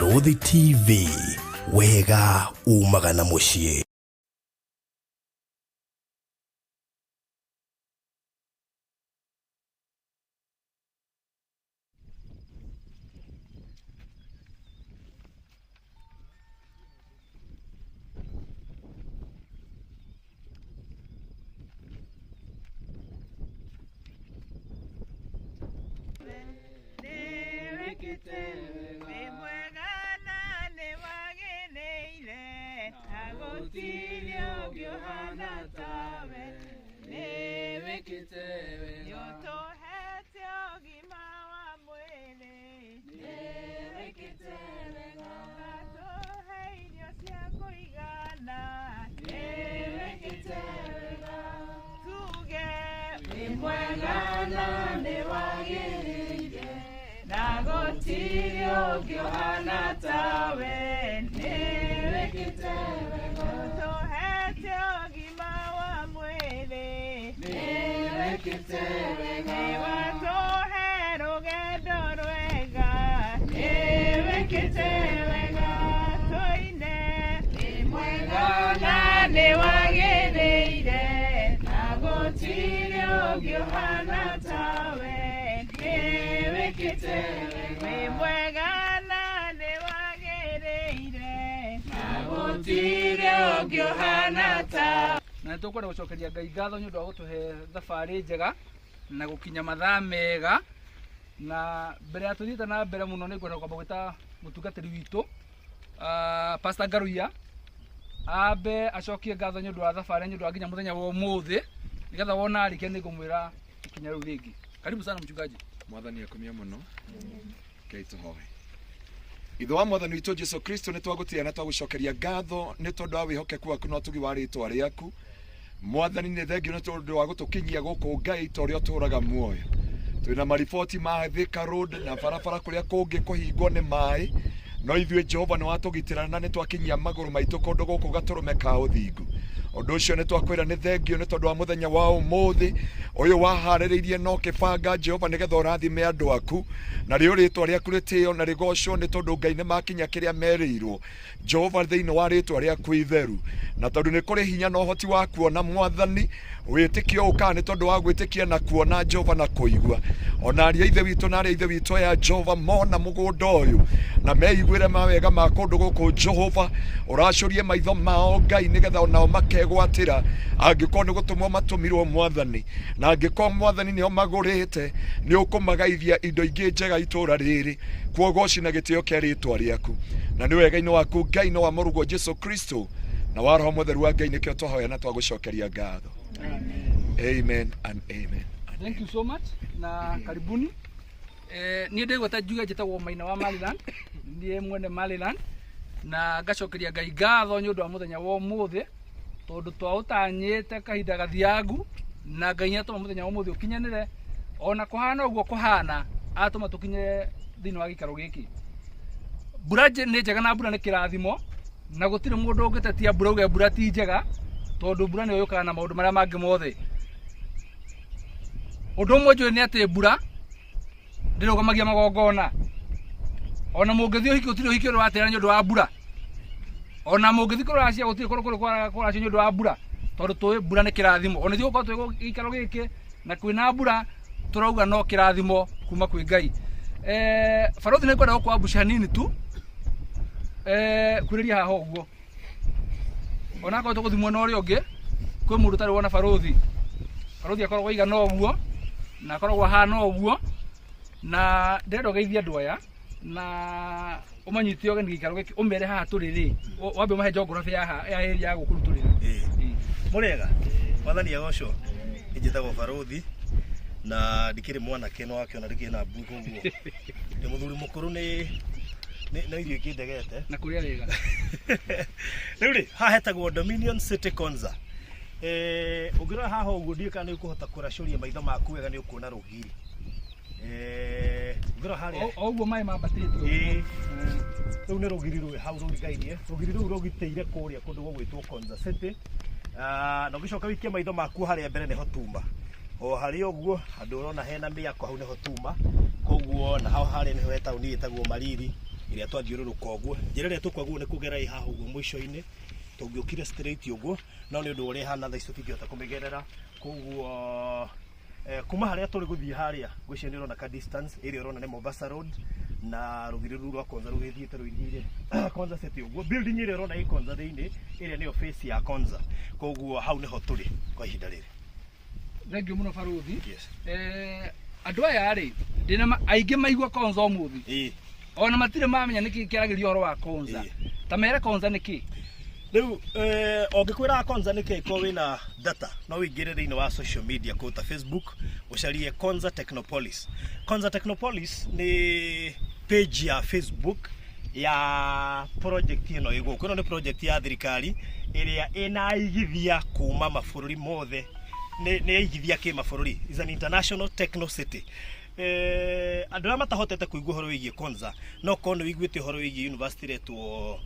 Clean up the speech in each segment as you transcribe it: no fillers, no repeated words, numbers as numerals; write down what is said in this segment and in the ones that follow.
Barũthi TV, wega umaga na mũciĩ. Na nĩtũkwenda gũcokeria Ngai ngatho nĩ ũndũ wa gũtũhe thabarĩ njega na gũkinya mathaa mega. Na mbere ya tũthiĩte na mbere mũno nĩ ngwenda kwamba gwĩta mũtungatĩri witũ Pastor Ngaruiya ambe acokie ngatho nĩ ũndũ wa thabarĩ nĩ ũndũ wa nginya mũthenya wa ũmũthĩ, nĩgetha wona arĩkia nĩ ngũmwĩra ikinya rĩu rĩngĩ. Karibu sana mchungaji. Mwathani akumia mũno. Ngai tũhoe. Ithe wa Mwathani witũ Jesu Kristo, nĩ twagũtĩĩa na twagũcokeria ngatho nĩ tondũ wa wĩhokeku waku na ũtugi wa rĩtwa rĩaku. Mwathani, nĩ thengio nĩ tondũ wa gũtũkinyia gũkũ Ngai ta ũrĩa ũtũũraga muoyo. Twĩna mariboti ma Thika Road na barabara kũrĩa kũngĩ kũhingwo nĩ maĩ, no ithuĩ Jehova nĩ watũgitĩra na nĩ twakinyia magũrũ maitũ kũndũ gũkũ gatũrũme ka ũthingu. Ũndũ ũcio nĩ twakwĩra nĩ thengio nĩ tondũ wa mũthenya wa ũmũthĩ ũyũ waharĩrĩirie na ũkĩbanga Jehova nĩgetha ũrathime andũ aku, na rĩo rĩtwa rĩaku rĩtĩo na rĩgocwo nĩ tondũ Ngai nĩ makinya kĩrĩa merĩirwo Jehova thĩinĩ wa rĩtwa rĩaku itheru. Na tondũ nĩ kũrĩ hinya na ũhoti wa kuona Mwathani, wĩtĩkio ũkaga nĩ tondũ wa gwĩtĩkia na kuona Jehova na kũigua. Ona aria ithe witũ na aria ithe witũ aya Jehova mona mũgũnda ũyũ na meiguĩre mawega ma kũndũ gũkũ Jehova, ũracũrie maitho mao Ngai nĩgetha onao makegwatĩra angĩkorwo nĩ gũtũmwo matũmirwo Mwathani, na angĩkorwo Mwathani nĩo magũrĩte nĩ ũkũmagaithia indo ingĩ njega itũũra rĩrĩ. Kuogoci na gĩtĩo kĩa rĩtwa rĩaku, na nĩ wega-inĩ waku Ngai na wa mũrũguo Jesu Kristo na wa Roho Mũtheru wa Ngai nĩkĩo twahoya na twagũcokeria ngatho. Amen and amen. Thank you so much na karibuni. Niĩ ndĩgweta njuge njĩtagwo Maina wa Maryland, niĩ mwene Maryland, na ngacokeria Ngai ngatho nĩ ũndũ wa mũthenya wa ũmũthĩ tondũ twaũtanyĩte kahinda gathiangu na Ngai nĩatũma mũthenya wa ũmũthĩ ũkinyanĩre. Ona kũhana ũguo kũhana, atũma tũkinye thĩinĩ wa gĩikaro gĩkĩ. Mbura nĩ njega na mbura nĩ kĩrathimo, na gũtirĩ mũndũ ũngĩtetia mbura uge mbura ti njega, tondũ mbura nĩyo yũkaga na maũndũ marĩa mangĩ mothe. Ũndũ ũmwe njũĩ nĩ atĩ mbura ndĩrũgamagia magongona. Ona mũngĩthiĩ ũhiki gũtirĩ ũhiki ũrĩa watĩra nĩ ũndũ wa mbura. Ona mũngĩthiĩ kũracia gũtirĩ kũndũ kũrĩ kũracio nĩ ũndũ wa mbura, tondũ tũĩ mbura nĩ kĩrathimo. Ona ithuĩ gũkorwo twĩ gĩikaro gĩkĩ na kwĩna mbura tũrauga no kĩrathimo kuma kwĩ Ngai. Barothi nĩ ngwenda gũkũambucia hanini tu, kwĩrĩria haha ũguo. Onakorwo tũgũthiĩ mwena ũrĩa ũngĩ, kwĩ mũndũ ũtarĩ wona barothi. Barothi akoragwo aigana ũguo na akoragwo ahana ũguo, na ndĩrenda ũgeithie andũ aya na ũmanyite ũgeni gĩikaro gĩkĩ, ũmere haha tũrĩ rĩ, wambe ũmahe geography ya ya area ya gũkũ tũrĩ. Mũrĩega, Mwathani agocwo. Njĩtagwo Barothi na ndikĩrĩ mwanake, no wakĩona ndikĩrĩ na mbuku ũguo. Ndĩ mũthuri mũkũrũ nĩ irio ikĩndegete. Na kũrĩa wega. Rĩu rĩ, haha hetagwo Dominion City Konza. Ũngĩrora haha ũguo ndiũĩ kana nĩ ũkũhota kũracũria maitho maku wega nĩ ũkuona rũgiri. Ũngĩrora harĩa O ũguo maĩ mambatĩte ũguo. Rũu nĩ rũgiri rwĩ hau rũrigainie. Rũgiri rũu rũgitĩire kũrĩa kũndũ gũgwĩtwo Konza City. Na ũgĩcoka ũikie maitho maku harĩa mbere nĩho tuma. O harĩa ũguo handũ ũrona hena mĩako hau nĩho tuma. Koguo na hau harĩa nĩho he taũni ĩtagwo Mariri. Ĩrĩa twathiũrũrũka ũguo, njĩra ĩrĩa tũkwaguo nĩ kũgera ĩ haha ũguo mũico-inĩ, tũngĩũkire straight ũguo, no nĩ ũndũ ũrĩa ĩhana thaa ici tũtingĩhota kũmĩgerera. Koguo kuma harĩa tũrĩ gũthiĩ harĩa, ngwĩciria nĩ ũrona ka distance ĩrĩa ũrona nĩ Mombasa Road na rũgiri rũu rwa Konza rũgĩthiĩte rũirigĩire Konza City ũguo. Building ĩrĩa ũrona ĩ Konza thĩinĩ, ĩrĩa nĩyo face ya Konza. Koguo hau nĩho tũrĩ kwa ihinda rĩrĩ. Thank you mũno barũthi. Yes. Andũ aya rĩ, ndĩna aingĩ maigua Konza ũmũthĩ. Ona matirĩ mamenya nĩkĩ kĩaragĩria ũhoro wa Konza. Ta mere Konza nĩkĩ? Rĩu ũngĩkwĩra Konza nĩkĩ, ko wĩna data no ũingĩre thĩinĩ wa social media kũu ta Facebook, ũcarie Konza Technopolis. Konza Technopolis nĩ page ya Facebook ya project ĩno ĩ gũkũ. Ĩno nĩ project ya thirikari ĩrĩa ĩna aigithia kuma mabũrũri mothe, nĩ aigithia kĩmabũrũri. Is an international techno city. Andũ arĩa matahotete kũigua ũhoro wĩgiĩ Konza, no korwo nĩ wĩiguĩte ũhoro wĩgiĩ university ĩretwo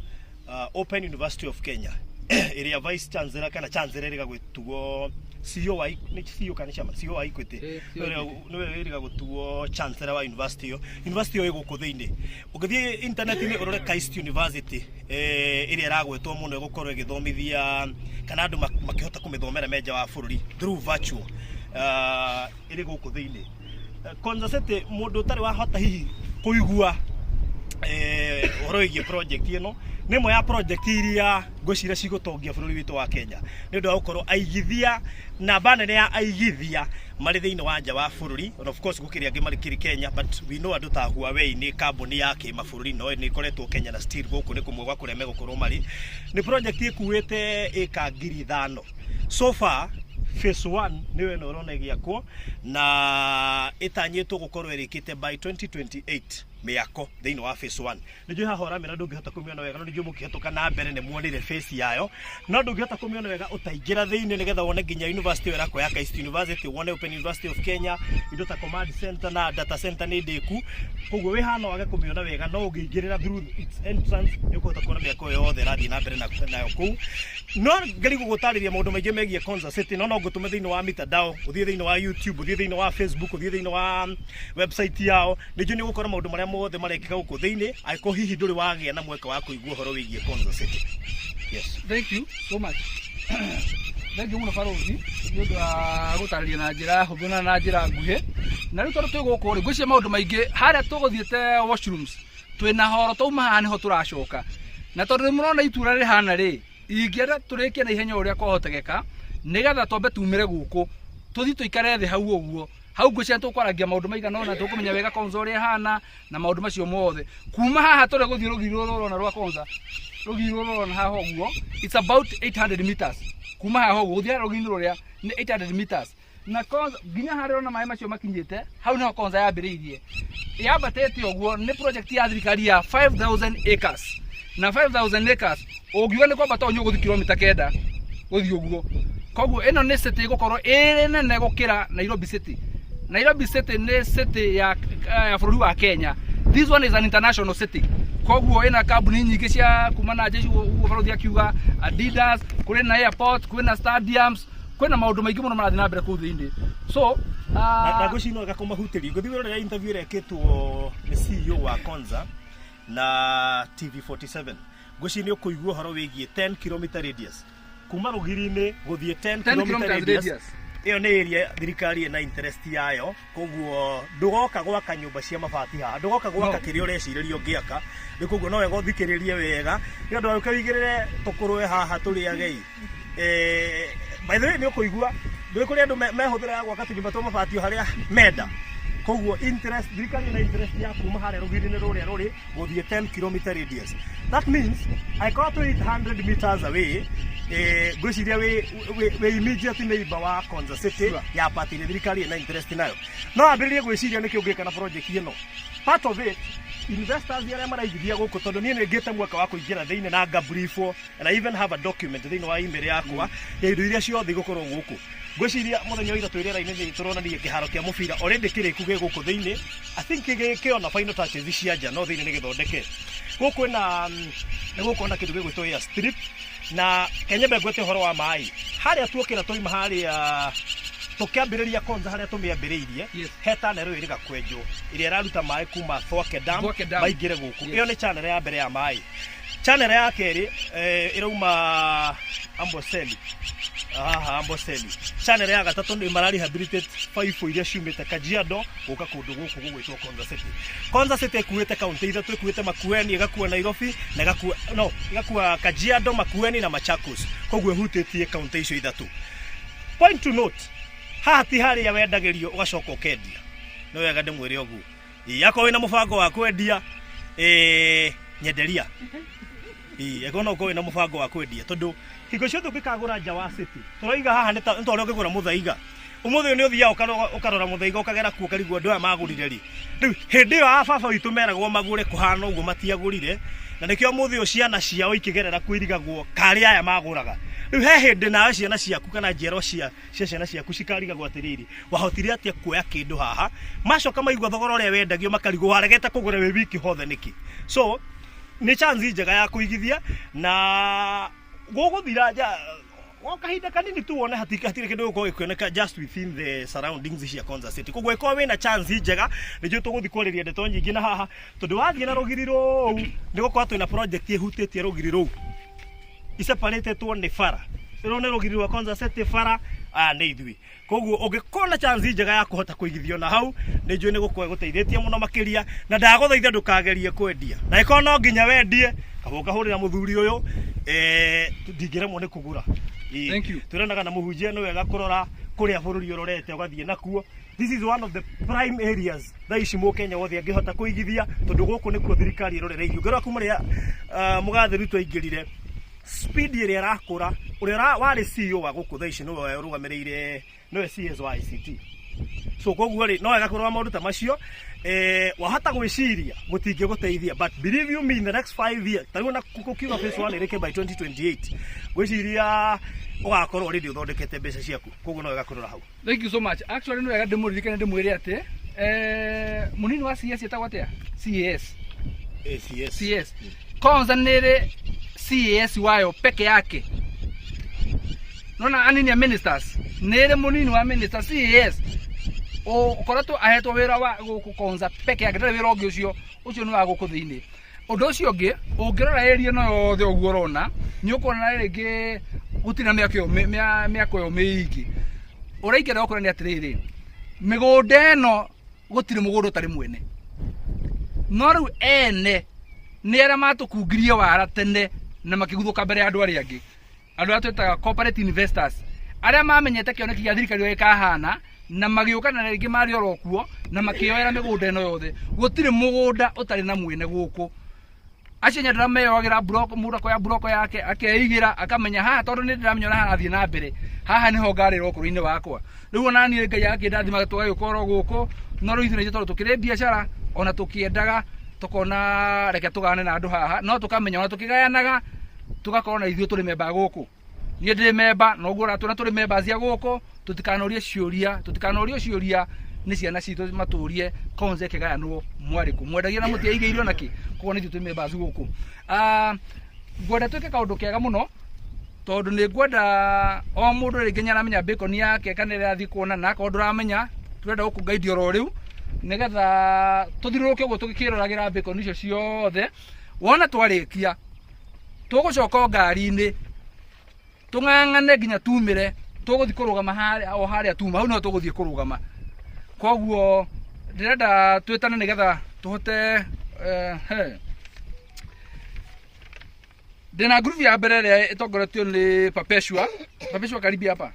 Open University of Kenya, ĩrĩa vice chancellor kana chancellor ĩrĩga gwĩtuo CEO wa nĩ CEO kana chairman, CEO wa Equity. CEO. Nĩwe ĩrĩga gũtuo chancellor wa university ĩyo. University ĩyo ĩ gũkũ thĩinĩ. Ũngĩthiĩ internet-inĩ ũrore KAIST University, ĩrĩa ĩragwetwo mũno ĩgũkorwo ĩgĩthomithia kana andũ makĩhota kũmĩthomera me nja wa bũrũri through virtual, ĩrĩ gũkũ thĩinĩ. Konza City, mũndũ ũtarĩ wahota hihi kũigua ũhoro wĩgiĩ project ĩno, nĩ ĩmwe ya project iria ngwĩciria cigũtongia bũrũri witũ wa Kenya, nĩ ũndũ wa gũkorwo aigithia, namba nene ya aigithia marĩ thĩinĩ wa nja wa bũrũri. And of course gũkĩrĩ angĩ marĩ kĩrĩ Kenya, but we know andũ ta Huawei nĩ kambuni ya kĩmabũrũri, no nĩ ĩkoretwo Kenya na still gũkũ nĩ kũmwe gwa kũrĩa megũkorwo marĩ. Nĩ project ĩkuĩte ĩka 5,000. So far phase 1 nĩyo ĩno ũrona ĩgĩakwo, na ĩtanyĩtwo gũkorwo ĩrĩkĩte by 2028 mĩako thĩinĩ wa phase 1. Nĩ njũĩ haha ũramĩona ndũngĩhota kũmĩona wega, no nĩ njũĩ mũkĩhetũka na mbere nĩ muonire phase yayo, no ndũngĩhota kũmĩona wega ũtaingĩra thĩinĩ, nĩgetha wone nginya university ĩyo ĩrakwo ya KAIST University, wone Open University of Kenya, indo ta command center na data center nĩ ndĩku. Koguo wĩ haha no wage kũmĩona wega, no ũngĩingĩrĩra through its entrance nĩ ũkũhota kuona mĩako yothe ĩrathiĩ na mbere nayo kũu. No ngeri gũgũtarĩria maũndũ maingĩ megiĩ Konza City, no ngũtũme thĩinĩ wa mitandao, ũthiĩ thĩinĩ wa YouTube, ũthiĩ thĩinĩ wa Facebook, ũthiĩ thĩinĩ wa website yao, nĩnjũĩ nĩ ũgũkora maũndũ marĩa mothe marekĩka gũkũ thĩinĩ, angĩkorwo hihi ndũrĩ wagĩa na mweke wa kũigua ũhoro wĩgiĩ Konza City. Yes. Thank you so much. Thank you mũno barũthi nĩ ũndũ wa gũtarĩria na njĩra hũthũ na na njĩra nguhĩ. Na rĩu tondũ twĩ gũkũ rĩ, ngwĩciria maũndũ maingĩ harĩa tũgũthiĩte washrooms, twĩna horo twauma haha nĩho tũracoka. Na tondũ nĩ mũrona itura rĩhana rĩ, ingĩenda tũrĩkie na ihenya ũrĩa kwahotekeka, nĩgetha twambe tumĩre gũkũ, tũthiĩ tũikare thĩ hau ũguo. Hau ngwĩciria tũkwaragia maũndũ maigana ũna, tũkũmenya wega Konza ũrĩa ĩhana na maũndũ macio mothe. Kuma haha tũrĩ gũthiĩ rũgiri rũrũ ũrona rwa Konza, rũgiri rũrũ ũrona haha ũguo, it's about 800 meters. Kuma haha ũguo gũthiĩ harĩa rũgiri-inĩ rũrĩa nĩ 800 meters. Na Konza nginya harĩa ũrona maĩ macio makinyĩte, hau nĩho Konza yambĩrĩirie. Yambatĩte ũguo nĩ project ya thirikari ya 5000 acres. Na 5000 acres ũngiuga nĩ kwambata ũnyue gũthiĩ kilomita 9 gũthiĩ ũguo. Koguo ĩno nĩ city ĩgũkorwo ĩrĩ nene gũkĩra Nairobi City. Nairobi City nĩ city ya bũrũri wa Kenya. This one is an international city. Koguo ĩna kambuni nyingĩ cia kuma na nja ũguo barũthi akiuga, Adidas, kũrĩ na airport, kwĩna stadiums, kwĩna maũndũ maingĩ mũno marathiĩ na mbere kũu thĩinĩ. So, Na ngwĩciria no wega kũmahutĩria. Ngũthiĩ wĩrorere interview ĩrĩa ĩkĩtwo nĩ CEO wa Konza na TV47. Ngwĩciria nĩ ũkũigua ũhoro wĩgiĩ 10 km radius. Kuma rũgiri-inĩ gũthiĩ 10 10 km kilometers radius. Radius. Ĩyo nĩ area thirikari ĩna interest yayo, koguo ndũgoka gwaka nyũmba cia mabati haha, ndũgoka gwaka No. kĩrĩa ũrecirĩria ũngĩaka. Rĩu koguo no wega ũthikĩrĩrie wega, nĩ ũndũ ũke wĩigĩrĩre tũkũrwe haha tũrĩage. By the way, nĩ ũkũigua ndũĩ kũrĩ andũ mehũthĩraga gwaka tũnyũmba twa mabati o harĩa menda. Koguo interest, thirikari ĩna interest ya kuma harĩa rũgiri-inĩ rũrĩa rũrĩ gũthiĩ 10 km radius. That means angĩkorwo twĩ 800 meters away, ngwĩciria wĩ immediate neighbor wa Konza City ya part ĩrĩa thirikari ĩna interest nayo. No ambĩrĩrie gwĩciria nĩkĩ ũngĩka na project ĩno. Part of it, investors arĩa maraigithia gũkũ, tondũ niĩ nĩ ngĩte mweke wa kũingĩra thĩinĩ na ngabriefwo, and I even have a document thĩinĩ wa email yakwa ya indo iria ciothe igũkorwo gũkũ. Ngwĩciria mũthenya wa ira twĩ rĩera-inĩ nĩ tũronanirie kĩharo kĩa mũbira already kĩrĩku gĩ gũkũ thĩinĩ. I think gĩkĩona final touches cia nja, no thĩinĩ nĩ gĩthondeke. Gũkũ kwĩna nĩ gũkorwo na kĩndũ gĩgwĩtwo air strip, na Kenya mbengwete ũhoro wa maĩ harĩa tuokĩra twaima harĩa. Tũkĩambĩrĩria Konza harĩa tũmĩambĩrĩirie, he tunnel ĩrĩga kwenjwo ĩrĩa ĩraruta maĩ kuma Thwake Dam Thwake Dam. maingĩre gũkũ. Ĩyo nĩ channel ya mbere ya maĩ. Channel ya kerĩ ĩrauma Amboseli, haha Amboseli. Channel ya gatatũ nĩ mara rehabilitate baibũ iria ciumĩte Kajiado gũka kũndũ gũkũ gũgwĩtwo Konza City. Konza City ĩkuĩte kaunti ithatũ, ĩkuĩte Makueni, ĩgakua Nairobi na ĩgakua no ĩgakua Kajiado, Makueni na Machakos. Koguo ĩhutĩtie kaunti icio ithatũ. Point to note, haha ti harĩa wendagĩrio ũgacoka ũkendia. Nĩ wega ndĩmwĩre ũguo. Ĩĩ, akorwo wĩna mũbango wa kwendia, nyenderia. Ĩĩ, angĩkorwo no ũkorwo wĩna mũbango wa kwendia, tondũ hingo ciothe ũngĩkagũra nja wa city, tũroiga haha nĩ ta nĩ ta ũrĩa ũngĩgũra mũthaiga. Ũmũthĩ ũyũ nĩ ũthiaga ũkarora mũthaiga ũkagera kuo ũkarigwo andũ aya magũrire rĩ. Rĩu hĩndĩ ĩyo a baba witũ meragwo magũre kũhana ũguo matiagũrire, na nĩkĩo ũmũthĩ ũyũ ciana ciao ikĩgerera kuo irigagwo karĩ aya magũraga. Rĩu he hĩndĩ nawe ciana ciaku kana njiarwa cia ciana ciaku cikarigagwo atĩrĩrĩ, wahotire atĩa kuoya kĩndũ haha? Macoka maigua thogora ũrĩa wendagio makarigwo waregete kũgũra wĩ wiki hothe nĩkĩ? So nĩ chance njega ya kũigithia na gũgũthira nja o kahinda kanini tu wone hatirĩ kĩndũ gĩgũkorwo gĩkĩoneka just within the surroundings cia Konza City. Koguo ĩkorwo wĩna chance njega, nĩnjũĩ tũgũthiĩ kwarĩria ndeto nyingĩ na haha, tondũ wathiĩ na rũgiri rũu nĩ gũkorwo twĩna project ĩhutĩtie rũgiri rũu iseparatĩtwo nĩ bara. Rũrũ nĩ rũgiri rwa Konza City bara, aya nĩ ithuĩ. Koguo ũngĩkorwo na chance njega ya kũhota kũigithio na hau, nĩ njũĩ nĩ gũkorwo ĩgũteithĩtie mũno makĩria, na ndagũthaitha ndũkagerie kwendia. Na ĩkorwo no nginya wendie, kaba ũkahũrĩra mũthuri ũyũ, ndingĩremwo nĩ kũgũra. Ĩĩ. Thank you. Twĩranaga na mũhunjia nĩ wega kũrora kũrĩa bũrũri ũrorete ũgathiĩ nakuo. This is one of the prime areas thaa ici mũkenya wothe angĩhota kũigithia, tondũ gũkũ nĩkuo thirikari ĩrorereirie. Ũngĩrora kuma rĩrĩa mũgathe Ruto aingĩrire, speed ĩrĩa ĩrakũra, ũrĩa warĩ CEO wa gũkũ thaa ici nĩwe ũrũgamĩrĩire, nĩwe CS wa ICT. So koguo rĩ, no wega kũrora maũndũ ta macio. Wahota gwĩciria gũtingĩgũteithia, but believe you me, in the next 5 years, ta rĩu ona gũkiuga phase 1 ĩrĩke by 2028, ngwĩciria ũgakorwo already ũthondekete mbeca ciaku. Koguo no wega kũrora hau. Thank you so much. Actually nĩ wega ndĩmũririkane ndĩmwĩre atĩ mũnini wa CS etagwo atĩa? CAS. CS. CS. Konza nĩ ĩrĩ CAS wayo peke yake. Nona anini a ministers nĩ ĩrĩ mũnini wa minister CAS ũkoretwo ahetwo wĩra wa gũkũ Konza peke yake, ndarĩ wĩra ũngĩ ũcio, ũcio nĩ wa gũkũ thĩinĩ. Ũndũ ũcio ũngĩ, ũngĩrora area ĩno yothe ũguo ũrona, nĩ ũkuona rĩngĩ gũtirĩ na mĩako ĩyo mĩako ĩyo mĩingĩ. Ũrĩa ingĩenda gũkwĩra nĩ atĩrĩrĩ, mĩgũnda ĩno gũtirĩ mũgũnda ũtarĩ mwene. No rĩu ene nĩ arĩa matũkungirie wara tene na makĩguthũka mbere ya andũ arĩa angĩ. Andũ arĩa twĩtaga corporate investors, arĩa mamenyete kĩoneki gĩa thirikari ũrĩa gĩkahana, na magĩũka na rĩngĩ marĩ oro kuo na makĩoera mĩgũnda ĩno yothe. Gũtirĩ mũgũnda ũtarĩ na mwene gũkũ. Acio nyendera meyoagĩra block, mũndũ akoya block yake akeigĩra, akamenya haha tondũ nĩ ndĩramenya ũrĩa harathiĩ na mbere, haha nĩho ngarĩra ũkũrũ-inĩ wakwa. Rĩu ona niĩ Ngai akĩndathima tũgagĩũka oro gũkũ, no rĩu ithuĩ na ithuĩ tondũ tũkĩrĩ biacara, ona tũkĩendaga tũkona reke tũgayane na andũ haha, no tũkamenya ona tũkĩgayanaga tũgakorwo na ithuĩ tũrĩ memba gũkũ. Niĩ ndĩ memba, na ũguo ũratwĩra tũrĩ members a gũkũ, tũtikanorie ciũria, tũtikanorio ciũria nĩ ciana citũ matũrie Konza ĩkĩgayanwo mwarĩ kũ. Mwendagia na mũtiaigĩirwo na kĩ? Koguo nĩ ithuĩ twĩ members gũkũ. Ngwenda twĩke kaũndũ kega mũno, tondũ nĩ ngwenda o mũndũ rĩngĩ nĩ aramenya bacon yake kana ĩrĩa arathiĩ kuona, na akorwo ndũramenya, tũrenda gũkũ guide oro rĩu, nĩgetha tũthiũrũrũke ũguo tũgĩkĩroragĩra bacon icio ciothe. Wona twarĩkia, tũgũcoka o ngari-inĩ, tũng'ang'ane nginya tumĩre, tũgũthiĩ kũrũgama harĩa, o harĩa tuma, hau nĩho tũgũthiĩ kũrũgama. Koguo ndĩrenda twĩtane nĩgetha tũhote, he. Ndĩna ngurubu ya mbere ĩrĩa ĩtongoretio nĩ Perpetua. Perpetua karibia hapa.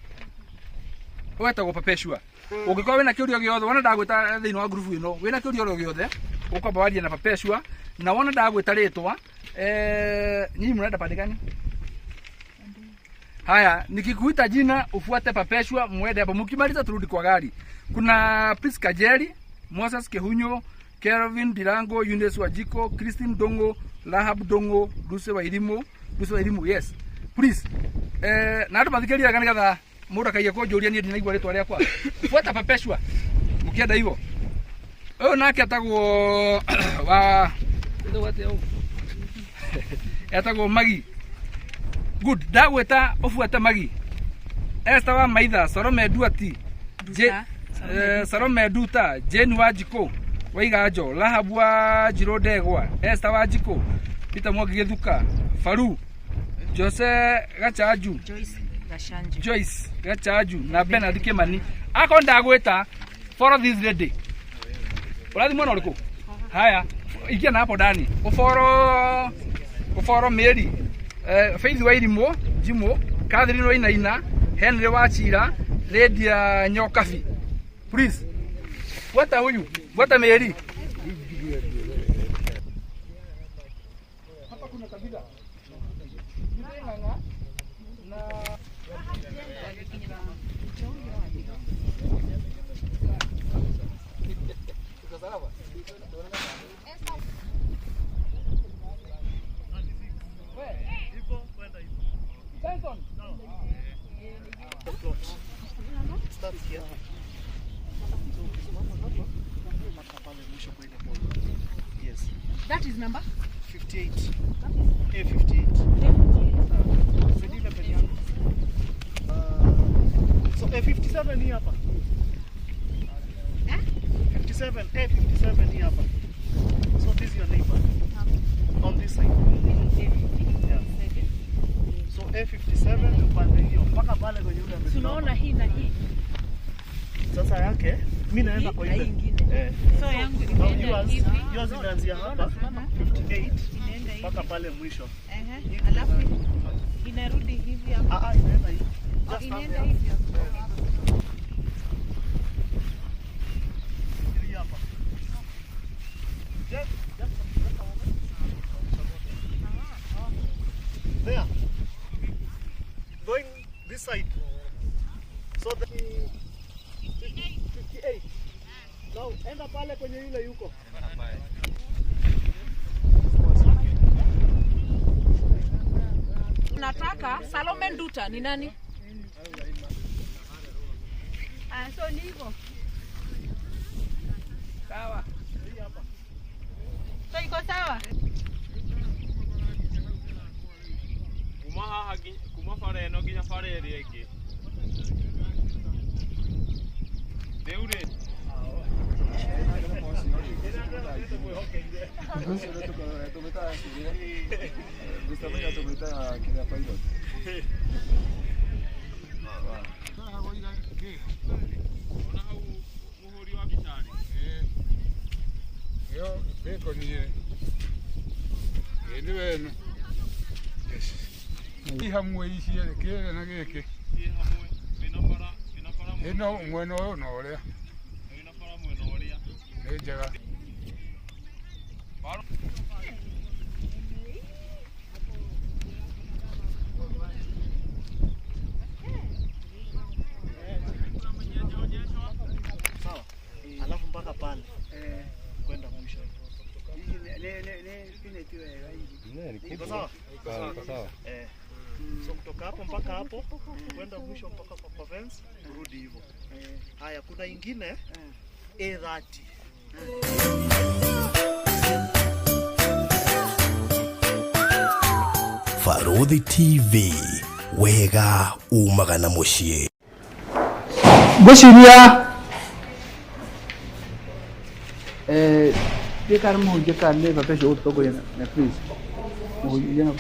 Wetagwo Perpetua. Ũngĩkorwo wĩna kĩũria gĩothe, wona ndagwĩta thĩinĩ wa ngurubu ĩno, wĩna kĩũria oro gĩothe, ũkwamba warie na Perpetua, na wona ndagwĩta rĩtwa, nyinyi mnaenda pande gani? Haya, nikikuita jina ufuate Perpetua, muende hapo. Mkimaliza turudi kwa gari. Kuna Priska Jerry, Moses Kihunyo, Kelvin Dirango, Eunice Wajiko, Christine Dongo, Rahab Dongo, Lucy Wairimu, Lucy Wairimu, yes. Please. Na andũ mathikĩrĩria wega nĩgetha mũndũ akaigua kũnjũria niĩ ndinaigua rĩtwa rĩakwa. Fuata Perpetua. Mũkĩenda hivyo. Ũyũ nake etagwo wa etagwo atĩa ũyũ? Etagwo Magi. Good. Ndagwĩta ũbuate Magi. Esther wa Maitha, Salome Duati, Salome Nduta, Jane Wanjikũ Waiganjo, Rahabu wa Njirũ Ndegwa, Esther Wanjikũ, Peter Mwangi Gĩthuka, Faru, Jose Gachanju, Joyce Gachanju na Bernard Kimani. Akorwo ndagwĩta, follow this lady. Ũrathiĩ mwena ũrĩkũ? Haya, ingia na hapo ndani. Ũboro ũboro Mary, Faith wa Irimũ, Jimo, Catherine Wainaina, Henry Wachira, Lydia Nyokabi. Please. Fuata huyu, fuata Mary. Hapa kuna kabila. Na Yes. That is number 58. A58. So A57 hii hapa. 57, A57 hii hapa. So this is your neighbor. On this side. Yeah. So A57 upande hiyo mpaka pale kwenye yule amesimama. Tunaona hii na hii. Sasa yake mimi naenda kwa ile nyingine. So yangu imeenda hivi. Yours inaanzia hapa 58 mpaka pale mwisho. Alafu inarudi hivi hapa. Ah, inaenda hivi. Inaenda hivi. Hapa. There. Going this side. So the 58. Now enda pale kwenye yule yuko. Nataka Salome Nduta ni nani? So ni hivyo. Sawa. So iko sawa? Kuma haha kuma bara ĩno nginya bara ĩrĩa ĩngĩ. Rĩu rĩ Hamwe ici kĩrĩa na gĩkĩ ĩno mwena ũyũ na ũrĩa nĩ njega. Sawa, alafu mpaka pale kwenda mwisho. Iko sawa? Sawa. So kutoka hapo mpaka hapo kwenda mwisho mpaka kwa fence kurudi hivyo. Haya, kuna ingine A30. Baruthi TV, wega umaga na muciĩ. Ngwĩciria ndĩkana mũhunjia kana nĩ baba ũcio ũgũtũtongoria na please mũhunjia na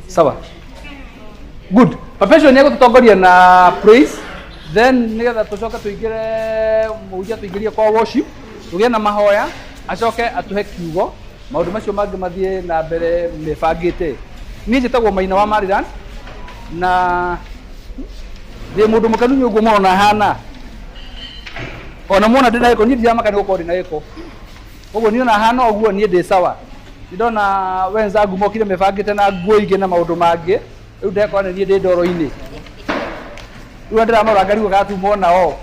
sawa good. Baba ũcio nĩ egũtũtongoria na praise, then nĩgetha tũcoke tũingĩre mũhunjia tũingĩrie kwa worship, tũgĩe na mahoya, acoke atũhe kiugo, maũndũ macio mangĩ mathiĩ na mbere mebangĩte. Niĩ njĩtagwo Maina wa Maryland na ndĩ mũndũ mũkenu nĩ ũguo mũrona hana. Ona muona ndĩ na gĩko, niĩ ndiramaka nĩ gũkorwo ndĩ na gĩko. Koguo niĩ ona hana ũguo niĩ ndĩ sawa. Ndona wenzangu mokire mebangĩte na nguo ingĩ na maũndũ mangĩ, rĩu ndekora nĩ niĩ ndĩ ndoro-inĩ. Rĩu ndĩramarora ngarigwo kana tu mona o.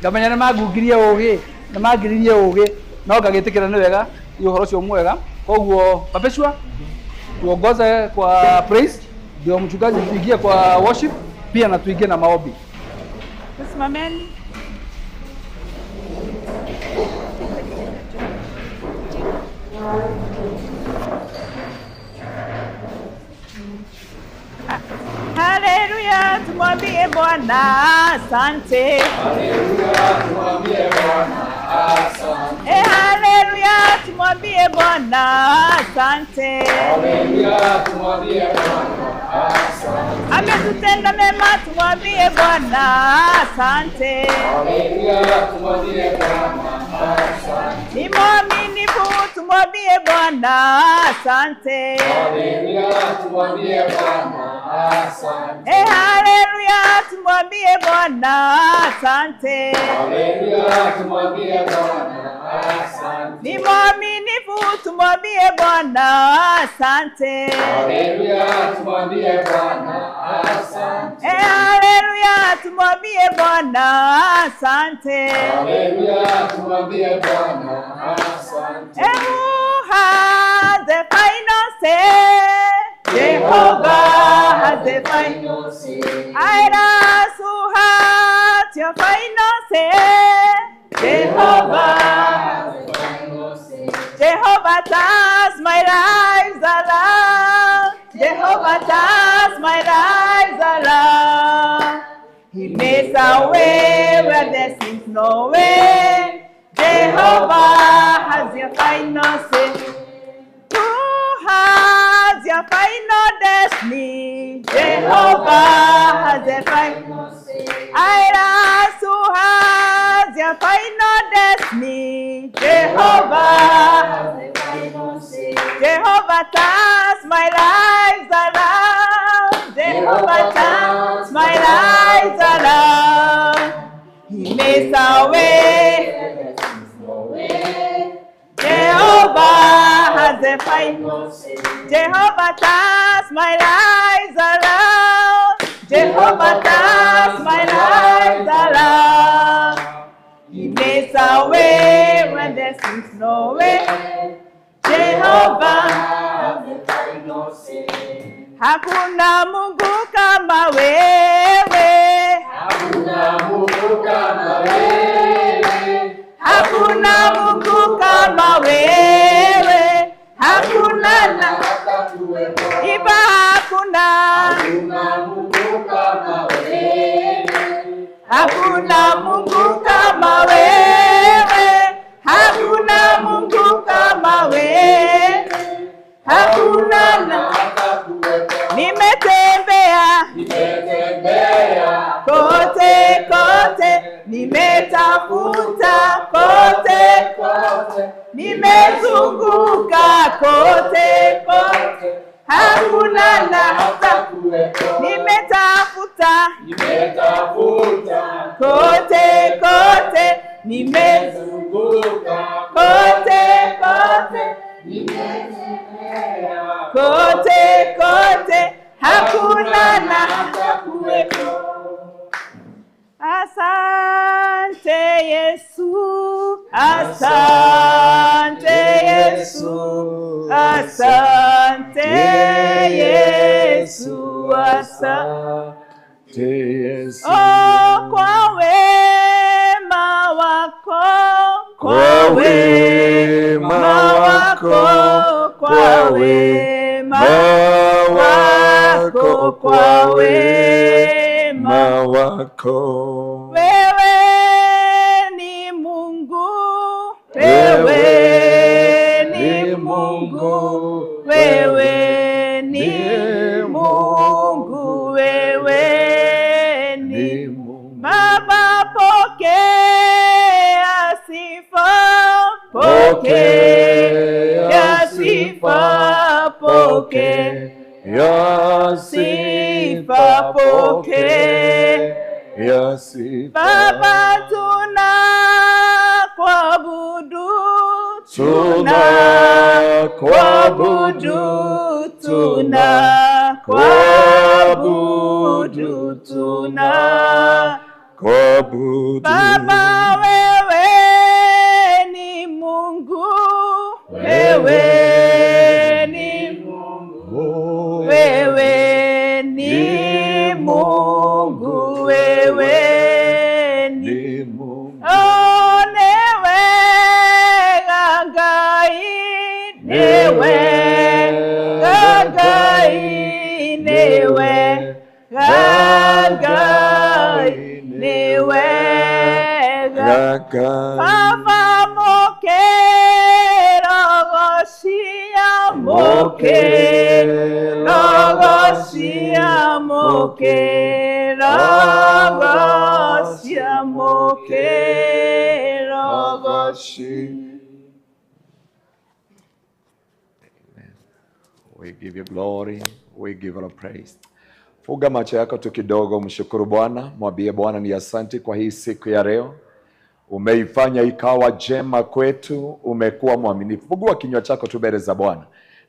Ngamenya nĩ mangungirie ũgĩ, nĩ mangiririe ũgĩ, no ngagĩtĩkĩra nĩ wega, nĩ ũhoro ũcio mwega. Koguo Perpetua, tuongoze kwa praise, ndio mchungaji tuingie kwa worship pia na tuingie na maombi. Tusimameni. Haleluya. tumwambie Bwana asante. Haleluya, tumwambie Bwana asante. Haleluya, tumwambie Bwana asante. Haleluya, tumwambie Bwana asante. Ametutenda mema, tumwambie Bwana asante. Haleluya, tumwambie Bwana asante. Ni mwaminifu, tumwambie Bwana asante. Haleluya, tumwambie Bwana asante. Haleluya, tumwambie Bwana asante. Haleluya, tumwambie Bwana asante. Ni mwaminifu, tumwambie Bwana asante. Haleluya, tumwambie Bwana asante. Haleluya, tumwambie Bwana asante. Haleluya, tumwambie Bwana asante. Who has the final say? Jehovah has the final say. I who has your final say? Jehovah has the final say. Jehovah turns my life around. Jehovah turns my life around. He makes a way where there seems no way. Jehovah has your final say. Who has your final destiny? Jehovah has the final say. I ask who has your final destiny? Jehovah has the final say. Jehovah turns my life around. Jehovah turns my life around. He makes a way. Jehovah has the final say. Jehovah turns my life around. Jehovah turns my life around. He makes a way when there seems no way. Jehovah has the final say. Hakuna Mungu kama wewe. Hakuna Mungu kama wewe. Hakuna Mungu kama wewe. Hakuna na iba hakuna. Hakuna Mungu kama wewe. Hakuna Mungu kama wewe. Hakuna Mungu kama wewe. Hakuna na nimetembea, nimetembea kote kote, nimetafuta kote kote, nimezunguka kote kote, hakuna na hata kuwepo. Nimetafuta, nimetafuta kote kote, nimezunguka kote kote, nimetembea kote kote, hakuna na hata kuwepo. Asante Yesu, asante Yesu, asante Yesu, asante Yesu. Oh, kwa wema wako, Kwa wema wako, kwa wema wako, kwa wema wema wako. Wewe ni Mungu, wewe ni Mungu, wewe ni Mungu, wewe ni Mungu. Baba, pokea sifa, pokea sifa, pokea sifa, pokea sifa. Baba, tunakuabudu, Tunakuabudu, tunakuabudu, tunakuabudu. Baba, wewe ni Mungu, wewe ni Mungu, wewe ni Mungu, wewe ni ni Mungu. Oh, newe Ngai, newe Ngai, newe Ngai. Ciamũkĩra ciamũkĩra ciamũkĩra We give you glory, we give you praise. Funga macho yako tu kidogo, mshukuru Bwana, mwambie Bwana ni asante kwa hii siku ya leo. Umeifanya ikawa jema kwetu, umekuwa mwaminifu. Fungua kinywa chako tu mbele za Bwana.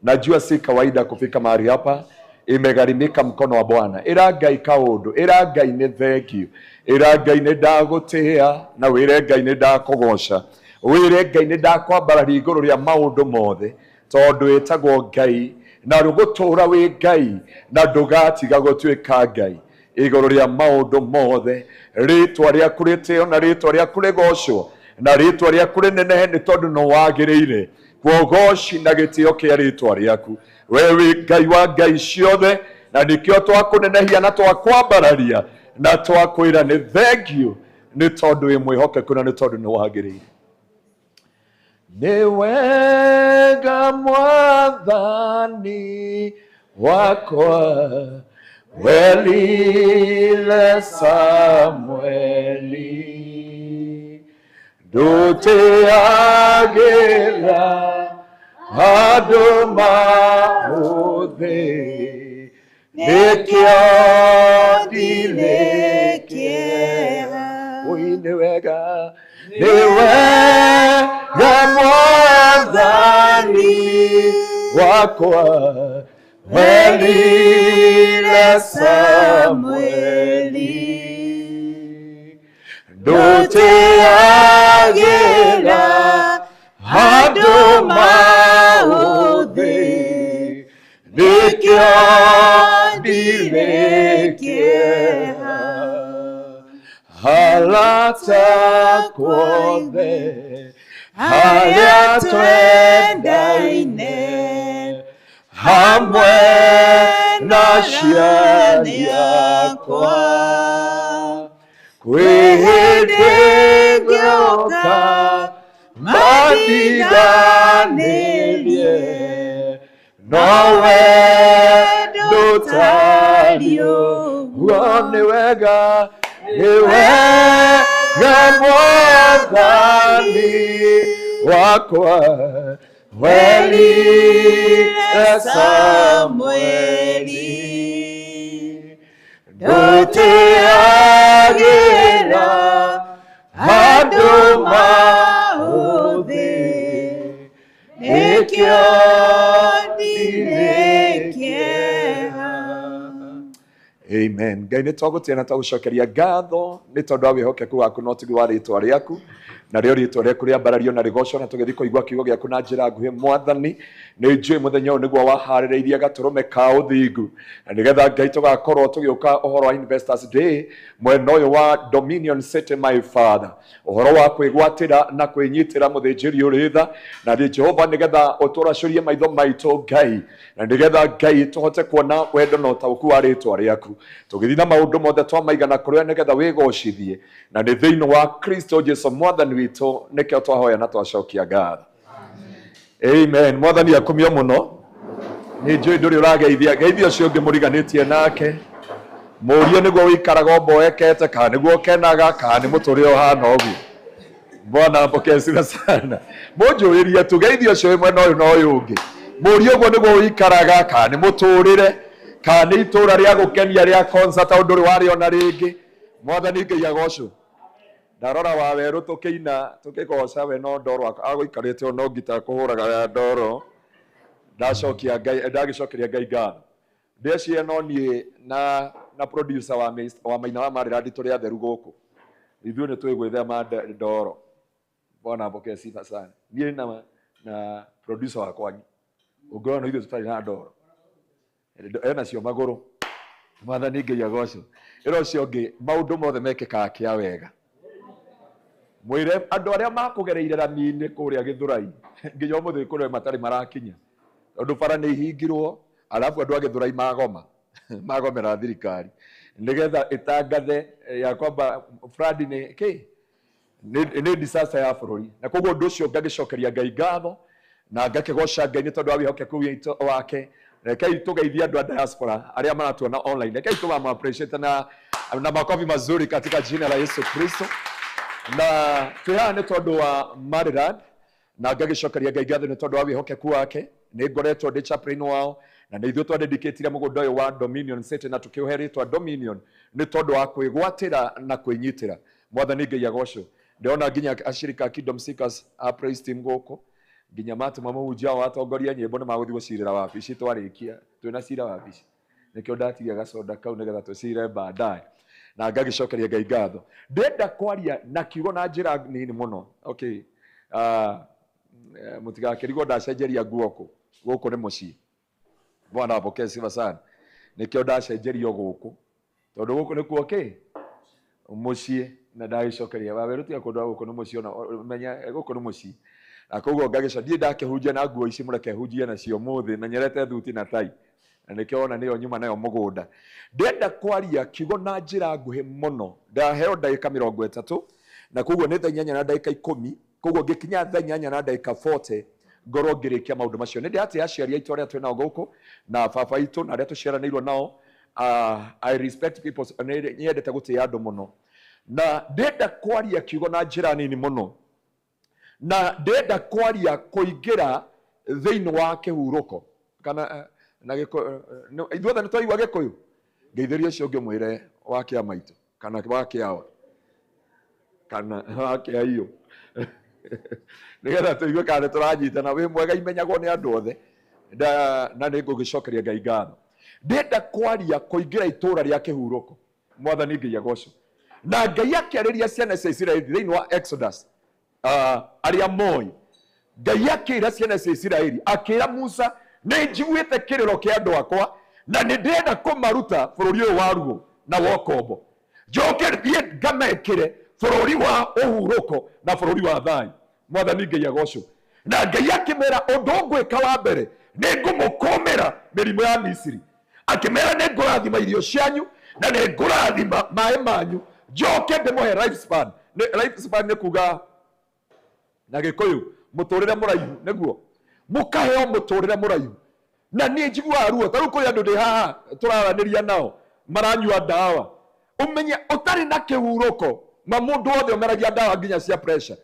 Najua si kawaida kufika mahali hapa, imegharimika mkono wa Bwana. Ĩra Ngai kaũndũ, ĩra Ngai nĩ thengiũ, ĩra Ngai nĩ ndagũtĩĩa, na wĩre Ngai nĩ ndakũgoca, wĩre Ngai nĩ ndakwambararia igũrũ rĩa maũndũ mothe, tondũ ĩtagwo Ngai na rũgũtũũra wĩ Ngai na ndũgatiga gũtuĩka Ngai igũrũ rĩa maũndũ mothe. Rĩtwa rĩaku rĩtĩo na rĩtwa rĩaku rĩgocwo na rĩtwa rĩaku rĩnenehe, nĩ tondũ no wagĩrĩire kuogoci na gĩtĩo kĩa rĩtwa rĩaku. We wĩ Ngai wa ngai ciothe, na nĩkĩo twakũnenehia na twakwambararia na twakwĩra nĩ thengiũ, nĩ tondũ wĩ mwĩhokeku na nĩ tondũ nĩ wagĩrĩire. Nĩ wega Mwathani wakwa welile Samueli, ndũtĩagĩra andũ mahũthĩ, nĩkĩo ndirĩ-kĩeha. Oi, nĩ wega, nĩ wega Mwathani wakwa welile Samueli, ndũtĩagĩra andũ maũthĩ, nĩkĩo ndirĩ-kĩeha. Arata kuothe harĩa twendaine, hamwe na aciari akwa, kwĩ hĩndĩ ngĩũka mandiganĩrie, nowe ndũtariĩ ũguo. Nĩ wega, nĩ wega Mwathani wakwa welile Samueli, ndũtĩagĩra andũ maũthĩ, nĩkĩo ndirĩ-kĩeha. Amen. Ngai nĩ twagũtĩa na twagũcokeria ngatho nĩ tondũ wa wĩhokeku waku na ũtugi wa rĩtwa rĩaku, na rĩo rĩtwa rĩaku rĩambarario na rĩgocwo, na tũgĩthiĩ kũigua kiugo gĩaku na njĩra nguhĩ. Mwathani, nĩ njũĩ mũthenya ũyũ nĩguo waharĩrĩirie gatũrũme ka ũthingu, na nĩgetha Ngai tũgakorwo tũgĩũka ũhoro wa Investors Day mwena ũyũ wa Dominion City, my Father, ũhoro wa kwĩgwatĩra na kwĩnyitĩra mũthĩnjĩri ũrĩ tha, na nĩ Jehova, nĩgetha ũtũracũrie maitho maitũ Ngai, na nĩgetha Ngai tũhote kuona wendo na ũtaũku wa rĩtwa rĩaku, tũgĩthiĩ na maũndũ mothe twamaigana kũrĩ we, nĩgetha wĩgocithie, na nĩ thĩinĩ wa Kristo Jesu Mwathani witũ nĩkĩo twahoya na twacokia ngatho. Amen. Mwathani akumio mũno. Nĩ njũĩ ndũrĩ ũrageithia, geithia ũcio ũngĩ mũriganĩtie nake, mũrie nĩguo wĩikaraga ũmboekete, kana nĩguo ũkenaga, kana nĩ mũtũrĩre ũhana ũguo. Bwana apokee sifa sana. Mũnjũĩrie tu, geithia ũcio wĩ mwena ũyũ na ũyũ ũngĩ, mũrie ũguo nĩguo wĩikaraga, kana nĩ mũtũrĩre, kana nĩ itũra rĩa gũkenia rĩa concert ũndũ ũrĩ warĩona rĩngĩ. Mwathani Ngai agocwo. Ndarora wa werũ tũkĩina tũkĩgoca we no ndoro agũikarĩte no ngita kũhũraga ya ndoro. Ndacokia Ngai, ndagĩcokeria Ngai ngatho. Ndĩciria no niĩ na producer wa Maina wa Maryland tũrĩ atheru gũkũ. Ithuĩ nĩ tũĩ gwĩthema ndoro. Bwana apokee sifa sana. Niĩ na producer wakwa ũngĩona no ithuĩ tũtarĩ na ndoro. Ena cio magũrũ. Mwathani Ngai agocwo. Ĩra ũcio ũngĩ maũndũ mothe mekĩkaga kĩa wega. Mwĩre andũ arĩa makũgereire rami-inĩ kũrĩa Gĩthũrai nginya ũmũthĩ kũrĩa matarĩ marakinya, tondũ bara nĩ ihingirwo, alafu andũ a Gĩthũrai magoma magomera thirikari nĩgetha ĩtangathe ya kwamba flood nĩ kĩ nĩ disaster ya bũrũri, na koguo ũndũ ũcio ngagĩcokeria Ngai ngatho Na ngakĩgoca Ngai nĩ tondũ wa wĩhokeku witũ wake. Rekei tũgeithie andũ a diaspora arĩa maratuona online. Rekei tũma appreciate na makofi mazuri katika jina la Yesu Kristo. Na twĩ haha nĩ tondũ wa Maryland, na ngagĩcokeria Ngai ngatho nĩ tondũ wa wĩhokeku wake. Nĩ ngoretwo ndĩ chaplain wao, na nĩ ithuĩ twadedicatire mũgũnda ũyũ wa Dominion City na tũkĩũhe rĩtwa Dominion nĩ tondũ wa kwĩgwatĩra na kwĩnyitĩra. Mwathani Ngai agocwo. Ndĩrona nginya ashirika a Kingdom Seekers a praise team gũkũ, nginya matũma mũhunjia wao atongoria nyĩmbo nĩ magũthiĩ gũcirĩra wabici twarĩkia, twĩna cira wabici, nĩkĩo ndatigia gaconda kau nĩgetha tũcire baadaye. Na ngagĩcokeria Ngai ngatho. Ndĩrenda kwaria na kiugo na njĩra nini mũno. Okay, mũtigakĩrigwo ndacenjeria nguo kũ, gũkũ nĩ mũciĩ. Bwana apokee sifa sana. Nĩkĩo ndacenjerio gũkũ, tondũ gũkũ nĩkuo kĩ mũciĩ, na ndagĩcokeria wawerũ tiga kũndũ gũkũ nĩ mũciĩ, ona menya gũkũ nĩ mũciĩ. Na koguo ngagĩcoka ndiĩ ndakĩhunjia na nguo ici, mũreke hunjie nacio mũthĩ, menyerete thuti na tai, na nĩkĩo wona nĩyo nyuma nayo mũgũnda. Ndĩrenda kwaria kiugo na njĩra nguhĩ mũno. Ndaheo ndagĩka 30, na koguo nĩ thaa 8 na ndagĩka 10, koguo ngĩkinya thaa 8 na ndagĩka 40 ngorwo ngĩrĩkia maũndũ macio. Nĩ ndĩratĩa aciari aitũ arĩa twĩ nao gũkũ, na baba aitũ na arĩa tũciaranĩirwo nao. I respect people, nĩ nyendete gũtĩa andũ mũno. Na ndĩrenda kwaria kiugo na njĩra nini mũno, na ndĩrenda kwaria kũingĩra thĩinĩ wa kĩhurũko kana na gĩkũyũ. Ithuothe nĩ twaigua gĩkũyũ. Ngeithĩria ũcio ũngĩ mwĩre wa kĩama itũ kana wa kĩawa kana wa kĩaiyũ, nĩgetha tũigue kana nĩ tũranyitana. Wĩ mwega imenyagwo nĩ andũ othe, na nĩ ngũgĩcokeria Ngai ngatho. Ndĩrenda kwaria kũingĩra itũũra rĩa kĩhurũko. Mwathani Ngai agocwo. Na Ngai akĩarĩria ciana cia Isiraeli thĩinĩ wa Exodus, arĩa moĩ, Ngai akĩra ciana cia Isiraeli, akĩra Musa, nĩ njiguĩte kĩrĩro kĩa andũ akwa na nĩ ndĩrenda kũmaruta bũrũri ũyũ wa ruo na wa ũkombo, njoke thiĩ ngamekĩre bũrũri wa ũhurũko na bũrũri wa thayũ. Mwathani Ngai agocwo. Na Ngai akĩmera ũndũ ngwĩka wa mbere nĩ ngũmũkũmĩra mĩrimũ ya Misiri. Akĩmera nĩ ngũrathima irio cianyu na nĩ ngũrathima maĩ manyu, njoke ndĩmũhe life span. Life span nĩ kuga na gĩkũyũ mũtũrĩre mũraihu, nĩguo mũkaheo mũtũrĩre mũraihu. Na niĩ njiguaga ruo ta rĩu kũrĩ andũ ndĩ haha tũraranĩria nao maranyua ndawa, ũmenye ũtarĩ na kĩhurũko, ma mũndũ wothe ũmeragia ndawa nginya cia pressure.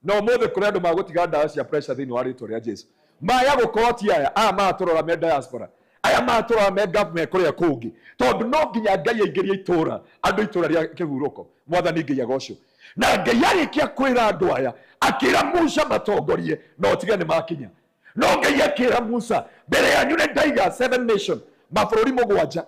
Na ũmũthĩ kũrĩ andũ magũtiga ndawa cia pressure thĩinĩ wa rĩtwa rĩa Jesu. Maya gũkorwo ti aya, aya maratũrora me diaspora, aya maratũrora me government kũrĩa kũngĩ, tondũ no nginya Ngai aingĩrie itũũra andũ itũũra rĩa kĩhurũko. Mwathani Ngai agocwo. Na Ngai arĩkia kwĩra andũ aya, akĩra Musa matongorie, no tige nĩ makinya. No Ngai akĩra Musa, mbere yanyu nĩ ndaiga 7 nation, mabũrũri 7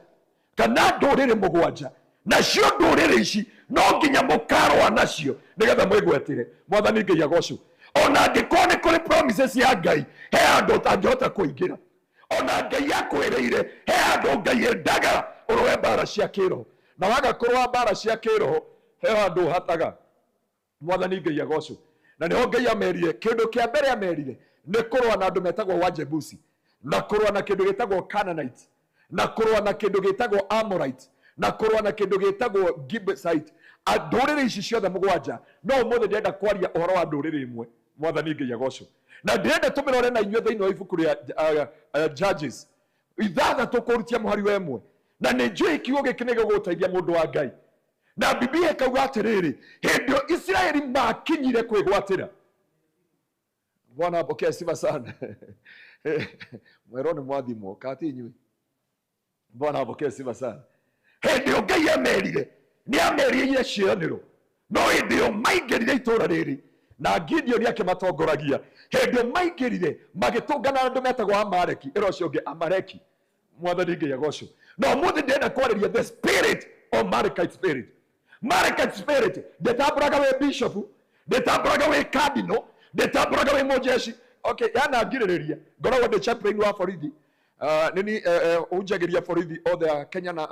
kana ndũrĩrĩ 7, nacio ndũrĩrĩ ici no nginya mũkarũa nacio nĩgetha mwĩgwatĩre. Mwathani Ngai agocwo. Ona angĩkorwo nĩ kũrĩ promises ya Ngai, he handũ ũtangĩhota kũingĩra. Ona Ngai akwĩrĩire, he handũ Ngai endaga ũrũe mbara cia kĩroho, na waga kũrũa mbara cia kĩroho he handũ ũhataga. Mwathani Ngai agocwo. Na nĩho Ngai amerire, kĩndũ kĩa mbere amerire nĩ kũrũa na andũ metagwo Wajebusi, na kũrũa na kĩndũ gĩtagwo Canaanite, na kũrũa na kĩndũ gĩtagwo Amorite, na kũrũa na kĩndũ gĩtagwo Gibeosite. Ndũrĩrĩ ici ciothe 7, no ũmũthĩ ndĩrenda kwaria ũhoro wa ndũrĩrĩ ĩmwe. Mwathani Ngai agocwo. Na ndĩrenda tũmĩrore na inyuĩ thĩinĩ wa ibuku rĩa Judges 6 kũrutia mũhari wa 1. Na nĩ njũĩ kiugo gĩkĩ nĩ gĩgũgũteithia mũndũ wa Ngai. Na Biblia ĩkauga atĩrĩrĩ, hĩndĩ ĩyo Isiraeli makinyire kwĩgwatĩra. Bwana apokee sifa sana. Mwerwo nĩ mwathimwo kati inyuĩ. Bwana apokee sifa sana. Hĩndĩ ĩyo Ngai amerire, nĩ ameriire ciĩranĩro, no hĩndĩ ĩyo maingĩrire itũũra rĩrĩ na Gideoni akĩmatongoragia. Hĩndĩ ĩyo maingĩrire magĩtũngana na andũ metagwo Amaleki, ĩra ũcio ũngĩ Amaleki. Mwathani Ngai agocwo. Na ũmũthĩ ndĩrenda kwarĩria the spirit of Amalekite spirit. Amalekite spirit ndĩtambũraga wĩ bishop, ndĩtambũraga wĩ cardinal, ndĩtambũraga wĩ mũjeshi. Okay, yanangirĩrĩria ngoragwo ndĩ chaplain wa borithi. Nini unjagĩria borithi othe a Kenya na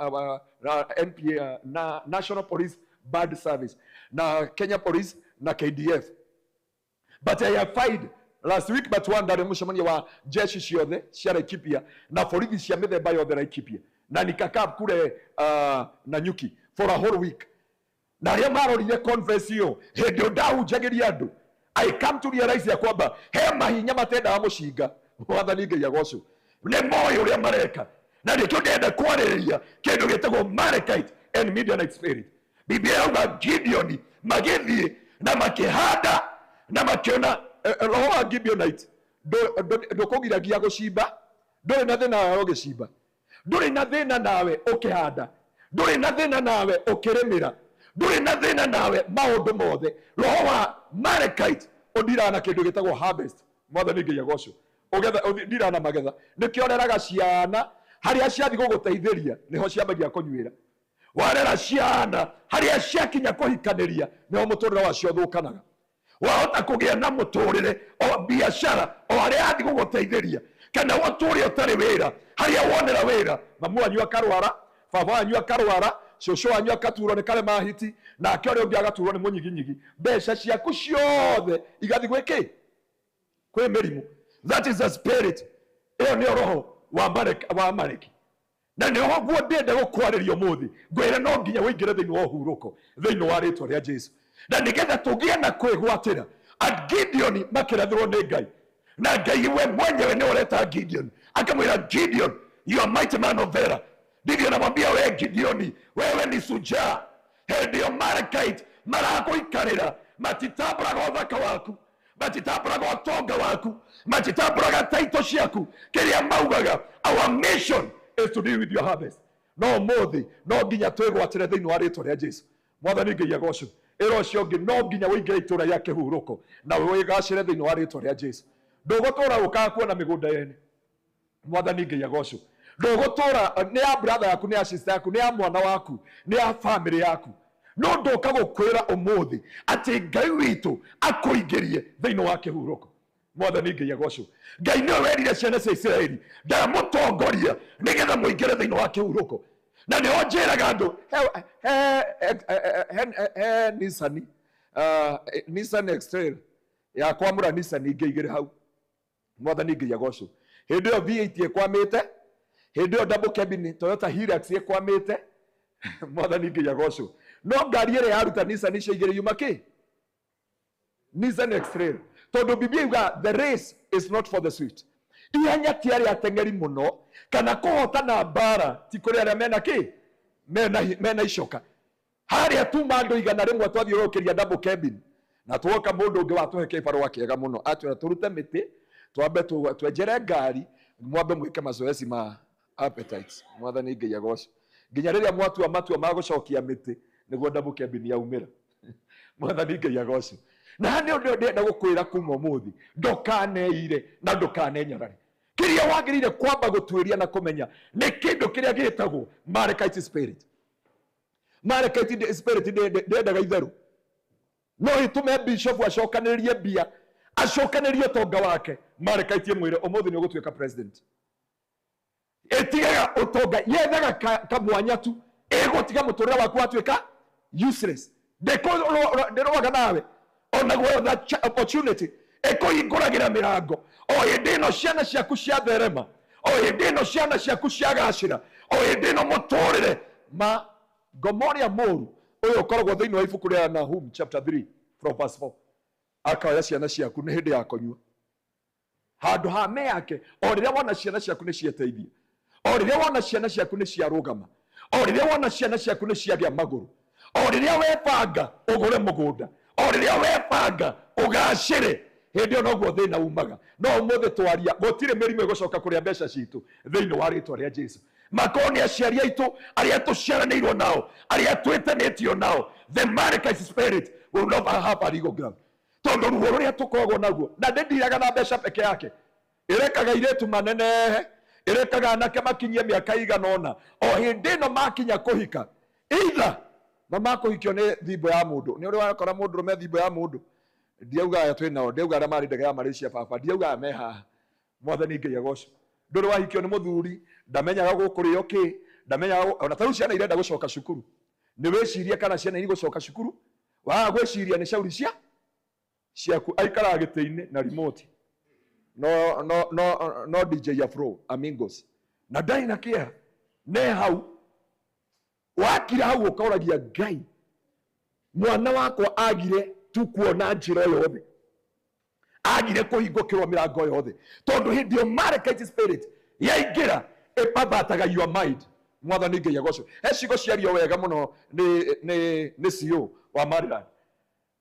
NPA, na National Police Band Service, na Kenya Police na KDF. But I have find last week but one ndarĩ mũcemanio wa jeshi ciothe cia Laikipia na borithi cia mĩthemba yothe Laikipia, na nikakaa kule Nanyuki for a whole week. Na arĩa marorire conference ĩyo, hĩndĩ ĩyo ndahunjagĩria andũ I come to realize ya kwamba he mahinya matendaga mũcinga. Mwathani Ngai agocwo, nĩ moĩ ũrĩa mareka, na nĩkĩo ndĩrenda kwarĩrĩria kĩndũ gĩtagwo Amalekite and Midianite spirit. Biblia yauga Gideoni magĩthiĩ na makĩhanda na makĩona roho wa Gibeonite ndũkũgiragia gũcimba, ndũrĩ na thĩna nawe ũgĩcimba, ndũrĩ na thĩna nawe ũkĩhanda, ndũrĩ na thĩna nawe ũkĩrĩmĩra, ndũrĩ na thĩna nawe maũndũ mothe. Roho wa Amalekite ũndiraga na kĩndũ gĩtagwo harvest. Mwathani Ngai agocwo, ũgetha ũndiraga na magetha. Nĩkĩo ũreraga ciana harĩa ciathiĩ gũgũteithĩria nĩho ciambagia kũnyuĩra. Warera ciana harĩa ciakinya kũhikanĩria nĩho mũtũrĩre wacio ũthũkanaga. Wahota kũgĩa na mũtũrĩre o biacara o harĩa yathiĩ gũgũteithĩria, kana ũtũre ũtarĩ wĩra, harĩa wonera wĩra mamu wanyu akarwara, baba wanyu akarwara, cũcũ wanyu akaturwo nĩ karema hiti, nake ũrĩa ũngĩ agaturwo nĩ mũnyiginyigi. Mbeca ciaku ciothe igathiĩ gwĩ kĩ? Kwĩ mĩrimũ. That is the spirit. Ĩyo nĩyo roho wa Amaleki. Na nĩho guo ndĩrenda gũkwarĩria ũmũthĩ, ngwĩre no nginya ũingĩre thĩinĩ wa ũhurũko thĩinĩ wa rĩtwa rĩa Jesu, na nĩgetha tũgĩe na kwĩgwatĩra. At Gideon makĩrathĩrwo nĩ Ngai, na Ngai we mwenyewe nĩ ũreta Gideon, akamwĩra Gideon, you are mighty man of valor. Gideon amwambia we Gideoni, wewe ni shujaa. Hĩndĩ ĩyo Amalekite marakũikarĩra, matitambũraga ũthaka waku, matitambũraga ũtonga waku, matitambũraga taito ciaku. Kĩrĩa maugaga, our mission is to deal with your harvest. No ũmũthĩ no nginya twĩgwatĩre thĩinĩ wa rĩtwa rĩa Jesu. Mwathani Ngai agocwo. Ĩra ũcio ũngĩ, no nginya ũingĩre itũũra rĩa kĩhurũko na wĩgacĩre thĩinĩ wa rĩtwa rĩa Jesu. Ndũgũtũra ũkaga kuona mĩgũnda yene. Mwathani Ngai agocwo. Ndũgũtũra nĩ ya brother yaku, nĩ ya sister yaku, nĩ ya mwana waku, nĩ ya family yaku. No ndoka gũkwĩra ũmũthĩ atĩ Ngai witũ akũingĩrie thĩinĩ wa kĩhurũko. Mwathani Ngai agocwo. Ngai nĩwe werire ciana cia Isiraeli, ndamũtongoria nĩgetha mũingĩre thĩinĩ wa kĩhurũko. Na nĩho njĩraga andũ, he Nissan, Nissan X-Trail ya kwamũra Nissan ingĩ igĩrĩ hau. Mwathani Ngai agocwo. Hĩndĩ ĩyo V8 ĩkwamĩte, hĩndĩ ĩyo double cabin Toyota Hilux ĩkwamĩte. Mwathani Ngai agocwo. No ngari ĩrĩa yaruta Nissan icio igĩrĩ yuma kĩ? Nissan X-Trail. Tondũ Biblia yuga the race is not for the swift. Ihenya ti arĩa ateng'eri mũno, kana kũhotana mbara ti kũrĩ arĩa mena kĩ? Mena icoka. Harĩa tuma andũ 100 twathiũrũrũkĩria double cabin, na tuoka mũndũ ũngĩ watũhe kĩbarũa kĩega mũno, atwĩra tũrute mĩtĩ, twambe twenjere ngari, mwambe mwĩke mazoezi ma appetites. Mwathani Ngai agocwo. Nginya rĩrĩa mwatua matua ma gũcokia mĩtĩ, nĩguo double cabin yaumĩra. Mwathani Ngai agocwo. Na nĩ ũndũ ndĩrenda gũkwĩra kuma ũmũthĩ, ndũkaneire na ndũkanenyarare. Kĩrĩa wagĩrĩire kwamba gũtuĩria na kũmenya nĩ kĩndũ kĩrĩa gĩtagwo Amalekite spirit. Amalekite spirit ndĩendaga itherũ. No ĩtũme bishop acokanĩrĩrie mbia, acokanĩrĩrie ũtonga wake. Amalekite ĩmwĩre ũmũthĩ nĩ ũgũtuĩka president. Ĩtigaga ũtonga, yethaga kamwanya tu, ĩgũtiga mũtũrĩre waku watuĩka useless. Ndĩrũaga nawe ona gwetha opportunity, ĩkũhingũragĩra mĩrango. O hĩndĩ ĩno ciana ciaku ciatherema, o hĩndĩ ĩno ciana ciaku ciagacĩra, o hĩndĩ ĩno mũtũrĩre ma ngoma ũrĩa mũru ũyũ ũkoragwo thĩinĩ wa ibuku rĩa Nahum chapter 3 from verse 4, akaya ciana ciaku nĩ hĩndĩ ya kũnyua handũ ha me yake. O rĩrĩa wona ciana ciaku nĩ cieteithia, o rĩrĩa wona ciana ciaku nĩ ciarũgama, o rĩrĩa wona ciana ciaku nĩ ciagĩa magũrũ, o rĩrĩa webanga ũgũre mũgũnda, o rĩrĩa webanga ũgacĩre, hĩndĩ ĩyo noguo thĩna umaga. No ũmũthĩ twaria gũtirĩ mĩrimũ ĩgũcoka kũrĩa mbeca citũ thĩinĩ wa rĩtwa rĩa Jesu. Makorwo nĩ aciari aitũ arĩa tũciaranĩirwo nao, arĩa twĩtanĩtio nao, the Amalekite spirit will not have a legal ground. Tondũ ruo rũrĩa tũkoragwo naguo, na ndĩndiraga na mbeca peke yake, ĩrekaga airĩtu manenehe, ĩrekaga anake makinyie mĩaka igana ũna, o hĩndĩ ĩno makinya kũhika, either na makũhikio nĩ thimbo ya mũndũ. Nĩ ũrĩ wakora mũndũrũme thimbo ya mũndũ? Ndiauga aya twĩ nao, ndiauga arĩa marĩ ndege ya Malaysia baba, ndiauga aya me haha. Mwathani Ngai agocwo. Ndũrĩ wahikio nĩ mũthuri, ndamenyaga gũkũrĩo kĩ, ndamenyaga ona ta rĩu ciana irenda gũcoka cukuru. Nĩ wĩcirie kana ciana igũcoka cukuru? Waga gwĩciria nĩ cauri ciaku. Aikaraga gĩtĩ-inĩ na remote. No, no, no, no DJ Afro Amigos. Na ndarĩ na kĩeha. Ne hau wakira hau ũkoragia Ngai, mwana wakwa agire tu kuona njĩra yothe. Agire kũhingũkĩrwo mĩrango yothe tondũ hĩndĩ ĩyo Amalekite spirit yaingĩra, ĩpabataga your mind. Mwathani Ngai agocwo. He ciugo ciario wega mũno nĩ CEO wa Maryland,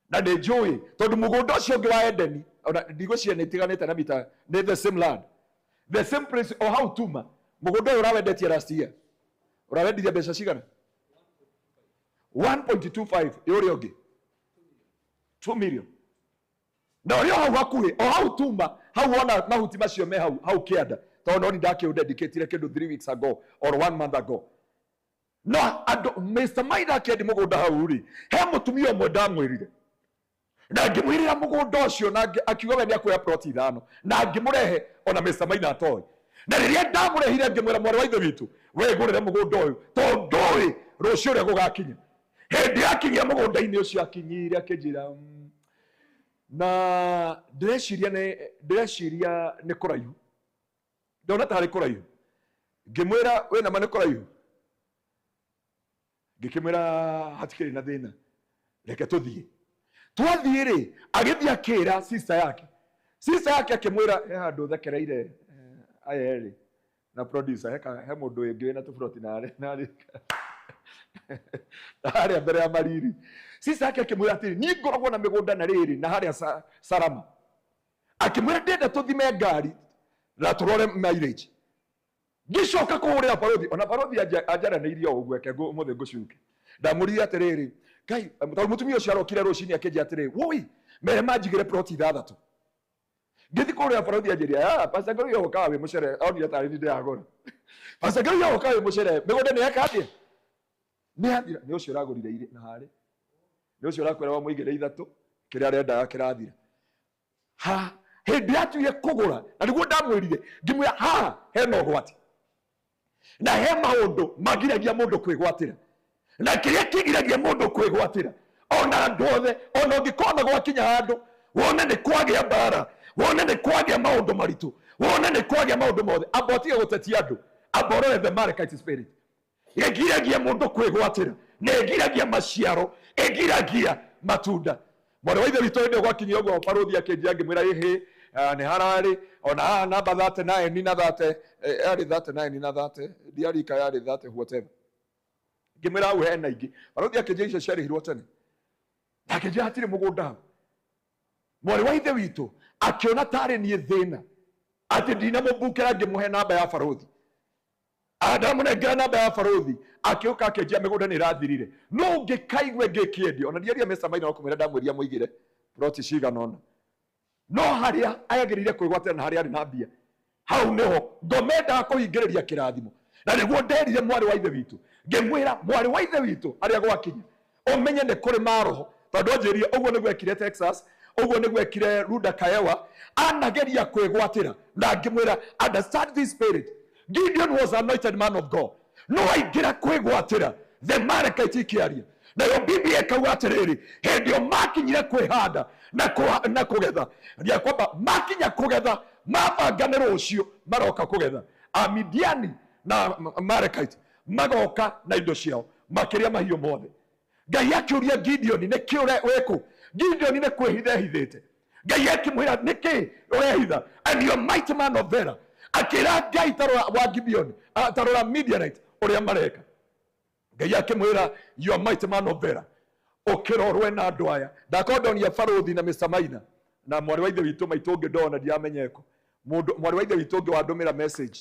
na nĩ njũĩ tondũ mũgũnda ũcio ũngĩ wa Edeni ona ndigũciria nĩ itiganĩte na mita, nĩ the same land, the same place, o hau tuma. Mũgũnda ũyũ ũrawendetie last year ũrawendirie mbeca cigana? 1.25. Ĩ ũrĩa ũngĩ 2 million, na ũrĩa o hau hakuhĩ, o hau tuma hau, wona mahuti macio me hau hau kĩanda, tondũ noni ndakĩũdedicatire kĩndũ 3 weeks ago or one month ago. No andũ Mr. Maina akĩendi mũgũnda hau rĩ, he mũtumia ũmwe ndamwĩrire na ngĩmwĩrĩra mũgũnda ũcio na akiuga we nĩakuoya plot 5, na ngĩmũrehe ona Mr. Maina atoĩ. Na rĩrĩa ndamũrehire, ngĩmwĩra, "Mwarĩ wa ithe witũ, we gũrĩre mũgũnda ũyũ tondũ ndũĩ rũciũ ũrĩa gũgakinya." Hĩndĩ yakinyia mũgũnda-inĩ ũcio, akinyire akĩnjĩra, na ndĩreciria nĩ kũraihu, ndona tarĩ kũraihu." Ngĩmwĩra, "Wĩna ma nĩ kũraihu?" Ngĩkĩmwĩra, "Hatikĩrĩ na thĩna, reke tũthiĩ." Twathiĩ rĩ, agĩthiĩ akĩra sister yake. Sister yake akĩmwĩra, "He handũ thekereire aya erĩ na producer, he mũndũ ũngĩ wĩna tũburoti narĩ narĩ na harĩa mbere ya mariri." Sister yake akĩmwĩra atĩrĩ, "Niĩ ngoragwo na mĩgũnda na rĩrĩ na harĩa Salama." Akĩmwĩra, "Ndĩrenda tũthime ngari na tũrore mileage." Ngĩcoka kũhũrĩra barothi, ona barothi anjaranĩirie o ũguo, eke ũmũthĩ ngũcuke. Ndamũririe atĩrĩrĩ, "Ngai," tondũ mũtumia ũcio arokire rũcinĩ akĩnjĩra atĩrĩ, "Woi, mere manjigĩre ploti 6." Ngĩthiĩ kũhũrĩra barothi, anjĩria, "Ah, Pastor Ngũrũye ũkaga wĩ mũcere." Onire tarĩ niĩ ndĩragũra. "Pastor Ngũrũye ũkaga wĩ mũcere, mĩgũnda nĩ yeka atĩa? Nĩ yathira." Nĩ ũcio ũragũrire irĩ na harĩ nĩ ũcio ũrakwĩra wamũigĩre 3, kĩrĩa arendaga kĩrathira. Ha hĩndĩ yatuire kũgũra, na nĩguo ndamwĩrire, ngĩmwĩra haha hena ũgwati na he maũndũ magiragia mũndũ kwĩgwatĩra, na kĩrĩa kĩgiragia mũndũ kwĩgwatĩra, ona andũ othe, ona ũngĩkona gwakinya handũ wone nĩ kwagĩa mbara, wone nĩ kwagĩa maũndũ maritũ, wone nĩ kwagĩa maũndũ mothe, amba ũtige gũtetia andũ, amba ũrore the Amalekite spirit ĩgiragia mũndũ kwĩgwatĩra, na ĩgiragia maciaro, ĩgiragia matunda. Mwarĩ wa ithe witũ, hĩndĩ ĩyo gwakinyia ũguo, barũthi akĩnjia, ngĩmwĩra, "Ĩhĩ, nĩ hararĩ ona haha namba 39 na 30, yarĩ 39 na 30, ndiarika yarĩ 30, whatever." Ngĩmwĩra, "Hau hena ingĩ." Barũthi akĩnjia, "Icio ciarĩhirwo tene." Na akĩnjia, "Hatirĩ mũgũnda hau." Mwarĩ wa ithe witũ akĩona tarĩ niĩ thĩna atĩ ndinamũmbukĩra. Ngĩmũhe namba ya barũthi. Ndamũnengera namba ya barũthi, akĩũka akĩnjia, "Mĩgũnda nĩ ĩrathirire." No ũngĩkaigue ngĩkĩendia, ona ndiaria mbeca maina, no kũmwĩra ndamwĩria mũigĩre ploti cigana ũna, no harĩa ayagĩrĩire kwĩgwatĩra na harĩa arĩ na mbia, hau nĩho ngomendaga kũhingĩrĩria kĩrathimo. Na nĩguo nderire mwarĩ wa ithe witũ, ngĩmwĩra, "Mwarĩ wa ithe witũ, harĩa gwakinya ũmenye nĩ kũrĩ maroho," tondũ anjĩrire ũguo nĩguo ekire Texas, ũguo nĩguo ekire Runda Kaewa, anageria kwĩgwatĩra. Na ngĩmwĩra, "Understand this spirit. Gideon was anointed man of God, no aingĩra kwĩgwatĩra, the Amalekite ikĩaria." Nayo Biblia ĩkauga atĩrĩrĩ, hĩndĩ ĩyo makinyire kwĩhanda na kũgetha, ya kwamba makinya kũgetha, mabanga nĩ rũciũ maroka kũgetha, Amidiani na Amalekite magoka na indo ciao, makĩrĩa mahiũ mothe. Ngai akĩũria Gideoni, "Nĩkĩ wĩkũ?" Gideoni nĩ kwĩhitha ehithĩte. Ngai akĩmwĩra, "Nĩkĩ ũrehitha?" And your mighty man of valor akĩra Ngai, "Tarora wa Gibeoni, tarora Midianite ũrĩa mareka." Ngai akĩmwĩra, "You are mighty man of valor, ũkĩra ũrũe na andũ aya." Ndakorwo ndonia barũthi na Mr. Maina na mwarĩ wa ithe witũ maitũ ũngĩ, ndona ndiramenya eko mũndũ, mwarĩ wa ithe witũ ũngĩ wandũmĩra message,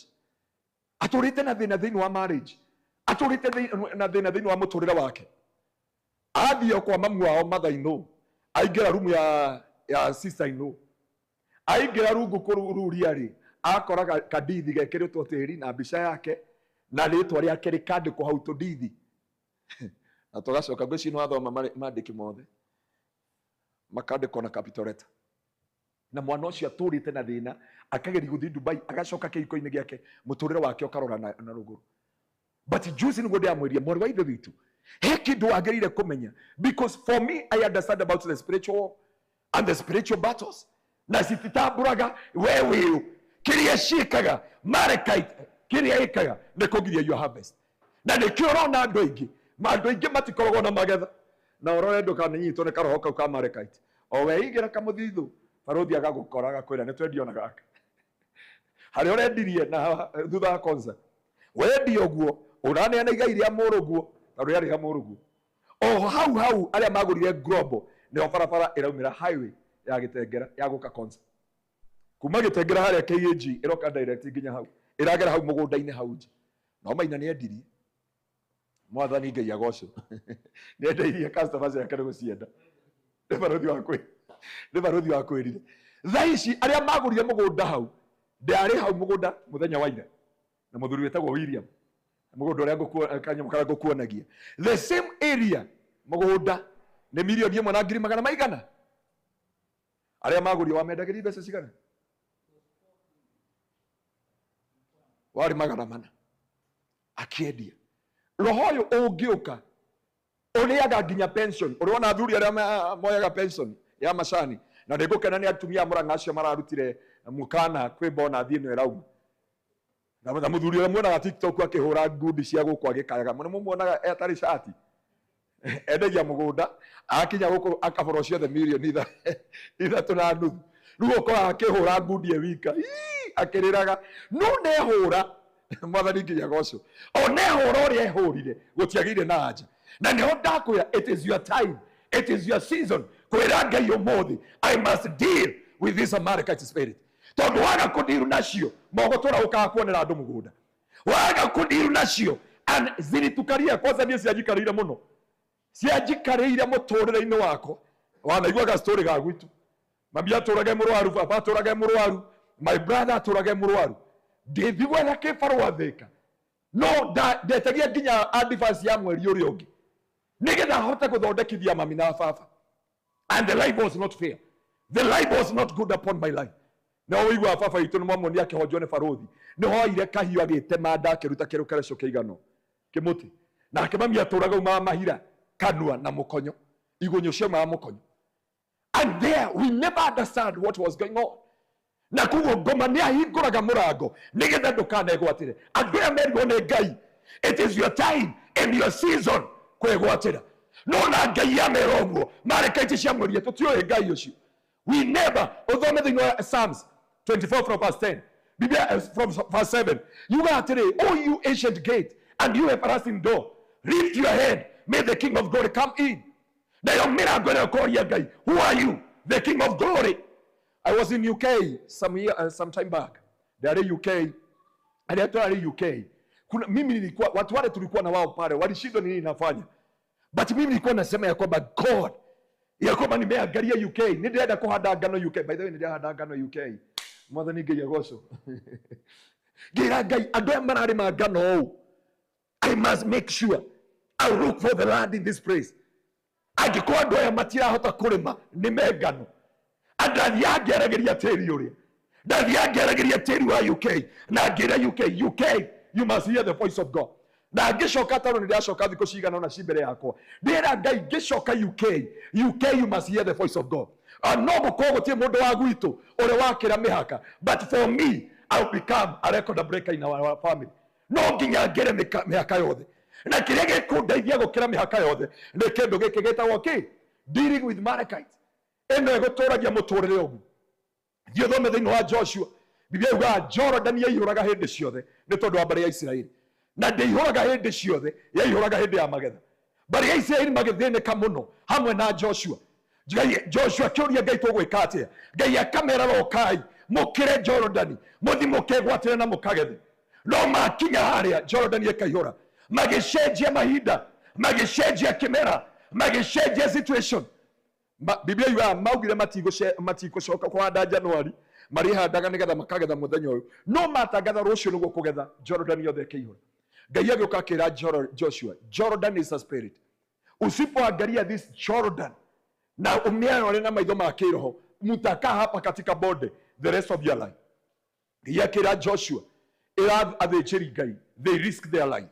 atũrĩte na thĩna thĩinĩ wa marriage, atũrĩte na thĩna thĩinĩ wa mũtũrĩre wake. Athiĩ kwa mamu wao mother in law, aingĩra rumu ya sister in law, aingĩra rungu kũruria rĩ, akora kandithi gekĩrĩtwo tĩri na mbica yake na rĩtwa rĩake rĩkandĩkwo hau, tũndithi na tũgacoka. Ngwĩciria nĩ wathoma mandĩki mothe makandĩkwo na capital letter. Na mwana ũcio atũrĩte na thĩna, akageria gũthiĩ Dubai, agacoka kĩhiko-inĩ gĩake, mũtũrĩre wake ũkarora na rũgũrũ. But juzi nĩguo ndĩramwĩria, mwarĩ wa ithe witũ, he kĩndũ wagĩrĩire kũmenya, because for me, I understand about the spiritual and the spiritual battles, na cititambũraga we wĩũ. Kĩrĩa ciĩkaga Amalekite, kĩrĩa ĩkaga nĩ kũgiria your harvest, na nĩkĩo ũrona andũ aingĩ matikoragwo na magetha. Na ũrore ndũkananyitwo nĩ karoho kau ka Amalekite. O weigĩra kamũthithũ. Barothi agagũkora agakwĩra nĩ twendia ona gaka harĩa ũrendirie na thutha wa konsa wendia ũguo ũraneana igai rĩa mũrũguo tondũ rĩarĩ rĩa mũrũguo. O hau hau arĩa magũrire Global nĩho barabara ĩraumĩra highway ya Gĩtengera ya gũka Konza. Kuma Gĩtengera harĩa KAG ĩroka direct nginya hau, ĩragera hau mũgũnda-inĩ hau nja. No Maina nĩ endirie. Mwathani Ngai agocwo. Nĩ endeirie customers yake nĩ gũcienda. Nĩ barothi wa kwĩ nĩ barothi wa kwĩrire. Thaa ici arĩa magũrire mũgũnda hau, ndarĩ hau mũgũnda mũthenya wa ira na mũthuri wĩtagwo William, mũgũnda ũrĩa kanyamũ karĩa ngũkuonagia, the same area mũgũnda nĩ 1,100,000 maigana. Arĩa magũrire wamendagĩria mbeca cigana? Warĩ 400. Akĩendia. Roho ũyũ ũngĩũka ũrĩaga nginya pension. Ũrona athuri arĩa moyaga pension ya macani, na nĩ ngũkena nĩ atumia a Mũrang'a acio mararutire mũkana kwĩ bonathi ĩno ĩrauma. Na mũthuri ũrĩa muonaga TikTok akĩhũra ngundi cia gũkũ agĩkayaga, mũno mũmuonaga etarĩ cati. Endagia mũgũnda, akinya gũkũ akabora ciothe 3.5 milioni. Rĩu ũkoraga akĩhũra ngundi e wika, ii, akĩrĩraga. No nehũra, Mwathani nginya gocwo. O nehũra ũrĩa ehũrire, gũtiagĩire na anja. Na nĩho ndakwĩra, it is your time, it is your season. Kwĩra Ngai ũmũthĩ, I must deal with this Amalekite spirit. Tondũ waga kũndiru nacio, mogũtũra ũkaga kuonera andũ mũgũnda. Waga kũndiru nacio, and zilitukaria, kwanza niĩ cianjikarĩire mũno. Cianjikarĩire mũtũrĩre-inĩ wakwa. Wanaiguaga story ga gwitũ. Mami atũrage mũrwaru, baba atũrage mũrwaru, my brother atũrage mũrwaru. Ndĩthi gwetha kĩbarũa Thĩka. No ndetagia nginya advance ya mweri ũrĩa ũngĩ. Nĩgetha hote gũthondekithia mami na baba. And the life was not fair. The life was not good upon my life. Na ũiguaga baba witũ nĩ mwamuonia akĩhonjwo nĩ barothi. Nĩ hoire kahiũ agĩtema nda akĩruta kĩrũkereco kĩigana kĩmũtĩ. Nake mami atũraga umaga mahira kanua na mũkonyo. Igunyũ ciaumaga mũkonyo. And there we never understand what was going on. Na koguo ngoma nĩ ahingũraga mũrango nĩgetha ndũkanegwatĩre. Andũ aya merirwo nĩ Ngai, it is your time and your season kwĩgwatĩra. No na Ngai amera ũguo, marekaiti ciamwĩrire tũtiũĩ Ngai ũcio. We never, ũthome thĩinĩ wa Psalms 24 from verse 10. Biblia from verse 7. Yuga atĩrĩ, O you ancient gate and you everlasting door, lift your head, may the King of glory come in. Nayo mĩrango ĩrĩa ũkoria Ngai, who are you? The King of glory. I was in UK some year, some time back. Ndari UK. Arĩa twarĩ UK. Kuna, mimi nilikuwa, watu wale tulikuwa na wao pale, walishindwa nini nafanya. But mimi nilikuwa nasema ya kwamba God, ya kwamba nimeangalia UK, nĩndĩrenda kũhanda ngano UK. By the way, nĩndĩrahanda ngano UK. Mwathani Ngai agocwo. Ngĩra Ngai, andũ aya mararĩma ngano ũũ. I must make sure I look for the land in this place. Angĩkorwo andũ aya matirahota kũrĩma, nĩme ngano. Ndathiaga ngĩaragĩria tĩri ũrĩa. Ndathiaga ngĩaragĩria tĩri wa UK. Na ngĩra UK, UK, you must hear the voice of God. Na ngĩcoka tondũ nĩndĩracoka thikũ cigana ũna ci mbere yakwa. Ndĩra Ngai ngĩcoka UK, UK you must hear the voice of God. No gũkorwo gũtirĩ mũndũ wa gwitũ ũrĩa wakĩra mĩhaka, but for me, I will become a record breaker in our family. No nginya ngĩre mĩhaka yothe. Na kĩrĩa gĩkũndeithia gũkĩra mĩhaka yothe nĩ kĩndũ gĩkĩ gĩtagwo kĩ? Dealing with Amalekites. Ĩno ĩgũtũragia mũtũrĩre ũguo. Thiĩ ũthome thĩinĩ wa Joshua. Biblia yugaga Jordan yaihũraga hĩndĩ ciothe nĩ tondũ wa mbarĩ ya Isiraeli. Na ndĩihũraga hĩndĩ ciothe, yaihũraga hĩndĩ ya magetha. Mbarĩ ya Isiraeli magĩthĩnĩka mũno hamwe na Joshua. Ngai, Joshua akĩũria Ngai tũgwĩka atĩa? Ngai akamera rokai mũkĩre Jordan, mũthi mũkegwatĩre na mũkagethe. No makinya harĩa Jordan ĩkaihũra, magĩcenjia mahinda, magĩcenjia kĩmera, magĩcenjia situation. Biblia yugaga maugire matigũcoka kũhanda Januari, marĩhandaga nĩgetha makagetha mũthenya ũyũ. No matangatha rũciũ nĩguo kũgetha, Jordan yothe ĩkĩihũra. Ngai agĩũka akĩra Joshua, Jordan is a spirit. Usipoangalia this Jordan na ũmĩarore na maitho ma kĩroho, mutakaa hapa katika bonde the rest of your life. Ngai akĩra Joshua, ĩra athĩnjĩri Ngai, they risk their life.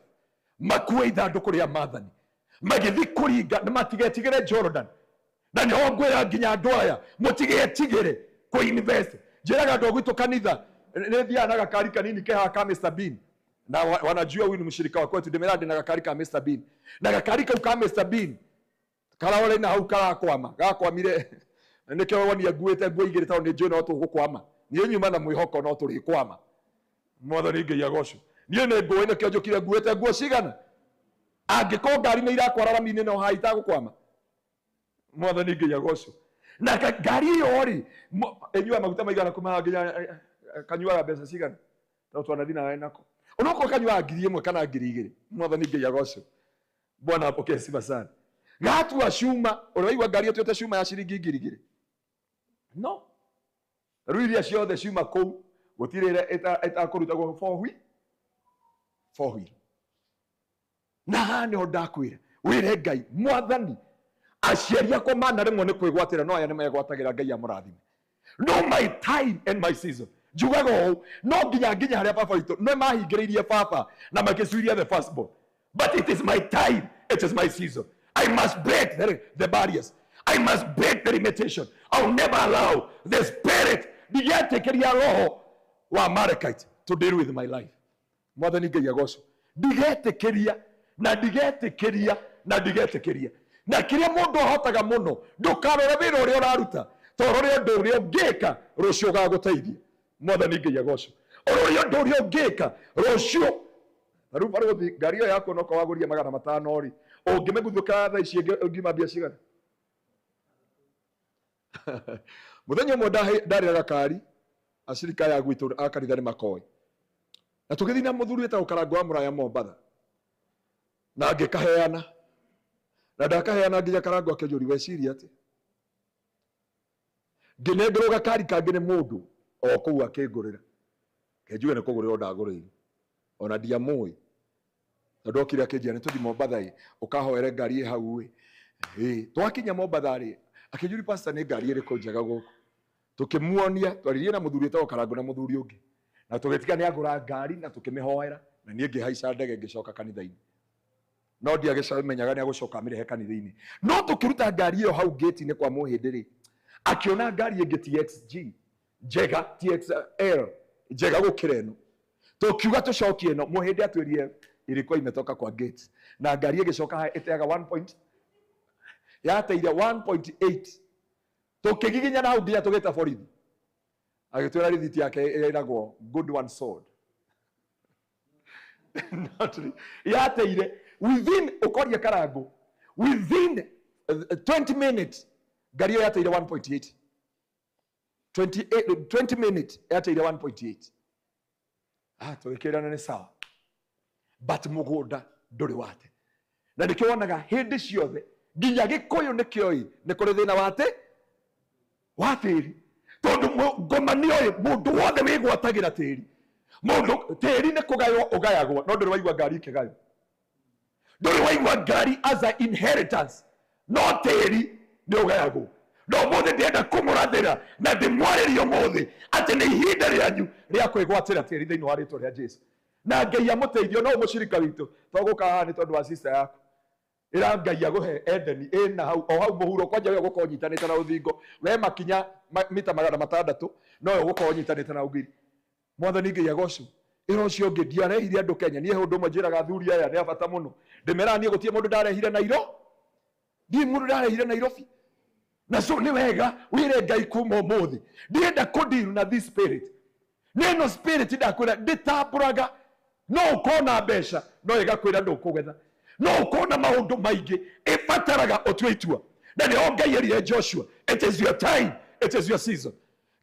Makue ithandũkũ rĩa maathani. Magĩthiĩ kũringa na matigetigĩre Jordan. Na nĩho ngwĩra nginya andũ aya, mũtigetigĩre kũ-invest. Njĩraga andũ a gwitũ kanitha, nĩ thiaga na gakari kanini ke haha ka Mr Bean. Na wanajua huyu ni mshirika wa kwetu, ndĩmera ndĩ na gakari ka Mr Bean. Na gakari kau ka Mr Bean, karore na hau karakwama, gakwamire. Na nĩkĩo wonia nguĩte nguo igĩrĩ tondũ nĩ njũĩ no tũgũkwama. Niĩ nyuma na mwĩhoko no tũrĩkwama. Mwathani Ngai agocwo. Niĩ nĩ ngũĩ nĩkĩo njũkire nguĩte nguo cigana. Angĩkorwo ngari nĩ irakwara rami-inĩ no haha itagũkwama. Mwathani Ngai agocwo. Na ngari ĩyo rĩ, ĩnyuaga maguta maigana kuma nginya kanyuaga mbeca cigana. Tondũ twanathi nawe nako. Onokorwo kanyuaga 1,000 kana 2,000. Mwathani Ngai agocwo. Bwana apokee sifa sana. Gatua cuma, ũraigua ngari ĩtuĩte cuma ya ciringi 2,000. No. Rĩu iria ciothe ciuma kũu gũtirĩ ĩrĩa ĩtakũrutagwo four wheel. Four wheel. Na haha nĩho ndakwĩra, wĩre Ngai, Mwathani, aciari akwa manaremwo nĩ kwĩgwatĩra, no aya nĩ megwatagĩra, Ngai amũrathime. No my time and my season. Njugaga ũũ, no nginya nginya harĩa baba witũ nĩ mahingĩrĩirie baba na makĩcuiria the firstborn. But it is my time, it is my season. I must break the barriers. I must break the limitation. I'll never allow the spirit ndigetĩkĩria roho wa Amalekite to deal with my life. Mwathani Ngai agocwo. Ndigetĩkĩria na ndigetĩkĩria na ndigetĩkĩria. Na kĩrĩa mũndũ ahotaga mũno, ndũkarore wĩra ũrĩa ũraruta, torore ũndũ ũrĩa ũngĩka rũciũ ũgagũteithia. Mwathani Ngai agocwo. Ũrore ũndũ ũrĩa ũngĩka rũciũ. Na rĩu barũthi, ngari ĩyo yaku onokorwo wagũrire 500 rĩ, ũngĩmĩguthũka thaa ici ĩngiuma mbia cigana? Mũthenya ũmwe ndarĩ na gakari, acirika aya gwitũ a kanitha nĩ makoĩ. Na tũgĩthiĩ na mũthuri wĩtagwo Karangũ wa Mũraya Mombatha. Na ngĩkaheana. Na ndakaheana nginya Karangũ akĩnjũria, weciria atĩa? Ngĩnengerwo gakari kangĩ nĩ mũndũ o kũu akĩngũrĩra. Kĩnjuge nĩ kũgũrĩrwo ndagũrĩirwo. Ona ndiamũĩ. Na ndokire akĩnjĩra nĩ tũthiĩ Mombatha ĩ, ũkahoere ngari ĩ hau ĩ. Ĩ, twakinya Mombatha rĩ, akĩnjũria pastor nĩ ngari ĩrĩkũ njega gũkũ. Tũkĩmuonia, twaririe na mũthuri wĩtagwo Karangũ na mũthuri ũngĩ. Na tũgĩtiga nĩ agũra ngari na tũkĩmĩhoera, na niĩ ngĩhaica ndege ngĩcoka kanitha-inĩ. No ndiagĩcamenyaga nĩ agũcoka amĩrehe kanitha-inĩ. No tũkĩruta ngari ĩyo hau gate-inĩ kwa Mũhĩndĩ rĩ, akĩona ngari ĩngĩ TXG njega, TXL njega gũkĩra ĩno. Tũkiuga tũcokie ĩno, Mũhĩndĩ atwĩrire ilikuwa imetoka kwa gate. Na ngari ĩgĩcoka haha ĩteaga one point, yateire 1.8. Tũkĩgiginyana hau nginya tũgĩta borithi. Agĩtwĩra rithiti yake ĩragwo good one sold. Not really. Yateire within ũkoria Karangũ within 20 minutes ngari ĩyo yateire 1.8. 20 minutes yateire 1.8. Tũgĩkĩrana nĩ sawa. But mũgũnda ndũrĩ wate. Na nĩkĩo wonaga hĩndĩ ciothe nginya Gĩkũyũ nĩkĩoĩ nĩ kũrĩ thĩna wa tĩ wa tĩri. Tondũ ngoma nĩoĩ mũndũ wothe wĩgwatagĩra tĩri. Mũndũ tĩri nĩ kũgaywo ũgayagwo, no ndũrĩ waigua ngari ĩkĩgaywo. Ndũrĩ waigua ngari as a inheritance, no tĩri nĩ ũgayagwo. No ũmũthĩ ndĩrenda kũmũrathĩra na ndĩmwarĩrie ũmũthĩ atĩ nĩ ihinda rĩanyu rĩa kwĩgwatĩra tĩri thĩinĩ wa rĩtwa rĩa Jesũ. Na Ngai amũteithie, no mũcirika witũ togũka haha nĩ tondũ wa sister yaku. Ĩra Ngai agũhe Edeni ĩna hau, o hau mũhuro kwanja we ũgũkorwo ũnyitanĩte na rũthingo. We makinya mita 600 no we ũgũkorwo ũnyitanĩte na ũgiri. Mwathani Ngai agocwo. Ĩra ũcio ũngĩ ndiarehire andũ Kenya. Niĩ ũndũ ũmwe njĩraga athuri aya nĩ a bata mũno. Ndĩmeraga niĩ gũtirĩ mũndũ ndarehire Nairobi. Ndiĩ mũndũ ndarehire Nairobi. Na so nĩ wega wĩre Ngai kuma ũmũthĩ. Ndienda kũ deal na this spirit. Nĩ ĩno spirit ndakwĩra ndĩtambũraga. No ũkona mbeca no ĩgakwĩra ndũkũgetha. No ũkona maũndũ maingĩ ĩbataraga ũtue itua. Na nĩho Ngai erire Joshua, it is your time, it is your season.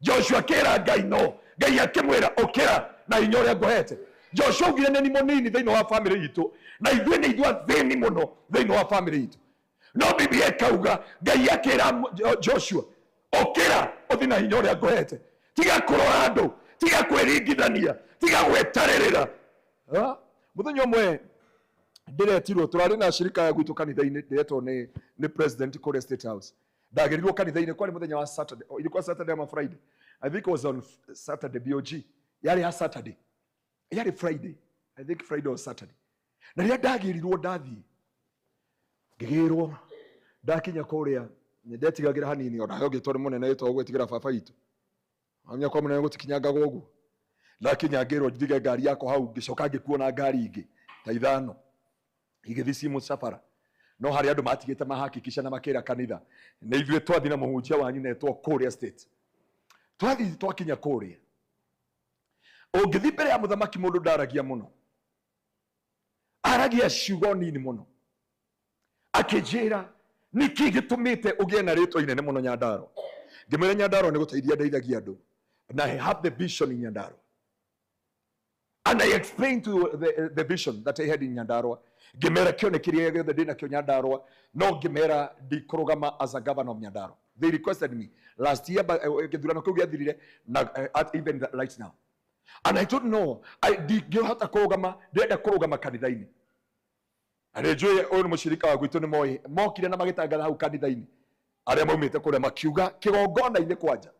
Joshua akĩra Ngai no, Ngai akĩmwĩra ũkĩra na hinya ũrĩa ngũhete. Joshua augire nĩ mũnini thĩinĩ wa family itũ, na ithuĩ nĩ ithuĩ athĩni mũno thĩinĩ wa family itũ. No Biblia ĩkauga Ngai akĩra Joshua ũkĩra ũthiĩ na hinya ũrĩa ngũhete. Tiga kũrora andũ, tiga kwĩringithania, tiga gwĩtarĩrĩra. Mũthenya ũmwe ndĩretirwo, tũrarĩ na shirika ya gwitũ kanitha-inĩ, ndĩretwo nĩ president kũrĩa State House. Ndagĩrirwo kanitha-inĩ, kwarĩ mũthenya wa Saturday, oh, ilikuwa Saturday ama Friday. I think it was on Saturday, BOG. Yarĩ ya Saturday. Yarĩ Friday. I think Friday or Saturday. Na rĩrĩa ndagĩrirwo ndathiĩ, ngĩgĩrwo, ndakinya kũrĩa, nĩndetigagĩra hanini, ona he ũngĩtwo nĩ mũnene wĩtagwo gwĩtigĩra baba witũ. Wamenya kwa mũnene gũtikinyangagwo ũguo. Ndakinya ngĩrwo ndige ngari yakwa hau, ngĩcoka ngĩkuo na ngari ingĩ ta ithano. Igĩthiĩ ci mũcabara. No harĩ andũ matigĩte mahakikisha na makĩra kanitha nĩ ithuĩ twathi na mũhunjia wanyu netwo kũrĩa state. Twathi twakinya kũrĩa, ũngĩthiĩ mbere ya mũthamaki mũndũ ndaragia mũno, aragia ciugo nini mũno. Akĩnjĩra nĩkĩ gĩtũmĩte ũgĩe na rĩtwa inene mũno Nyandarua? Ngĩmwĩra Nyandarua nĩ gũteithia ndeithagia andũ, na I have the vision in Nyandarua. And I explained to the vision that I had in Nyandarua. Ngĩmera kĩone kĩrĩa gĩothe ndĩnakĩo Nyandarua, no ngĩmera ndikũrũgama as a governor of Nyandarua. They requested me last year, but gĩthurano kĩu gĩathirire na at even right now. And I told no, I ndingĩhota kũrũgama, ndĩrenda kũrũgama kanitha-inĩ. Na nĩ njũĩ ũyũ nĩ mũcirika wa gwitũ nĩ moĩ, mokire na magĩtangatha hau kanitha-inĩ, arĩa maumĩte kũrĩa makiuga kĩgongona-inĩ kwanja,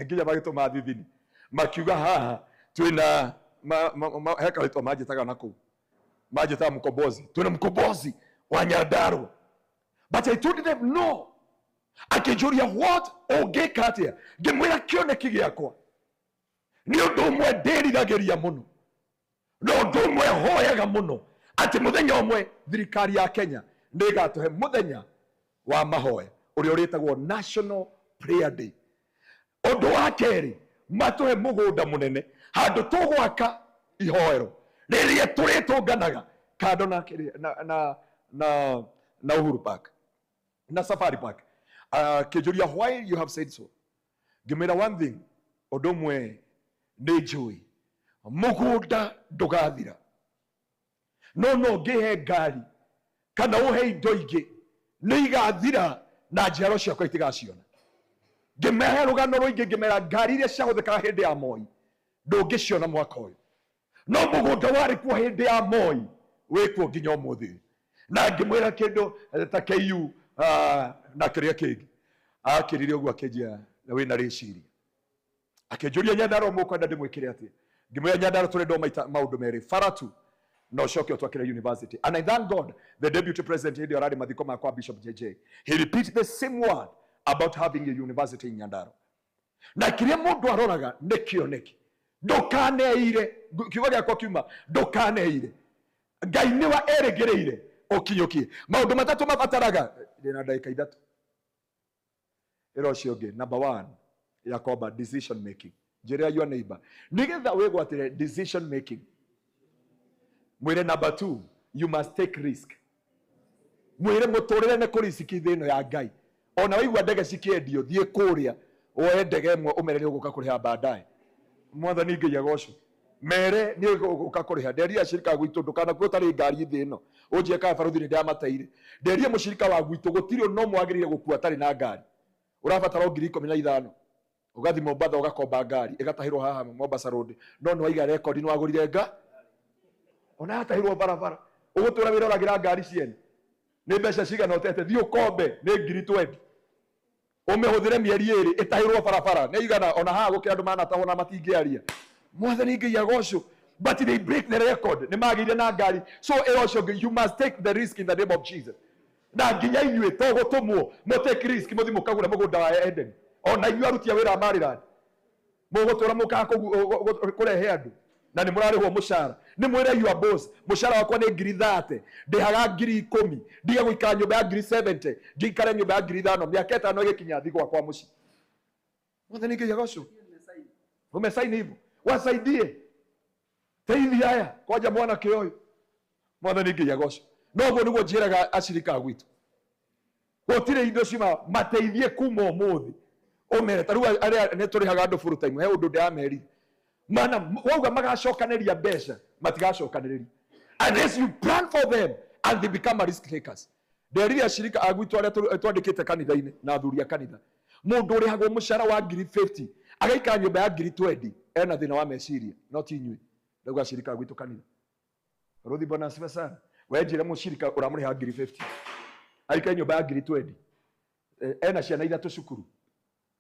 nginya magĩtũma thithini, makiuga haha twĩna he karĩtwa manjĩtaga na kũu, manjĩtaga mkombozi, twĩna mkombozi wa Nyandarua. But I told them no. Akĩnjũria what ũngĩka atĩa? Ngĩmwĩra kĩoneki gĩakwa nĩ ũndũ ũmwe ndĩriragĩria mũno, na ũndũ ũmwe hoyaga mũno, atĩ mũthenya ũmwe thirikari ya Kenya nĩ ĩgatũhe mũthenya wa mahoya ũrĩa ũrĩtagwo National Prayer Day. Ũndũ wa kerĩ, matũhe mũgũnda mũnene handũ tũgwaka ihoero rĩrĩa tũrĩtũnganaga kando na Uhuru Park na Safari Park. Kĩnjũria why you have said so. Ngĩmwĩra one thing, ũndũ ũmwe nĩ njũĩ, mũgũnda ndũgathira, no no ngĩhe ngari kana ũhe indo ingĩ nĩ igathira na njiaro ciakwa itigaciona. Ngĩmehe rũgano rũingĩ, ngĩmera ngari iria ciahũthĩkaga hĩndĩ ya Moi ndũngĩciona mwaka ũyũ, no mũgũnda warĩ kuo hĩndĩ ya Moi wĩkuo nginya ũmũthĩ. Na ngĩmwĩra kĩndũ ta KU na kĩrĩa kĩngĩ. Akĩrire ũguo akĩnjia na wĩna rĩciria, akĩnjũria Nyandarua mũkwenda ndĩmwĩkĩre atĩa? Ngĩmwĩra Nyandarua tũrenda maita maũndũ merĩ, bara tu na ũcoke ũtwakĩre university. And I thank God the deputy president hĩndĩ ĩyo ararĩ mathiko makwa Bishop JJ, he repeated the same word about having a university in Nyandarua. Na kĩrĩa mũndũ aroraga nĩ kĩoneki. Ndũkaneire, kiugo gĩakwa kiuma ndũkaneire, Ngai nĩwe erĩgĩrĩire ũkinyũkie. Maũndũ matatũ mabataraga, ndĩna ndagĩka ithatũ. Ĩra ũcio ũngĩ, number 1 ya kwamba decision making. Njĩra your neighbor nĩgetha wĩgwatĩre decision making. Mwĩre number 2, you must take risk. Mwĩre mũtũrĩre nĩ kũrisiki thĩ ĩno ya Ngai. Ona waigua ndege cikĩendio, thiĩ kũrĩa woe ndege ĩmwe ũmere nĩ ũgũka kũrĩha baadaye. Mwathani Ngai agocwo. Mere nĩ ũgũka kũrĩha. Nderie acirika gwitũ ndũkanakue ũtarĩ ngari thĩ ĩno. Ũnjie kana baruthi nĩ ndamateire. Nderie mũcirika wa gwitũ gũtirĩ no mwagĩrĩire gũkua atarĩ na ngari. Ũrabatara 15,000. Ũgathiĩ Mombatha ũgakomba ngari ĩgatahĩrwo haha Mombasa Road. No nĩ waiga rekondi nĩ wagũrire nga. Ona yatahĩrwo barabara. Ũgũtũra wĩra ũragĩra ngari ciene. Nĩ mbeca cigana ũtete, thiĩ ũkombe nĩ 20,000. Ũmĩhũthĩre mĩeri ĩrĩ ĩtahĩrwo barabara. Nĩ igana ona haha gũkĩra andũ manatahwo na matingĩaria. Mwathani Ngai agocwo. But they break the record. Nĩ magĩire na ngari. So ĩra ũcio ũngĩ, you must take the risk in the name of Jesus. Na nginya inyuĩ to gũtũmwo mũ take risk mũthiĩ mũkagũre mũgũnda wa Eden. Ona inyuĩ aruti a wĩra a Maryland mũgũtũra mũkaga kũrehe andũ na nĩ mũrarĩhwo mũcara. Nĩ mwĩre your boss, mũcara wakwa nĩ 30,000, ndĩhaga 10,000, ndige gũikara nyũmba ya 70,000, ngĩikare nyũmba ya 5,000, mĩaka 5 ĩgĩkinya thiĩ gwakwa mũciĩ. Mwathani Ngai agocwo. Umesaini hivyo, wasaidie teithia aya kwanja mwanake ũyũ. Mwathani Ngai agocwo. No ũguo nĩguo njĩraga acirika a gwitũ, gũtirĩ indo cima mateithie kuma ũmũthĩ. Ũmere ta rĩu arĩa nĩ tũrĩhaga andũ full time, he ũndũ ndĩramerire mana wauga magacokanĩria mbeca, matigacokanĩrĩria unless you plan for them and they become a risk takers. Nderire acirika a gwitũ arĩa twandĩkĩte kanitha-inĩ na athuri a kanitha, mũndũ ũrĩhagwo mũcara wa 50,000 agaikara nyũmba ya 20,000 ena thĩna wa meciria, no ti inyuĩ. Ndauga acirika a gwitũ kanitha, Ruthi bwana asifiwe sana. We njĩre mũcirika ũramũrĩha 50,000 aikare nyũmba ya 20,000, ena ciana ithatũ cukuru,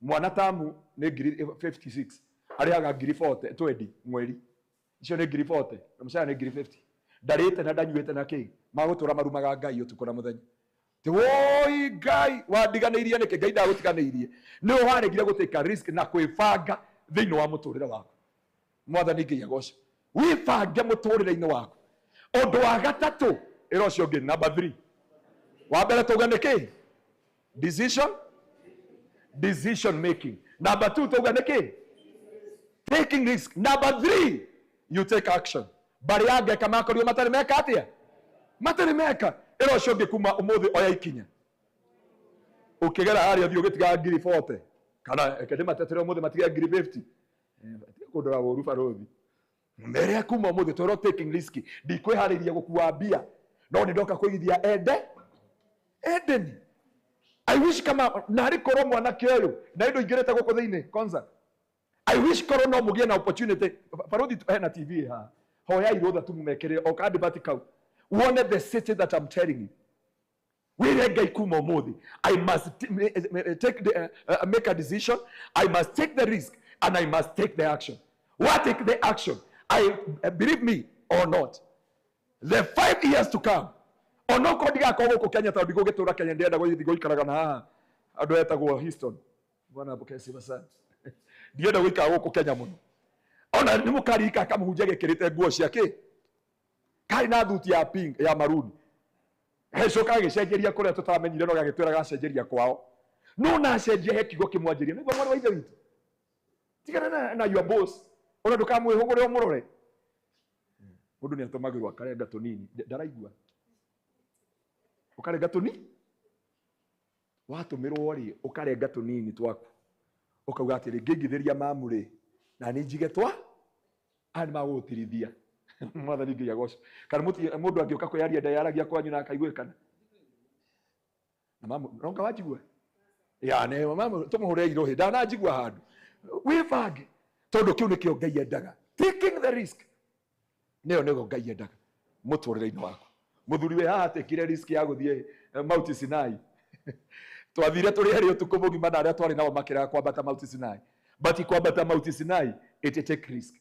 mwana tamu nĩ 56,000, arĩhaga 40,000 20 mweri, icio nĩ 40,000 na mũcara nĩ 50,000. Ndarĩte na ndanyuĩte na kĩ, magũtũra marumaga Ngai ũtukũ na mũthenya. Ti woi Ngai wandiganĩirie nĩkĩ? Ngai ndagũtiganĩirie, nĩ ũwaregire gũtĩka risk na kwĩbanga thĩinĩ wa mũtũrĩre waku. Mwathani Ngai agocwo. Wĩbange mũtũrĩre-inĩ waku. Ũndũ wa gatatũ, ĩra ũcio ũngĩ, number 3. Wa mbere tauga nĩ kĩ? Decision, decision making. Number 2 tauga nĩ kĩ? Taking risk. Number 3, you take action. Barĩ ya ngeka makorirwo matarĩ meka atĩa? Matarĩ meka. Ĩra ũcio ũngĩ kuma ũmũthĩ oya ikinya. Ũkĩgera harĩa ũthiĩ ũgĩtigaga ngiri 40 kana reke ndĩmatetere ũmũthĩ matige ngiri 50. Tiga kũndora ũru barũthi. Mbere kuma ũmũthĩ twerwo taking risk, ndikwĩharĩria gũkua mbia no nĩ ndoka kũigithia ende Edeni. I wish kama narĩ korwo mwanake ũyũ na indo ingĩrĩte gũkũ thĩinĩ concert. I wish korwo no mũgĩe na opportunity. Barũthi hena TV haha, hoyai rũtha tu mũmekĩrĩre o ka advert kau wone the city that I'm telling you. Wĩre Ngai kuma ũmũthĩ, I must take the, make a decision, I must take the risk and I must take the action. What take the action? I believe me or not, the 5 years to come, onokorwo ndigakorwo gũkũ Kenya tondũ ndigũgĩtũra Kenya, ndĩrenda gũthiĩ gũikaraga na haha andũ etagwo Houston. Bwana apokee sifa sana. Ndienda gũikara gũkũ Kenya mũno. Ona nĩ mũkaririkana kamũhunjia gekĩrĩte nguo cia kĩ? Karĩ na thuti ya pink ya maroon. Gagĩcoka gagĩcenjeria kũrĩa tũtamenyire no gagĩtwĩra gacenjeria kwao. No na acenjia he kiugo kĩmwanjĩria. Nĩguo mwarĩ wa ithe witũ. Tigana na your boss. Ona ndũkamwĩhũgũre ũmũrore. Mũndũ nĩ atũmagĩrwo akarenga tũnini. Ndaraigua. Ũkarenga tũnini? Watũmĩrwo rĩ, ũkarenga tũnini twaku. Ũkauga atĩrĩ, ngĩingithĩria mamu rĩ, na nĩ njige twa, aya nĩ magũgũtirithia. Mwathani Ngai agocwo. Kana mũndũ angĩũka kwĩyaria ndeyaragia kwanyu na akaiguĩkana. Na mamu, no nga wanjigua? Ya, nĩ mamu, tũmũhũre irũhĩ, ndananjigua handũ. Wĩbange, tondũ kĩu nĩkĩo Ngai endaga. Taking the risk. Nĩyo nĩgo Ngai endaga mũtũrĩre-inĩ waku. Mũthuri wĩ haha atekire risk ya gũthiĩ Mount Sinai. Twathire tũrĩ erĩ ũtukũ mũgima na arĩa twarĩ nao makĩrega kwambata Mount Sinai. But kwambata Mount Sinai, it take risk.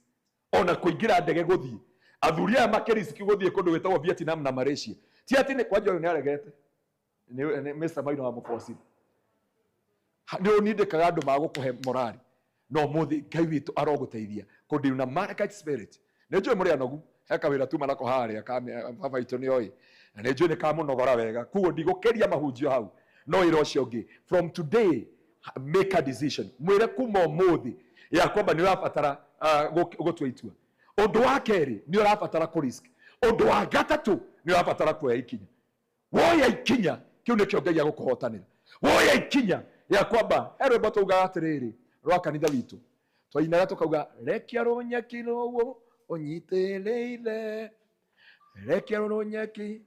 Ona kũingĩra ndege gũthiĩ. Athuri aya makĩriski gũthiĩ kũndũ gwĩtagwo Vietnam na Malaysia. Ti atĩ nĩ kwanja ũyũ nĩ aregete. Nĩ Mr. Maina wa Mũboci. Nĩ ũnindĩkaga andũ magũkũhe morali. No mũthĩ Ngai witũ arogũteithia kũndiru na Malachite spirit. Nĩ njũĩ mũrĩ anogu, he kawĩra tuma nako harĩa ka baba witũ nĩ oĩ. Na nĩ njũĩ nĩ kamũnogora wega. Koguo ndigũkĩria mahunjio hau. No wĩra ũcio ũngĩ, from today make a decision. Mwĩre kuma ũmũthĩ ya kwamba nĩ ũrabatara gũtua itua. Ũndũ wa kerĩ nĩ ũrabatara kũ risk. Ũndũ wa gatatũ nĩ ũrabatara kuoya ikinya. Woya ikinya, kĩu nĩkĩo Ngai agũkũhotanĩra. Woya ikinya ya kwamba, he rwĩmbo taugaga atĩrĩrĩ rwa kanitha witũ. Twainaga tũkauga rekia rũnyeki rũu ũnyitĩrĩire, rekia rũnyeki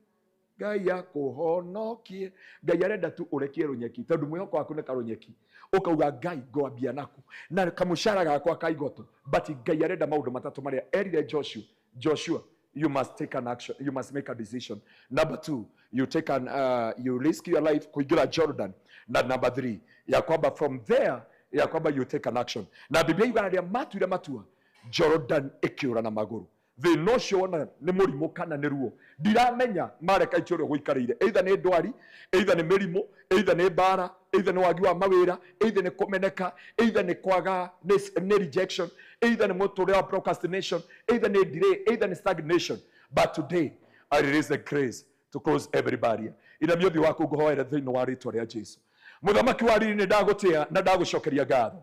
Ngai akũhonokie. Ngai arenda tu ũrekie rũnyeki tondũ mwĩhoko waku nĩ karũnyeki. Ũkauga Ngai ngwambia naku na kamũcara gakwa ka igoto, but Ngai arenda maũndũ matatũ marĩa erire Joshua. Joshua, you must take an action, you must make a decision. Number 2, you take an, you risk your life kuingira Jordan. Na number 3, ya kwamba from there, ya kwamba you take an action. Na Biblia yugaga rĩrĩa matuire matua, Jordan ĩkĩũra na magũrũ. Thĩna ũcio wona nĩ mũrimũ kana nĩ ruo, ndiramenya mareka itĩ ũrĩa ũgũikarĩire, either nĩ ndwari, either nĩ mĩrimũ, either nĩ mbara, either nĩ wagi wa mawĩra, either nĩ kũmeneka, either nĩ kwaga, nĩ rejection, either nĩ mũtũrĩre wa procrastination, either nĩ delay, either nĩ stagnation. But today I release the grace to close every barrier. Inamia ũthiũ waku ngũhoere thĩinĩ wa rĩtwa rĩa Jesu. Mũthamaki wa riri, nĩ ndagũtĩa na ndagũcokeria ngatho.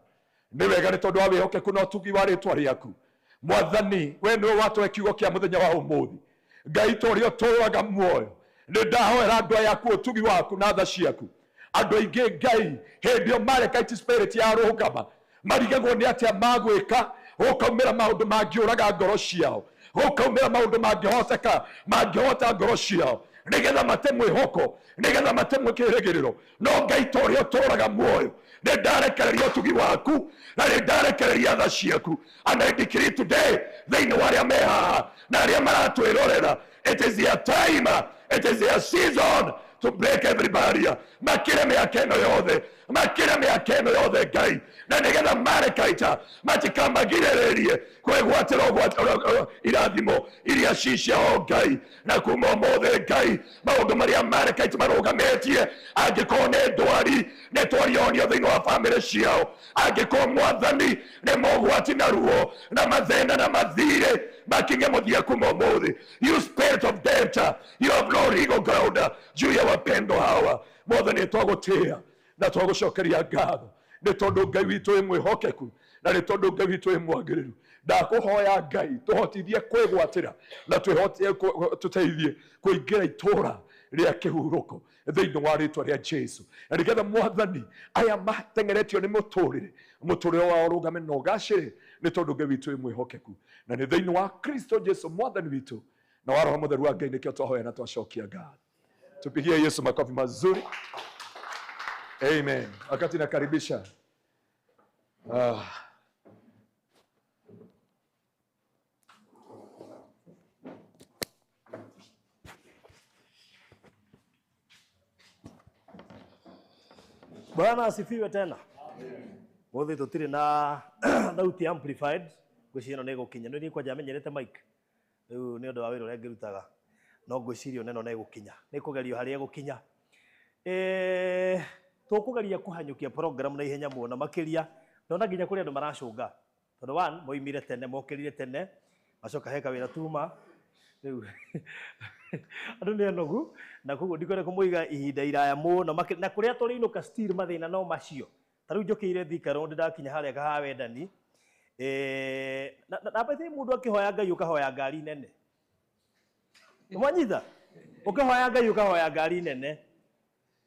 Nĩ wega nĩ tondũ wa wĩhokeku na ũtugi wa rĩtwa rĩaku. Mwathani, we nĩwe watũhe kiugo kĩa mũthenya wa ũmũthĩ. Ngai ta ũrĩa ũtũũraga muoyo, nĩ ndahoera andũ aya aku ũtugi waku na tha ciaku. Andũ aingĩ Ngai, hĩndĩ ĩyo Malachite spirit ya rũgama, marigagwo nĩ atĩa magwĩka, gũkaumĩra maũndũ mangĩũraga ngoro ciao, gũkaumĩra maũndũ mangĩhoteka, mangĩhota ngoro ciao, nĩgetha mate mwĩhoko, nĩgetha mate kĩĩrĩgĩrĩro. No Ngai ta ũrĩa ũtũũraga muoyo, nĩ ndarekereria ũtugi waku na nĩ ndarekereria tha ciaku. And I decree today, thĩinĩ wa arĩa me haha na arĩa maratwĩrorera, it is their time, it is their season to break every barrier. Makĩre mĩaka ĩno yothe, makĩre mĩaka ĩno yothe Ngai, na nĩgetha marekaita matikamagirĩrĩrie kwĩgwatĩra irathimo iria ci ciao Ngai. Na kuma ũmũthĩ Ngai, maũndũ marĩa marekaita marũgamĩtie, angĩkorwo nĩ ndwari, nĩ twarionio thĩinĩ wa bamĩrĩ ciao, angĩkorwo Mwathani nĩ mogwati na ruo na mathĩna na mathirĩ, makinye mũthia kuma ũmũthĩ. You spirit of death, you have no legal ground juu ya wapendwa hawa. Mwathani, twagũtĩĩa na twagũcokeria ngatho nĩ tondũ Ngai witũ wĩ mwĩhokeku na nĩ tondũ Ngai witũ wĩ mwagĩrĩru. Ndakũhoya Ngai tũhotithie kwĩgwatĩra na tũteithie kũingĩra itũũra rĩa kĩhurũko thĩinĩ wa rĩtwa rĩa Jesu, na nĩgetha Mwathani aya mateng'eretio nĩ mũtũrĩre wao ũrũgame na ũgacĩre, nĩ tondũ Ngai witũ wĩ mwĩhokeku, na nĩ thĩinĩ wa Kristo Jesu Mwathani witũ na wa Roho Mũtheru wa Ngai nĩkĩo twahoya na twacokia ngatho. Tupigie Yesu makofi mazuri. Amen. Wakati nakaribisha Bwana asifiwe tena. Mũthĩ tũtirĩ na thauti amplified, ngwĩciria ĩno nĩ ĩgũkinya. Nĩ niĩ kwanja menyerete mic rĩu nĩ ũndũ wa wĩra ũrĩa ngĩrutaga, no ngwĩciria ona ĩno nĩ ĩgũkinya, nĩ kũgerio harĩa ĩgũkinya. Tũkũgeria kũhanyũkia program na ihenya mũno makĩria, ndona nginya kũrĩ andũ maracũnga, tondũ one moimire tene, mokĩrire tene, macoka he kawĩra tuma rĩu andũ nĩ anogu, na koguo ndikwenda kũmũiga ihinda iraya mũno makĩria, na kũrĩa tũrĩinũka still mathĩna no macio. Ta rĩu njũkĩire Thika Road ndakinya harĩa Kahawa Wendani, na by the way mũndũ akĩhoya Ngai ũkahoya ngari nene, mwanyita, ũkĩhoya Ngai ũkahoya ngari nene,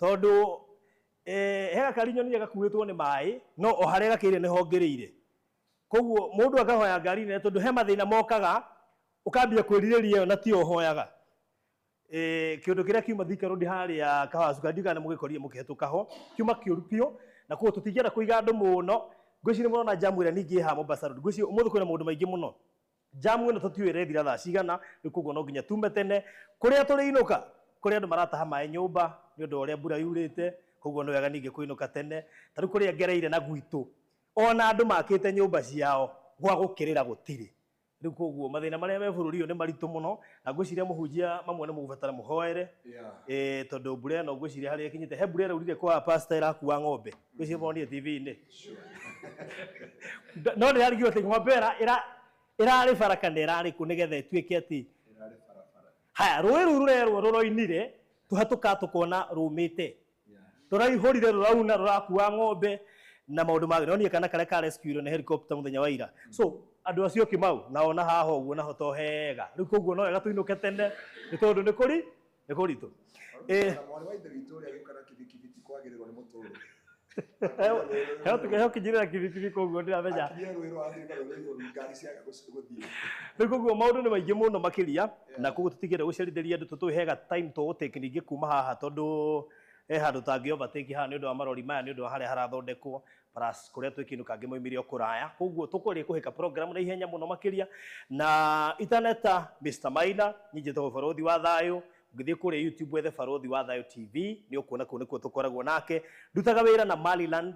tondũ he gakari nyonire gakuĩtwo nĩ maĩ, no o harĩa gakĩire nĩho ngĩrĩire. Koguo mũndũ akahoya ngari nene tondũ he mathĩna mokaga ũkambia kwĩrirĩria ĩyo na tiyo ũhoyaga. Kĩũndũ kĩrĩa kiuma Thika Road harĩa Kahawa Cukari, ndiũĩ kana nĩ mũgĩkorire mũkĩhetũka ho, kiuma kĩũru biũ, na koguo tũtingĩenda kũiga andũ mũno. Ngwĩciria mũrona jamu ĩrĩa ningĩ ĩ haha Mombasa Road. Ngwĩciria ũmũthĩ kwĩna maũndũ maingĩ mũno. Jamu ĩno tũtiũĩ ĩrethira thaa cigana, rĩu koguo no nginya tume tene. Kũrĩa tũrĩinũka, kũrĩa andũ marataha maĩ nyũmba nĩ ũndũ wa ũrĩa mbura yurĩte, koguo nĩ wega ningĩ kũinũka tene. Ta rĩu kũrĩa ngereire na gwitũ, ona andũ makĩte nyũmba ciao gwa gũkĩrĩra gũtirĩ. Rĩu koguo mathĩna marĩa me bũrũri ũyũ nĩ maritũ mũno, na ngwĩciria mũhunjia mamwe nĩ mũgũbatara mũhoere. Tondũ mbura ĩno ngwĩciria harĩa ĩkinyĩte, he mbura ĩraurire kwa pastor ĩrakua ng'ombe, ngwĩciria monire TV-inĩ. No ndĩrarigirwo atĩ ng'ombe ĩrarĩ bara kana ĩrarĩ kũ nĩgetha ĩtuĩke atĩ haya rũĩ rũu rũrerwo rũroinire, tũhatũka tũkona rũmĩte, rũraihũrire, rũrauna, rũrakua ng'ombe na maũndũ mangĩ. Nonire kana karĩa ka rescue nĩ helicopter mũthenya wa ira. So andũ acio Kimau nao na haha ũguo naho to hega. Rĩu koguo no wega tũinũke tene nĩ tondũ nĩ kũri nĩ kũritũ. Mwarĩ wa ithe witũ ũrĩa agĩũka na kibikibi ti kwagĩrĩrwo nĩ mũtũrĩre. Heo kĩnjĩrĩra kibikibi koguo ndiramenya. Akinyire rũĩ rwa Afrika rũrĩ igũrũ ngari ciaga gũthiĩ. Rĩu koguo maũndũ nĩ maingĩ mũno makĩria, na koguo tũtingĩenda gũcerithĩria andũ, tũtũĩ hega time tũgũtake ningĩ kuma haha, tondũ he handũ tangĩ overtake haha nĩ ũndũ wa marori maya, nĩ ũndũ wa harĩa harathondekwo, plus kũrĩa twĩkĩinũka angĩ moimire o kũraya. Koguo tũkũgeria kũhĩka program na ihenya mũno makĩria. Na itaneta Mr. Maina, niĩ njĩtagwo Barũthi wa Thayũ. Ũngĩthiĩ kũrĩa YouTube wethe Barũthi wa Thayũ TV, nĩ ũkuona kũu nĩkuo tũkoragwo nake. Ndutaga wĩra na Maliland,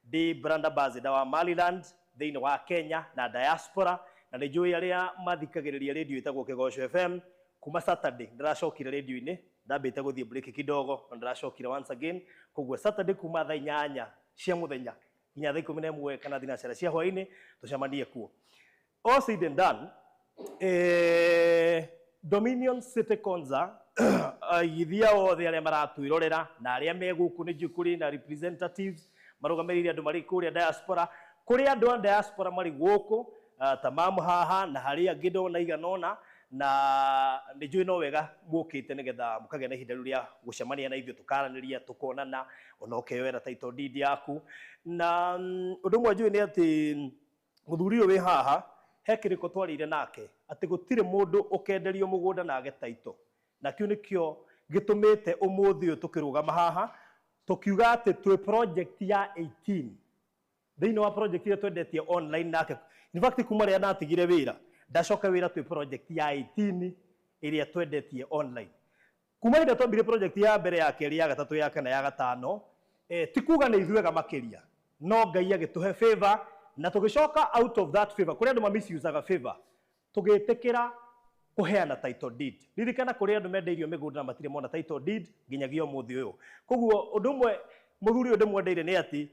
ndĩ brand ambassador wa Maliland thĩinĩ wa Kenya na diaspora, na nĩ njũĩ arĩa mathikagĩrĩria radio ĩtagwo Kĩgoco FM. Kuma Saturday ndĩracokire radio-inĩ, ndambĩte gũthiĩ break kidogo, na ndĩracokire once again. Koguo Saturday kuma thaa 8 cia mũthenya nginya thaa 11 kana thinacara cia hwaĩ-inĩ tũcemanie kuo. All said and done, Dominion City Konza aigithia othe arĩa maratwĩrorera na arĩa me gũkũ nĩ njũĩ kũrĩ na representatives marũgamĩrĩire andũ marĩ kũrĩa diaspora, kũrĩ andũ a diaspora marĩ gũkũ ta mamu haha na harĩ angĩ ndona igana ũna, na nĩ njũĩ no wega mũkĩte nĩgetha mũkagĩa na ihinda rĩu rĩa gũcemania na ithuĩ, tũkaranĩria, tũkonana, ona ũkeyoera title deed yaku. Na ũndũ ũmwe njũĩ nĩ atĩ mũthuri ũyũ wĩ haha he kĩrĩko twarĩire nake atĩ gũtirĩ mũndũ ũkenderio mũgũnda na age title, na kĩu nĩkĩo gĩtũmĩte ũmũthĩ ũyũ tũkĩrũgama haha tũkiuga atĩ twĩ project ya 18 thĩinĩ wa project ĩrĩa twendetie online nake. In fact kuma rĩrĩa ndatigire wĩra ndacoka wĩra twĩ project ya 18 ĩrĩa twendetie online. Kuma hĩndĩ twambirie project ya mbere, ya kerĩ, ya gatatũ, ya kana, ya gatano, ti kuga nĩ ithuega makĩria, no Ngai agĩtũhe favor na tũgĩcoka out of that favor, kũrĩ andũ ma misusaga favor, tũgĩtĩkĩra kũheana title deed. Ririkana kũrĩ andũ mendeirio mĩgũnda na matirĩ mona title deed nginyagia ũmũthĩ ũyũ. Koguo ũndũ ũmwe mũthuri ũyũ ndĩmwendeire nĩ atĩ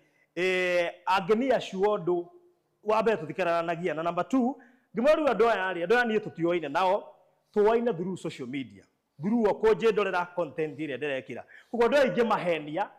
angĩnia acuo ũndũ wa mbere tũtikararanagia, na number 2 ngĩmwĩra rĩu andũ aya rĩ, andũ aya niĩ tũtioaine nao, tũoaine through social media, through o kũnjĩndorera content ĩrĩa ndĩrekĩra. Koguo andũ aya aingĩ mahenia,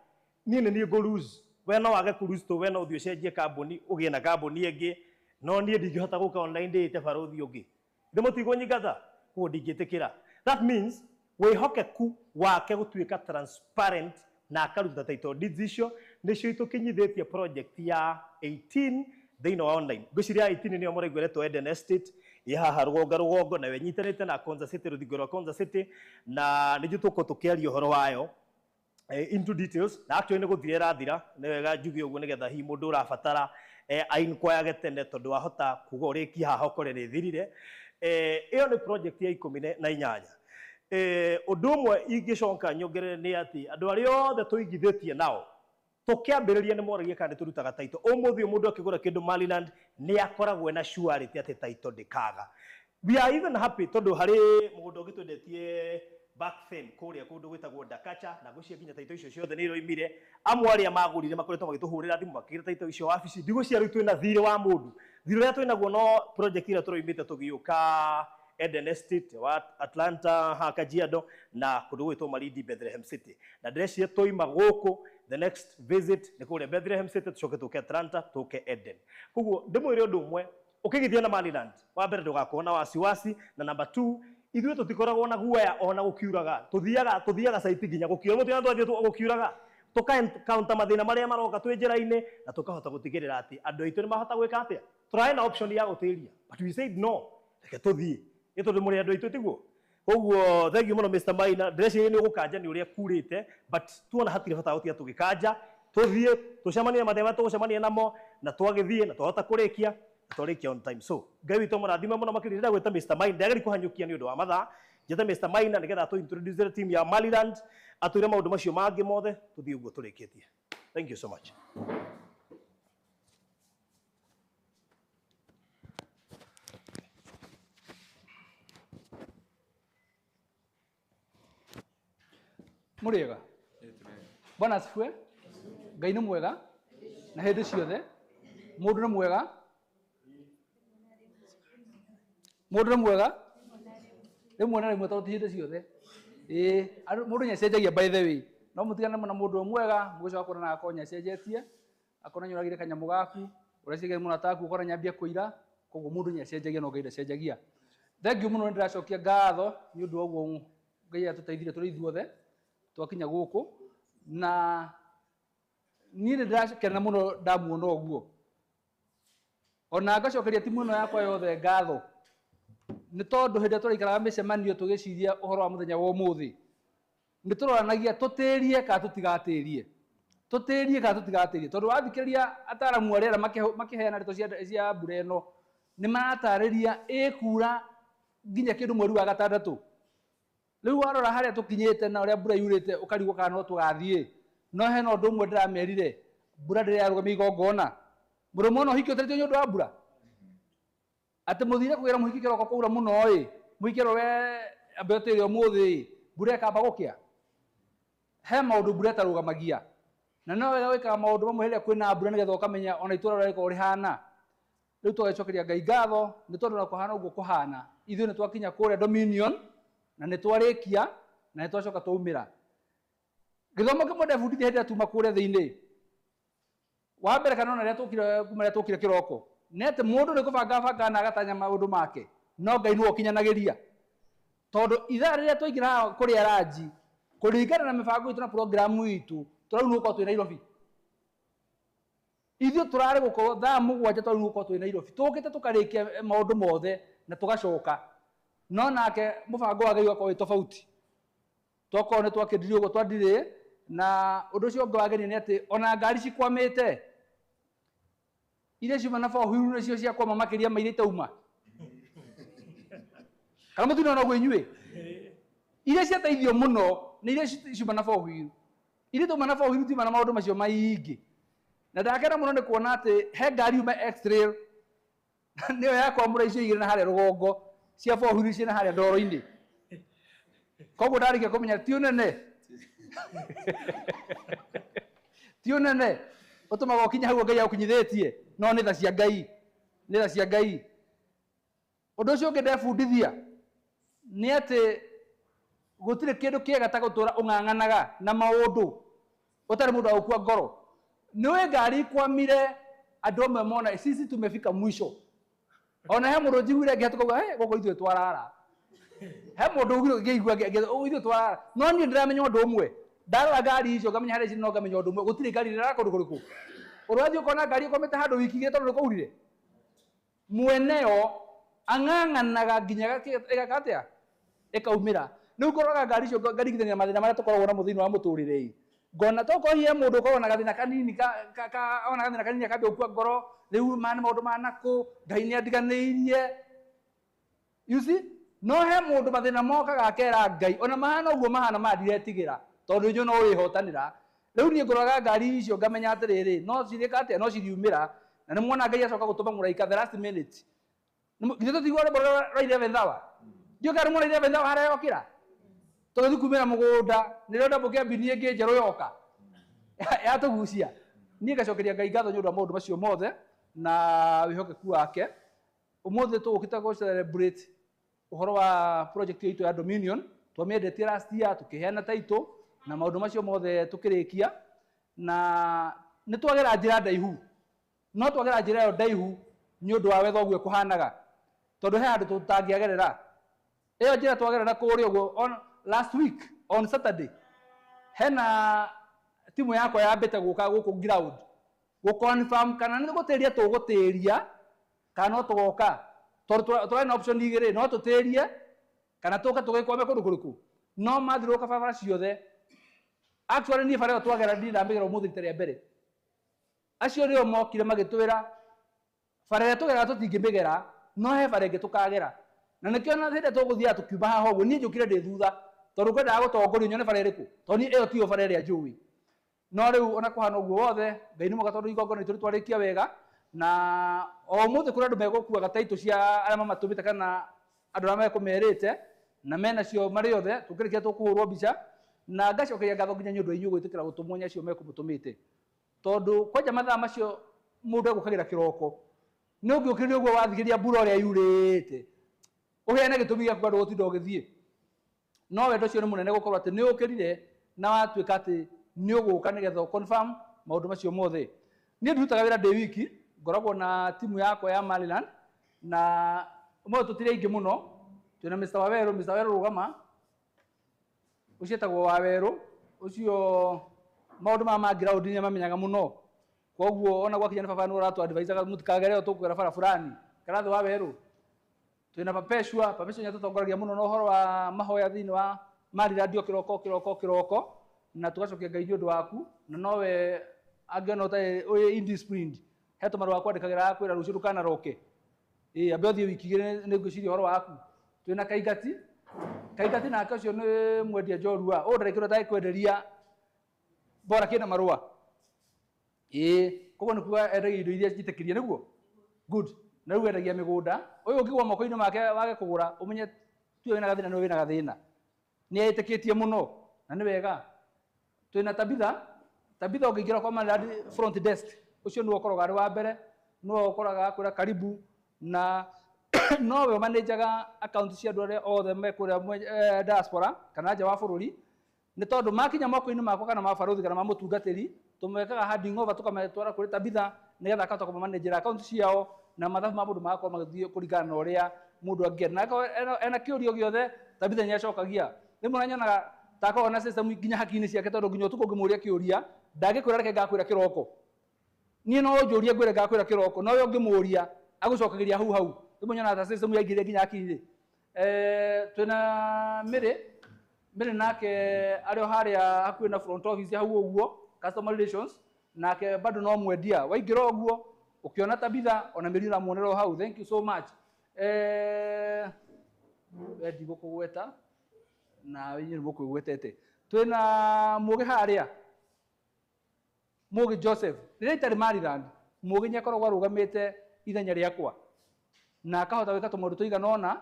niĩ nĩ niĩ ngũ lose, we no wage kũ lose, we no ũthiĩ ũcenjie kambuni ũgĩe na kambuni ĩngĩ, no niĩ ndingĩhota gũka online ndĩĩte barũthi ũngĩ, ndĩ mũtigũnyingata, koguo ndingĩtĩkĩra. That means wĩhokeku wake gũtuĩka transparent na akaruta title deeds icio nĩcio itũkinyithĩtie project ya 18 thĩinĩ wa online. Ngwĩciria 18 nĩyo mũraigua ĩretwo Eden Estate ĩ haha rũgongo rũgongo, nayo ĩnyitanĩte na Konza City, rũthingo rwa Konza City, na nĩnjũ tũgũkorwo tũkĩaria ũhoro wayo into details, na actually nĩ gũthira ĩrathira, nĩ wega njuge ũguo nĩgetha hihi mũndũ ũrabatara ainquire tene, tondũ wahota kuga ũrĩkie haha ũkore nĩ ĩthirire. Ĩyo nĩ project ya 18. Ũndũ ũmwe ingĩcoka nyongerere nĩ atĩ andũ arĩa othe tũigithĩtie nao tũkĩambĩrĩria nĩ moragia kana nĩ tũrutaga title. Ũmũthĩ mũndũ akĩgũra kĩndũ Maryland nĩ akoragwo na surety atĩ title ndĩkaga. We are even happy tondũ harĩ mũgũnda ũngĩ twendetie back then kũrĩa kũndũ gwĩtagwo Dakacha, na ngwĩciria nginya title icio ciothe nĩ iroimire. Amwe arĩa magũrire makoretwo magĩtũhũrĩra thimũ makĩgĩra title icio wabici. Ndigwĩciria rĩu twĩna thirĩ wa mũndũ, thirĩ ũrĩa twĩnaguo no project ĩrĩa tũroimĩte tũgĩũka Eden Estate wa Atlanta ha Kajiado na kũndũ gwĩtwo Malindi Bethlehem City, na ndĩreciria twaima gũkũ the next visit nĩ kũrĩa Bethlehem City, tũcoke tũke Atlanta, tũke Eden. Koguo ndĩmwĩre ũndũ ũmwe, ũkĩgithia na Maryland, wa mbere ndũgakorwo na wasiwasi, na number 2 ithuĩ tũtikoragwo na guoya ona gũkiuraga, tũthiaga site nginya gũkiura, mũtiga twathiĩ gũkiuraga, tũka counter mathĩna marĩa maroka twĩ njĩra-inĩ, na tũkahota gũtigĩrĩra atĩ andũ aitũ nĩ mahota gwĩka atĩa. Tũrarĩ na option ya gũtĩria, but we said no, reke tũthiĩ, nĩ tondũ mũrĩ andũ aitũ, tiguo? Koguo thank you mũno Mr. Maina, ndĩreciria nĩ ũgũkanja nĩ ũrĩa kurĩte, but tuona hatirĩ bata gũtiga tũgĩkanja, tũthiĩ tũcemanie na mathĩna marĩa tũgũcemania namo, na twagĩthiĩ na twahota kũrĩkia, na twarĩkia on time. So Ngai witũ mũrathime mũno makĩria. Ndĩrenda gwĩta Mr. Maina, ndageri kũhanyũkia nĩ ũndũ wa mathaa, njĩte Mr. Maina nĩgetha atũ introduce team ya Maryland, atwĩre maũndũ macio mangĩ mothe, tũthiĩ ũguo tũrĩkĩtie. Thank you so much. Mũrĩega, Bwana asifiwe. Ngai nĩ mwega na hĩndĩ ciothe. Mũndũ nĩ mwega, mũndũ nĩ mwega rĩmwe na rĩmwe, tondũ ti hĩndĩ ciothe. Ĩĩ, mũndũ nĩacenjagia, by the way, no mũtigane na mũndũ ũyũ mwega, mũgĩcoka kuona na akorwo nĩacenjetie, akona nĩũragire kanyamũ gaku, ũreciria mũrata waku, ũkona nĩambia kũira. Koguo mũndũ nĩacenjagia, no Ngai ndacenjagia. Thank you mũno, nĩndĩracokia ngatho nĩ ũndũ wa ũguo Ngai atũteithirie tũrĩ ithuothe twakinya gũkũ, na niĩ nĩ ndĩrakena mũno ndamuona ũguo, ona ngacokeria timu ĩno yakwa yothe ngatho, nĩ tondũ hĩndĩ ĩrĩa tũraikaraga mĩcemanio tũgĩciria ũhoro wa mũthenya wa ũmũthĩ, nĩ tũroranagia tũtĩrie kana tũtigatĩrie, tũtĩrie kana tũtigatĩrie, tondũ wathikĩrĩria ataramu arĩa makĩheana ndeto cia mbura ĩno, nĩ maratarĩria ĩkura nginya kĩndũ mweri wa gatandatũ. Rĩu warora harĩa tũkinyĩte na ũrĩa mbura yurĩte, ũkarigwo kana no tũgathiĩ. No hena ũndũ ũmwe ndĩramerire, mbura ndĩrĩ yarũgamia igongona. Mũrũme ona ũhiki ũtarĩtio nĩ ũndũ wa mbura, atĩ mũthire kũgĩra mũhiki kĩroko kwaura mũno ĩ, mũhiki we ambe ũtĩre ũmũthĩ ĩ, mbura ĩkamba gũkĩa. He maũndũ mbura ĩtarũgamagia, na no wega gwĩkaga maũndũ mamwe rĩrĩa kwĩna mbura, nĩgetha ũkamenya ona itũra ũrĩa rĩkoragwo rĩhana. Rĩu tũgagĩcokeria Ngai ngatho nĩ tondũ na kũhana ũguo kũhana, ithuĩ nĩ twakinya kũrĩa Dominion na nĩ twarĩkia na nĩ twacoka twaumĩra. Gĩthomo kĩmwe ndebundithia hĩndĩ ĩrĩa tuma kũrĩa thĩinĩ wa mbere, kana ona rĩrĩa tũkire, kuma rĩrĩa tũkire kĩroko, nĩ atĩ mũndũ nĩ kũbanga banga na agatanya maũndũ make, no Ngai nĩwe ũkinyanagĩria, tondũ ithaa rĩrĩa twaingĩra haha kũrĩa ranji, kũringana na mĩbango itũ na programu itũ, tũrarĩu gũkorwo twĩ Nairobi. Ithuĩ tũrarĩ gũkorwo thaa 7 twarĩu gũkorwo twĩ Nairobi, tũkĩte tũkarĩkia maũndũ mothe na tũgacoka, no nake mũbango wa Ngai ũgakorwo wĩ tofauti. Twakorwo nĩ twakĩndirie ũguo twandirĩ, na ũndũ ũcio ũngĩ wagenia nĩ atĩ ona ngari cikwamĩte iria ciuma na four wheel nĩcio ciakwama makĩria ma iria itauma, kana mũtinona ũguo inyuĩ? Iria ciateithio mũno nĩ iria ciuma na four wheel. Iria twauma na four wheel tiuma na maũndũ macio maingĩ. Na ndakena mũno nĩ kuona atĩ he ngari yuma X-Trail nĩyo yakwamũra icio igĩrĩ na harĩa rũgongo cia four wheel ciĩ na harĩa ndoro-inĩ. Koguo ndarĩkia kũmenya ti ũnene. Ti ũnene ũtũmaga ũkinye hau Ngai agũkinyithĩtie, no nĩ tha cia Ngai. Nĩ tha cia Ngai. Ũndũ ũcio ũngĩ ndebundithia nĩ atĩ gũtirĩ kĩndũ kĩega ta gũtũra ũng'ang'anaga na maũndũ ũtarĩ mũndũ wa gũkua ngoro. Nĩũĩ ngari ikwamire andũ amwe mona sisi tumefika mwisho. Ona he mũndũ njiguire ngĩhetũka uga, hey, gũkũ ithuĩ twarara. He mũndũ ugire ngĩigua ithuĩ twarara. No niĩ ndĩramenya ũndũ ũmwe. Ndarora ngari icio ngamenya harĩa cirĩ no ngamenya ũndũ ũmwe. Gũtirĩ ngari ĩrara kũndũ kũrĩkũ. Ũrathiĩ ũkona ngari ĩkomete handũ wiki igĩrĩ tondũ nĩkwaurire. Mweneo ang'ang'anaga nginya ĩgeka atĩa? Ĩkaumĩra. Rĩu ngoroga ngari icio ngaringithania mathĩna marĩa tũkoragwo namo thĩinĩ wa mũtũrĩre ĩ. Ngona tokorwo hihi he mũndũ ũkoragwo na gathĩna kanini ona gathĩna kanini akambia gũkua ngoro, rĩu maya nĩ maũndũ ma nakũ, Ngai nĩ andiganĩirie. You see? No he mũndũ mathĩna mokaga akera Ngai, ona mahana ũguo mahana maya ndiretigĩra, tondũ inyuĩ no wĩhotanĩra. Rĩu niĩ ngũroraga ngari icio ngamenya atĩrĩrĩ, no cirĩka atĩa, no ciriumĩra. Na nĩ muona Ngai acoka gũtũma mũraika the last minute. Githĩ tũtigua rwĩmbo rwa 11 hour? Ndiũĩ kana nĩ muona 11 hour harĩa yokĩra? Tũgĩthiĩ kumĩra mũgũnda, nĩrĩo ndambũkia mbini ĩngĩ njerũ yoka. Yatũgucia. Niĩ ngacokeria Ngai ngatho nĩ ũndũ wa maũndũ macio mothe na wĩhokeku wake. Ũmũthĩ tũgũkĩte gũ celebrate ũhoro wa project itũ ya Dominion. Twamĩendetie last year, tũkĩheana title na maũndũ macio mothe tũkĩrĩkia. Na nĩ twagera njĩra ndaihu. No twagera njĩra ĩyo ndaihu nĩ ũndũ wa wetha ũguo ĩkũhanaga. Tondũ he handũ tũtangĩagerera. Ĩyo njĩra twagerera kũrĩa ũguo on last week on Saturday hena timu yakwa yambĩte gũka gũkũ ground gũ confirm kana nĩ gũtĩria tũgũtĩria kana no tũgoka. Tondũ tũrarĩ na option igĩrĩ, no tũtĩrie kana tũke tũgĩkwame kũndũ kũrĩkũ. No mathiũrũrũka barabara ciothe. Actually niĩ bara ĩyo twagera ndirĩ ndamĩgera ũmũthĩ rita rĩa mbere. Acio nĩo mokire magĩtwĩra bara ĩrĩa tũgeraga tũtingĩmĩgera, no he bara ĩngĩ tũkagera. Na nĩkĩo na hĩndĩ ĩrĩa tũgũthiaga tũkiuma haha ũguo, niĩ njũkire ndĩ thutha, tondũ ngwendaga gũtongorio nyone bara ĩrĩkũ, tondũ niĩ ĩyo tiyo bara ĩrĩa njũĩ. No rĩu ona kũhana ũguo wothe, Ngai nĩ mwega tondũ igongona ritũ nĩtwarĩkia wega, na o ũmũthĩ kũrĩ andũ megũkuaga title cia arĩa mamatũmĩte kana andũ arĩa mekũmerĩte, na menacio marĩ othe, tũkĩrĩkia tũkũhũrwo mbica, na ngacokeria ngatho nginya nĩ ũndũ wa inyuĩ gwĩtĩkĩra gũtũmwo nĩ acio mekũmũtũmĩte. Tondũ kwanja mathaa macio mũndũ egũkagĩra kĩroko, nĩ ũngĩũkĩrire ũguo wathikĩrĩria mbura ũrĩa yurĩte, ũheane gĩtũmi gĩaku andũ gũtinda ũgĩthiĩ. No wendo ũcio nĩ mũnene gũkorwo atĩ nĩ ũkĩrire na watuĩka atĩ nĩ ũgũka nĩgetha ũ confirm maũndũ macio mothe. Niĩ ndirutaga wĩra ndĩ wiki, ngoragwo na timu yakwa ya Maryland, na ũmũthĩ tũtirĩ aingĩ mũno, twĩna Mr. Wawerũ. Mr. Wawerũ rũgama, ũcio etagwo Wawerũ, ũcio maũndũ maya ma ground nĩ amamenyaga mũno. Koguo ona gwakinya nĩ baba nĩ ũratũ advisaga mũtikagere ĩyo tũkũgera bara fulani. Kana thĩ Wawerũ. Twĩna Perpetua, Perpetua nĩ atũtongoragia mũno na ũhoro wa mahoya thĩinĩ wa Maryland o kĩroko, kĩroko, kĩroko, na tũgacokia Ngai nĩ ũndũ waku, na nowe angĩona ũtarĩ wĩ indisciplined, he tũmarũa akwandĩkagĩra agakwĩra rũciũ ndũkanaroke. Ĩĩ, ambe ũthiĩ wiki igĩrĩ nĩ ngwĩciria ũhoro waku. Twĩna Kaingati, Kaingati nake ũcio nĩ mwendia njorua, ũyũ ndarĩ kĩndũ atangĩkwenderia bora kĩna marũa. Ĩĩ, koguo nĩ kuga endagia indo iria njĩtĩkĩrie nĩguo? Good. Na rĩu endagia mĩgũnda. Ũyũ ũngĩgũa moko-inĩ make wage kũgũra, ũmenye tiwe wĩna gathĩna, nĩwe wĩna gathĩna. Nĩ etĩkĩtie mũno, na nĩ wega. Twĩna Tabitha, Tabitha ũngĩingĩra kwa Maryland front desk, ũcio nĩwe ũkoragwo arĩ wa mbere, nĩwe ũkoraga akwĩra karibu, na nowe ũmanĩnjaga account cia andũ arĩa othe me kũrĩa diaspora kana nja wa bũrũri, nĩ tondũ makinya moko-inĩ makwa kana ma barũthi kana ma mũtungatĩri, tũmekaga handing over tũkametwara kũrĩ Tabitha nĩgetha akahota kũmamanĩnjĩra account ciao na mathabu ma mũndũ magakorwo magĩthiĩ kũringana na ũrĩa mũndũ angĩenda. Na akorwo ena kĩũria gĩothe, Tabitha nĩ acokagia. Rĩmwe na nyonaga ta akoragwo na system nginya hakiri-inĩ ciake, tondũ nginya ũtukũ ũngĩmũria kĩũria, ndangĩkwĩra reke ngakwĩra kĩroko. Niĩ no ũnjũrie ngwĩre ngakwĩra kĩroko, no we ũngĩmũria agũcokagĩria hau hau. Rĩmwe nyonaga ta system yaingĩrire nginya hakiri-inĩ. Twĩna Mary, Mary nake arĩ o harĩa hakuhĩ na front office hau ũguo, customer relations, nake bado no mwendia. Waingĩra ũguo ũkĩona Tabitha ona Mary ũramuonera o hau. Thank you so much. We ndigũkũgweta. Na inyuĩ nĩ mũkwĩgwetete. Twĩna Mũgĩ harĩa, Mũgĩ Joseph. Rĩrĩa itarĩ Maryland, Mũgĩ nĩ akoragwo arũgamĩte ithenya rĩakwa na akahota gwĩka tũmaũndũ tũigana ũna,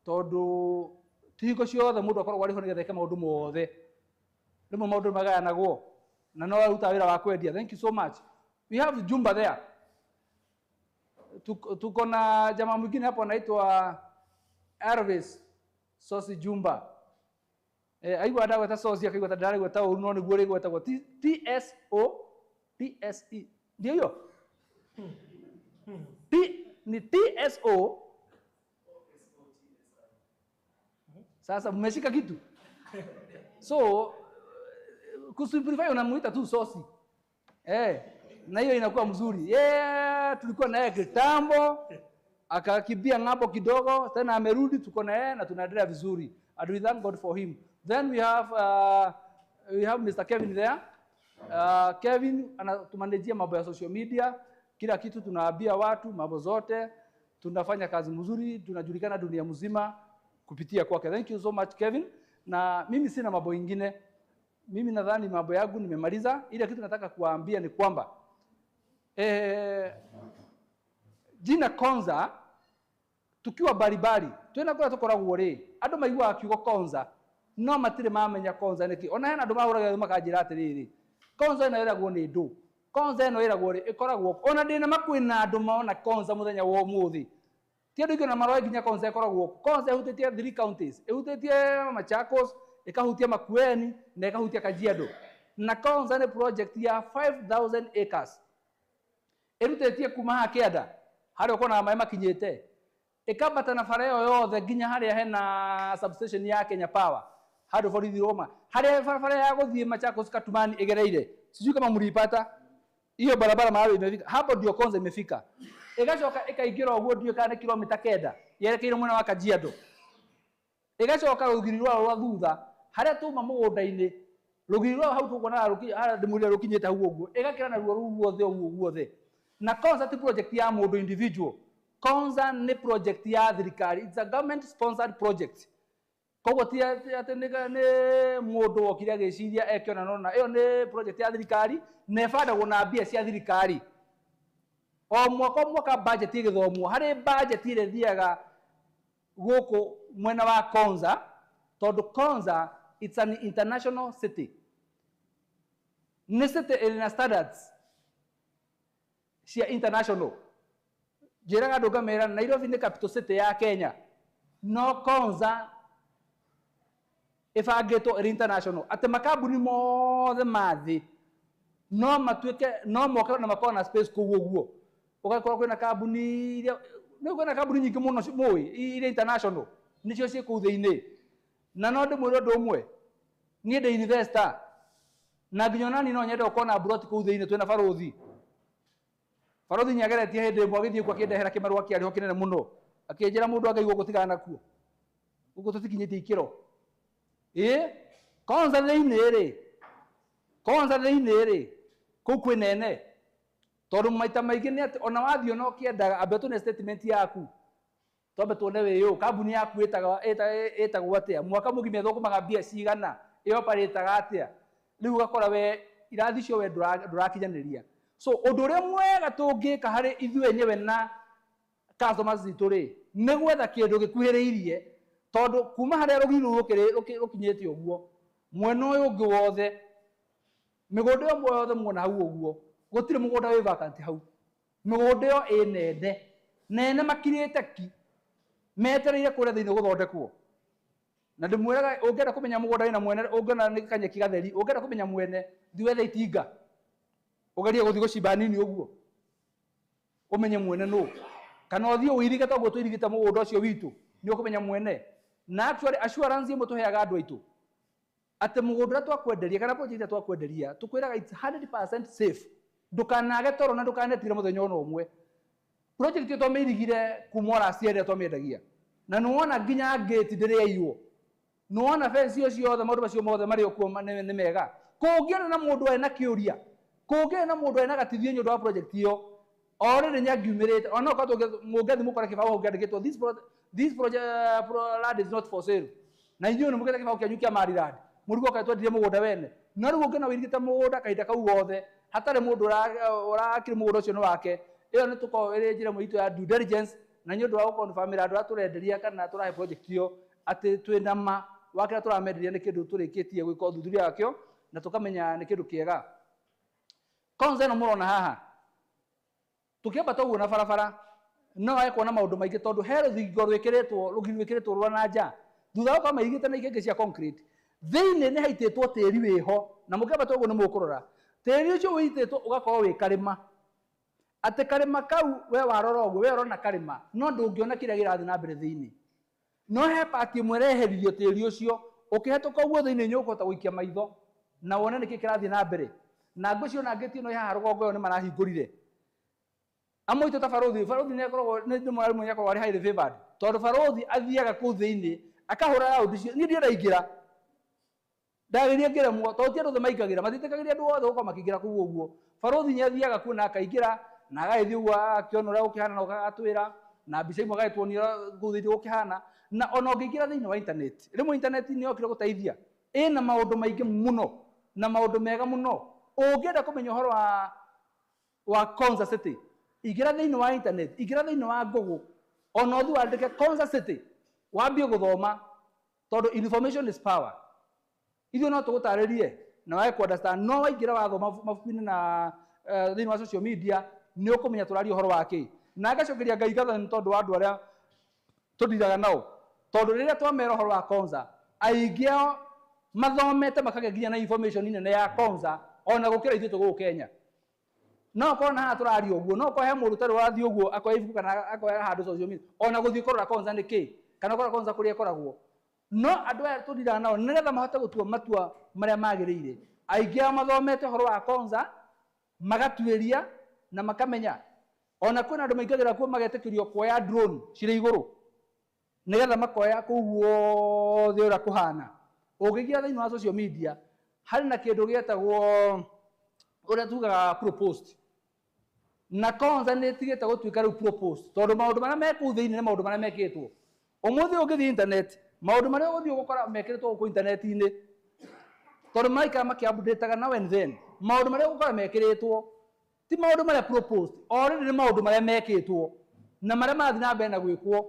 tondũ ti hingo ciothe mũndũ akoragwo arĩ ho nĩgetha eke maũndũ mothe. Rĩmwe maũndũ magayanagwo na no arutaga wĩra wa kwendia. Thank you so much. We have Jumba there. Tuko na jamaa mwingine hapo anaitwa Elvis Sosi Jumba. Aigua ndagweta Sosi akaigua ta ndaragweta ũru, no nĩguo rĩgwetagwo T S O T S E. Ndio hiyo? T ni T S O. Sasa mmeshika kitu. So kusimplify unamuita tu Sosi. Na hiyo inakuwa mzuri. Tulikuwa na yeye kitambo, akakimbia ng'ambo kidogo, tena amerudi, tuko na yeye na tunaendelea vizuri. And we thank God for him. Then we have Mr. Kevin there. Kevin anatumanejia mambo ya social media, kila kitu tunaambia watu mambo zote, tunafanya kazi mzuri, tunajulikana dunia mzima kupitia kwake. Thank you so much, Kevin. Na mimi sina mambo ingine. Mimi nadhani mambo yangu nimemaliza. Ile kitu nataka kuwaambia ni kwamba jina Konza tukiwa baribari twina kuria tukoragwo ri, andu maiguaga kiugo Konza no matire mamenya Konza niki. Ona hena andu mahuraga makanjira atiriri, Konza ino ĩragwo nĩ ndũ, Konza ĩno ĩragwo rĩ ĩkoragwo. Ona ndĩna makwĩna andũ mona Konza mũthenya wa ũmũthĩ, ti andũ aingĩ ona maroĩ nginya Konza ĩkoragwo. Konza ĩhutĩtie three counties, ĩhutĩtie Machakos, ĩkahutia Makueni na ĩkahutia Kajiado. Na Konza nĩ project ya 5000 acres, ĩrutĩtie kuma haha kĩanda harĩa ũkonaga maĩ makinyĩte, ĩkambata na bara ĩyo yothe nginya harĩa hena substation ya Kenya Power, handũ borithi Roma, harĩa barabara ya gũthiĩ Machakos Katumani ĩgereire. Sijui kama mliipata hiyo barabara mahali imefika. Hapo ndio Konza imefika. Ĩgacoka ĩkaingĩra ũguo, ndiũĩ kana nĩ kilomita 9 yerekeire mwena wa Kajiado, ĩgacoka rũgiri rwao rwa thutha harĩa tuma mũgũnda-inĩ, rũgiri rwao hau tũkuonaga harĩa ndĩmwĩrire rũkinyĩte hau ũguo, ĩgakĩra naruo rũu ruothe ũguo guothe. Na Konza ti project ya mũndũ individual. Konza nĩ project ya thirikari. It's a government sponsored project. Koguo ti atĩ nĩ mũndũ wokire agĩciria eke ona nona. Ĩyo nĩ project ya thirikari na ĩbandagwo na mbia cia thirikari. O mwaka o mwaka budget ĩgĩthomwo, harĩ budget ĩrĩa ĩthiaga gũkũ mwena wa Konza, tondũ Konza, it's an international city, nĩ city ĩrĩ na standards cia international. Njĩraga andũ ngamera Nairobi nĩ capital city ya Kenya, no Konza ĩbangĩtwo ĩrĩ international, atĩ makambuni mothe ma thĩ no matuĩke no moke na makorwo na space kũu ũguo. Ũgakora kwĩna kambuni iria nĩ kwĩna kambuni nyingĩ mũno mũĩ iria international nĩcio ciĩ kũu thĩinĩ. Na no ndĩmwĩre ũndũ ũmwe, niĩ ndĩ investor na nginya onani no nyende gũkorwo na plot kũu thĩinĩ. Twĩna barũthi. Barũthi nĩageretie hĩndĩ ĩmwe agĩthiĩ kuo, akĩndehera kĩmarũa kĩarĩ ho kĩnene mũno, akĩnjĩra, "Mũndũ wa Ngai, gũkũ tigana nakuo, gũkũ tũtikinyĩtie ikĩro." Ĩ Konza thĩinĩ rĩ, Konza thĩinĩ rĩ, kũu kwĩ nene, tondũ maita maingĩ nĩ atĩ ona wathiĩ ona ũkĩendaga, ambe tũne statement yaku, twambe tuone wĩ ũ, kambuni yaku ĩtagwo atĩa, mwaka mũgima ĩthũkũmaga mbia cigana, ĩoparĩtaga atĩa. Rĩu ũgakora we irathi icio we ndũrakinyanĩria. So ũndũ ũrĩa mwega tũngĩka harĩ ithuĩ enyewe na customers citũ rĩ, nĩ gwetha kĩndũ gĩkuhĩrĩirie, tondũ kuma harĩa rũgiri rũu rũkinyĩte ũguo, mwena ũyũ ũngĩ wothe, mĩgũnda ĩyo yothe muona hau ũguo, gũtirĩ mũgũnda wĩ vacant hau. Mĩgũnda ĩyo ĩ nene nene, makirĩte ki metereire kũrĩa thĩinĩ gũthondekwo. Na ndĩmwĩraga, ũngĩenda kũmenya mũgũnda wĩna mwene, ũngĩona nĩ kanyeki gatheri, ũngĩenda kũmenya mwene, thiĩ wethe itinga, ũgerie gũthiĩ gũcimba nini ũguo, ũmenye mwene nũ, kana ũthiĩ ũirige toguo tũirigĩte mũgũnda ũcio witũ, nĩ ũkũmenya mwene. Na actually assurance ĩmwe tũheaga andũ aitũ atĩ mũgũnda ũrĩa twakwenderia kana project ĩrĩa twakwenderia, tũkwĩraga it's 100% safe. Ndũkanage toro na ndũkanetire mũthenya ona ũmwe. Project ĩyo twamĩirigire kuma o last year ĩrĩa twamĩendagia, na nĩwona nginya gate ndĩrĩ yaiywo, nĩwona fence icio ciothe, maũndũ macio mothe marĩ o kuo nĩ mega. Kũngĩona na mũndũ ena kĩũria, kũngĩona na mũndũ ena gatithio nĩ ũndũ wa project ĩyo, already nĩ angiumĩrĩte. Ona okorwo mũngĩthiĩ mũkore kĩbaũ hau kĩandĩkĩtwo, "This project land is not for sale." Na inyuĩ nĩ mũgĩte kĩbaũ kĩanyu kĩa Maryland, mũrigwo kaĩ twendirie mũgũnda wene. No rĩu ũngĩona wĩirigĩte mũgũnda kahinda kau gothe hatarĩ mũndũ ũrakiri mũgũnda ũcio nĩ wake, ĩyo nĩ tũkoragwo ĩrĩ njĩra ĩmwe itũ ya due diligence, na nĩ ũndũ wa gũconfirmĩra andũ arĩa tũrenderia kana tũrahe project ĩyo atĩ twĩna ma wa kĩrĩa tũramenderia nĩ kĩndũ tũrĩkĩtie gwĩka ũthuthuria wakĩo na tũkamenya nĩ kĩndũ kĩega. Konza ĩno mũrona haha, tũkĩambata ũguo na barabara no wage kuona maũndũ maingĩ tondũ he rũthingo rwĩkĩrĩtwo, rũgiri rwĩkĩrĩtwo rwa na nja. Thutha wa gũkorwo mairigĩte na ikĩngĩ cia concrete, thĩinĩ nĩ haitĩtwo tĩri wĩho, na mũkĩambata ũguo nĩ mũkũrora tĩri ũcio wĩitĩtwo ũgakorwo wĩ karĩma, atĩ karĩma kau we warora ũguo we ũrona karĩma no ndũngĩona kĩrĩa kĩrathiĩ na mbere thĩinĩ. No he part ĩmwe ĩreheririo tĩri ũcio, ũkĩhetũka ũguo thĩinĩ nĩ ũkũhota gũikia maitho na wone nĩkĩ kĩrathiĩ na mbere. Na ngwĩciria ona ngĩti ĩno ĩ haha rũgongo ĩyo nĩ marahingũrire. Amwe aitũ ta barũthi, barũthi nĩ akoragwo nĩ mũrarĩ nĩ akoragwo arĩ highly favored, tondũ barũthi athiaga kũu thĩinĩ akahũra round icio. Niĩ ndirĩ ndaingĩra, ndageria ngĩremwo, tondũ ti andũ othe maingagĩra, matiĩtĩkagĩria andũ othe gũkorwo makĩingĩra kũu ũguo. Barũthi nĩ athiaga kuo na akaingĩra na agagĩthiĩ ũguo agakĩona ũrĩa gũkĩhana na agatwĩra, na mbica imwe agagĩtuonia ũrĩa kũu thĩinĩ gũkĩhana. Na ona ũngĩingĩra thĩinĩ wa internet, rĩmwe internet nĩ yokire gũteithia, ĩna maũndũ maingĩ mũno na maũndũ mega mũno. Ũngĩenda kũmenya ũhoro wa Konza City, ingĩra thĩinĩ wa internet, ingĩra thĩinĩ wa Google, ona ũthiĩ wandĩke Konza City, wambie gũthoma, tondũ information is power. Ithuĩ no tũgũtarĩrie na wage ku understand, no waingĩra wathoma mabuku-inĩ na thĩinĩ wa social media nĩ ũkũmenya tũraria ũhoro wa kĩ. Na ngacokeria Ngai ngatho nĩ tondũ wa andũ arĩa tũndiraga nao, tondũ rĩrĩa twamera ũhoro wa Konza, aingĩ ao mathomete makagĩa nginya na information nene ya Konza ona gũkĩra ithuĩ tũgũkũ Kenya. No korwo na haha tũraria ũguo, no korwo he mũndũ ũtarĩ ũrathiĩ ũguo akoya ibuku kana akoya handũ social media, ona gũthiĩ kũrora Konza nĩ kĩ, kana kũrora Konza kũrĩa ĩkoragwo. No andũ aya tũndiraga nao nĩgetha mahote gũtua matua marĩa magĩrĩire, aingĩ ao mathomete ũhoro wa Konza magatuĩria na makamenya. Ona kwĩna andũ maingagĩra kuo magetĩkĩrio kuoya drone cirĩ igũrũ nĩgetha makoya kũu guothe ũrĩa kũhana. Ũngĩingĩra thĩinĩ wa social media harĩ na kĩndũ gĩetagwo ũrĩa tugaga proposed, na Konza nĩ ĩtigĩte gũtuĩka rĩu proposed, tondũ maũndũ marĩa me kũu thĩinĩ nĩ maũndũ marĩa mekĩtwo. Ũmũthĩ ũngĩthiĩ internet, maũndũ marĩa ũgũthiĩ ũgũkora mekĩrĩtwo gũkũ internet-inĩ, tondũ maraikara makĩ-update-aga now and then, maũndũ marĩa ũgũkora mekĩrĩtwo ti maũndũ marĩa proposed, already nĩ maũndũ marĩa mekĩtwo na marĩa marathiĩ na mbere na gwĩkwo.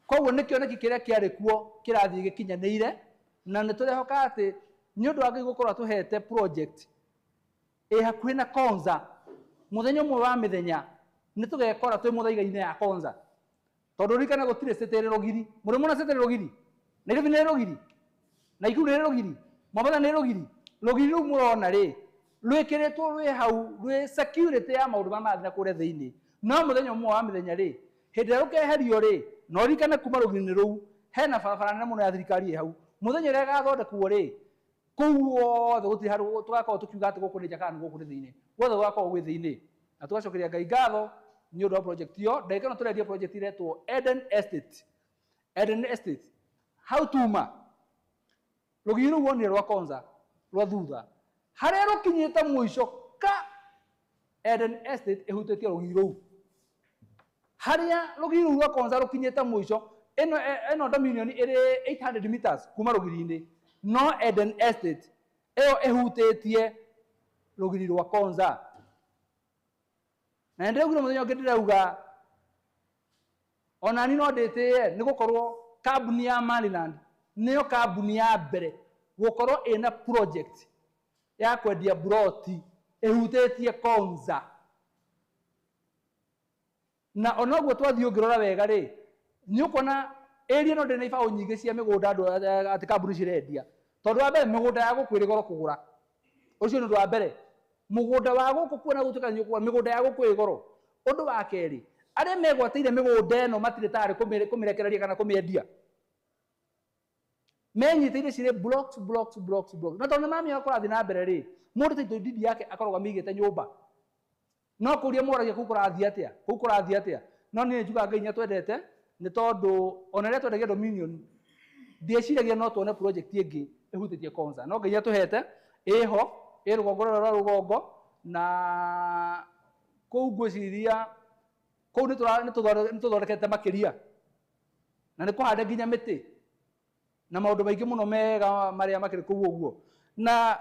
Koguo nĩ kĩoneki kĩrĩa kĩarĩ kuo kĩrathiĩ gĩkinyanĩire, na nĩ tũrehoka atĩ nĩ ũndũ wa Ngai gũkorwo atũhete project ĩ hakuhĩ na Konza, mũthenya ũmwe wa mĩthenya nĩ tũgekora twĩ mũthaiga-inĩ ya Konza. Tondũ ririkana gũtirĩ city ĩrĩ rũgiri. Mũrĩ muona city ĩrĩ rũgiri? Nairobi nĩ rũgiri, Nakuru nĩ rũgiri, Mombatha nĩ rũgiri. Rũgiri rũu mũrona rĩ, rwĩkĩrĩtwo rwĩ hau rwĩ security ya maũndũ marĩa marathiĩ na kũrĩa thĩinĩ. No mũthenya ũmwe wa mĩthenya rĩ, hĩndĩ ĩrĩa rũkeherio rĩ, na ũririkane kuma rũgiri-inĩ rũu hena barabara nene mũno ya thirikari ĩ hau. Mũthenya ũrĩa ĩgathondekwo rĩ, kũu guothe gũtirĩ handũ tũgakorwo tũkiuga atĩ gũkũ nĩ nja kana gũkũ nĩ thĩinĩ, guothe gũgakorwo gwĩ thĩinĩ. Na tũgacokeria Ngai ngatho nĩ ũndũ wa project ĩyo. Ndagĩka ĩno tũrendia project ĩretwo Eden Estate. Eden Estate hau tuma rũgiri rũu wonire rwa Konza rwa thutha, harĩa rũkinyĩte mũico ka Eden Estate ĩhutĩtie rũgiri rũu, harĩa rũgiri rũu rwa Konza rũkinyĩte mũico. Ĩno Dominion ĩrĩ 800 meters kuma rũgiri-inĩ, no Eden Estate ĩyo ĩhutĩtie rũgiri rwa Konza. Na ndĩraugire mũthenya ũngĩ, ndĩrauga ona ni no ndĩtĩe nĩ gũkorwo kambuni ya Maryland nĩyo kambuni ya mbere gũkorwo ĩna project ya kwendia broti ĩhutĩtie Konza. Na onoguo twathiĩ ũngĩrora wega rĩ, nĩ ũkuona area ĩno ndĩrĩ na ibaũ nyingĩ cia mĩgũnda andũ atĩ kambuni cirendia, tondũ wa mbere mĩgũnda ya gũkũ ĩrĩ goro kũgũra. Ũcio nĩ ũndũ wa mbere. Mũgũnda wa gũkũ kuona gũtuĩka nĩ ũkũgũra, mĩgũnda ya gũkũ ĩ goro. Ũndũ wa kerĩ, arĩa megwatĩire mĩgũnda ĩno matirĩ tayarĩ kũmĩrekereria kana kũmĩendia, menyitĩire cirĩ blocks, blocks, blocks, blocks. Na tondũ nĩ mamenya kũrathiĩ na mbere rĩ, mũndũ title deed yake akoragwo amĩigĩte nyũmba, no kũria moragia kũu kũrathiĩ atĩa, kũu kũrathiĩ atĩa. No niĩ njugaga Ngai nĩatwendete, nĩ tondũ ona rĩrĩa twendagia Dominion ndieciragia no tuone project ĩngĩ ĩhutĩtie Konza, no Ngai nĩatũhete ĩho, ĩ rũgongo rũrĩa rwa rũgongo, na kũu ngwĩciria kũu nĩ tũthondekete makĩria, na nĩ kũhande nginya mĩtĩ, Na maũndũ maingĩ mũno mega marĩa makĩrĩ kũu ũguo. Na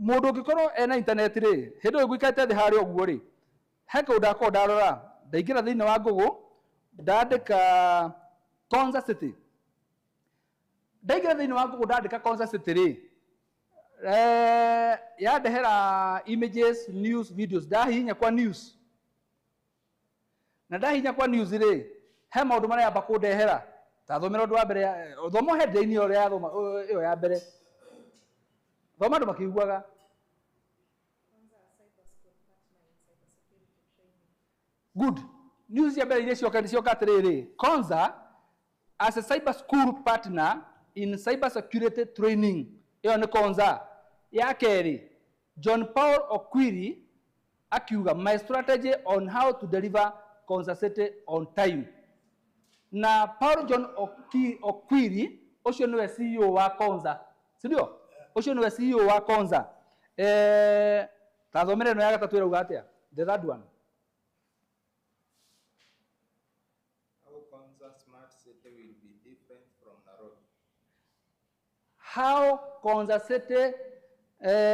mũndũ ũngĩkorwo ena internet rĩ, hĩndĩ ĩyo ngũikarĩte thĩ harĩa ũguo rĩ, he kaũndũ ndakorwo ndarora, ndaingĩra thĩinĩ wa Google, ndandĩka Konza City. Ndaingĩra thĩinĩ wa Google ndandĩka Konza City rĩ, yandehera images, news, videos. Ndahihinya kwa news, na ndahihinya kwa news rĩ, he maũndũ marĩa yamba kũndehera. Tathomera ũndũ wa mbere, thoma headline ĩyo yathoma ĩyo ya mbere, thoma andũ makĩiguaga. Good news ya mbere iria cioka cioka atĩrĩrĩ, Konza as a cyber school partner in cyber security training. Ĩyo nĩ Konza. Ya kerĩ, John Paul Okwiri akiuga, "My strategy on how to deliver Konza City on time." Na Paul John Okwiri ũcio nĩwe CEO wa Konza, si ndio? Ũcio nĩwe CEO wa Konza. Ta thomere ĩno ya gatatũ ĩrauga atĩa, the third one. How Konza Smart City will be different from Nairobi. How Konza City,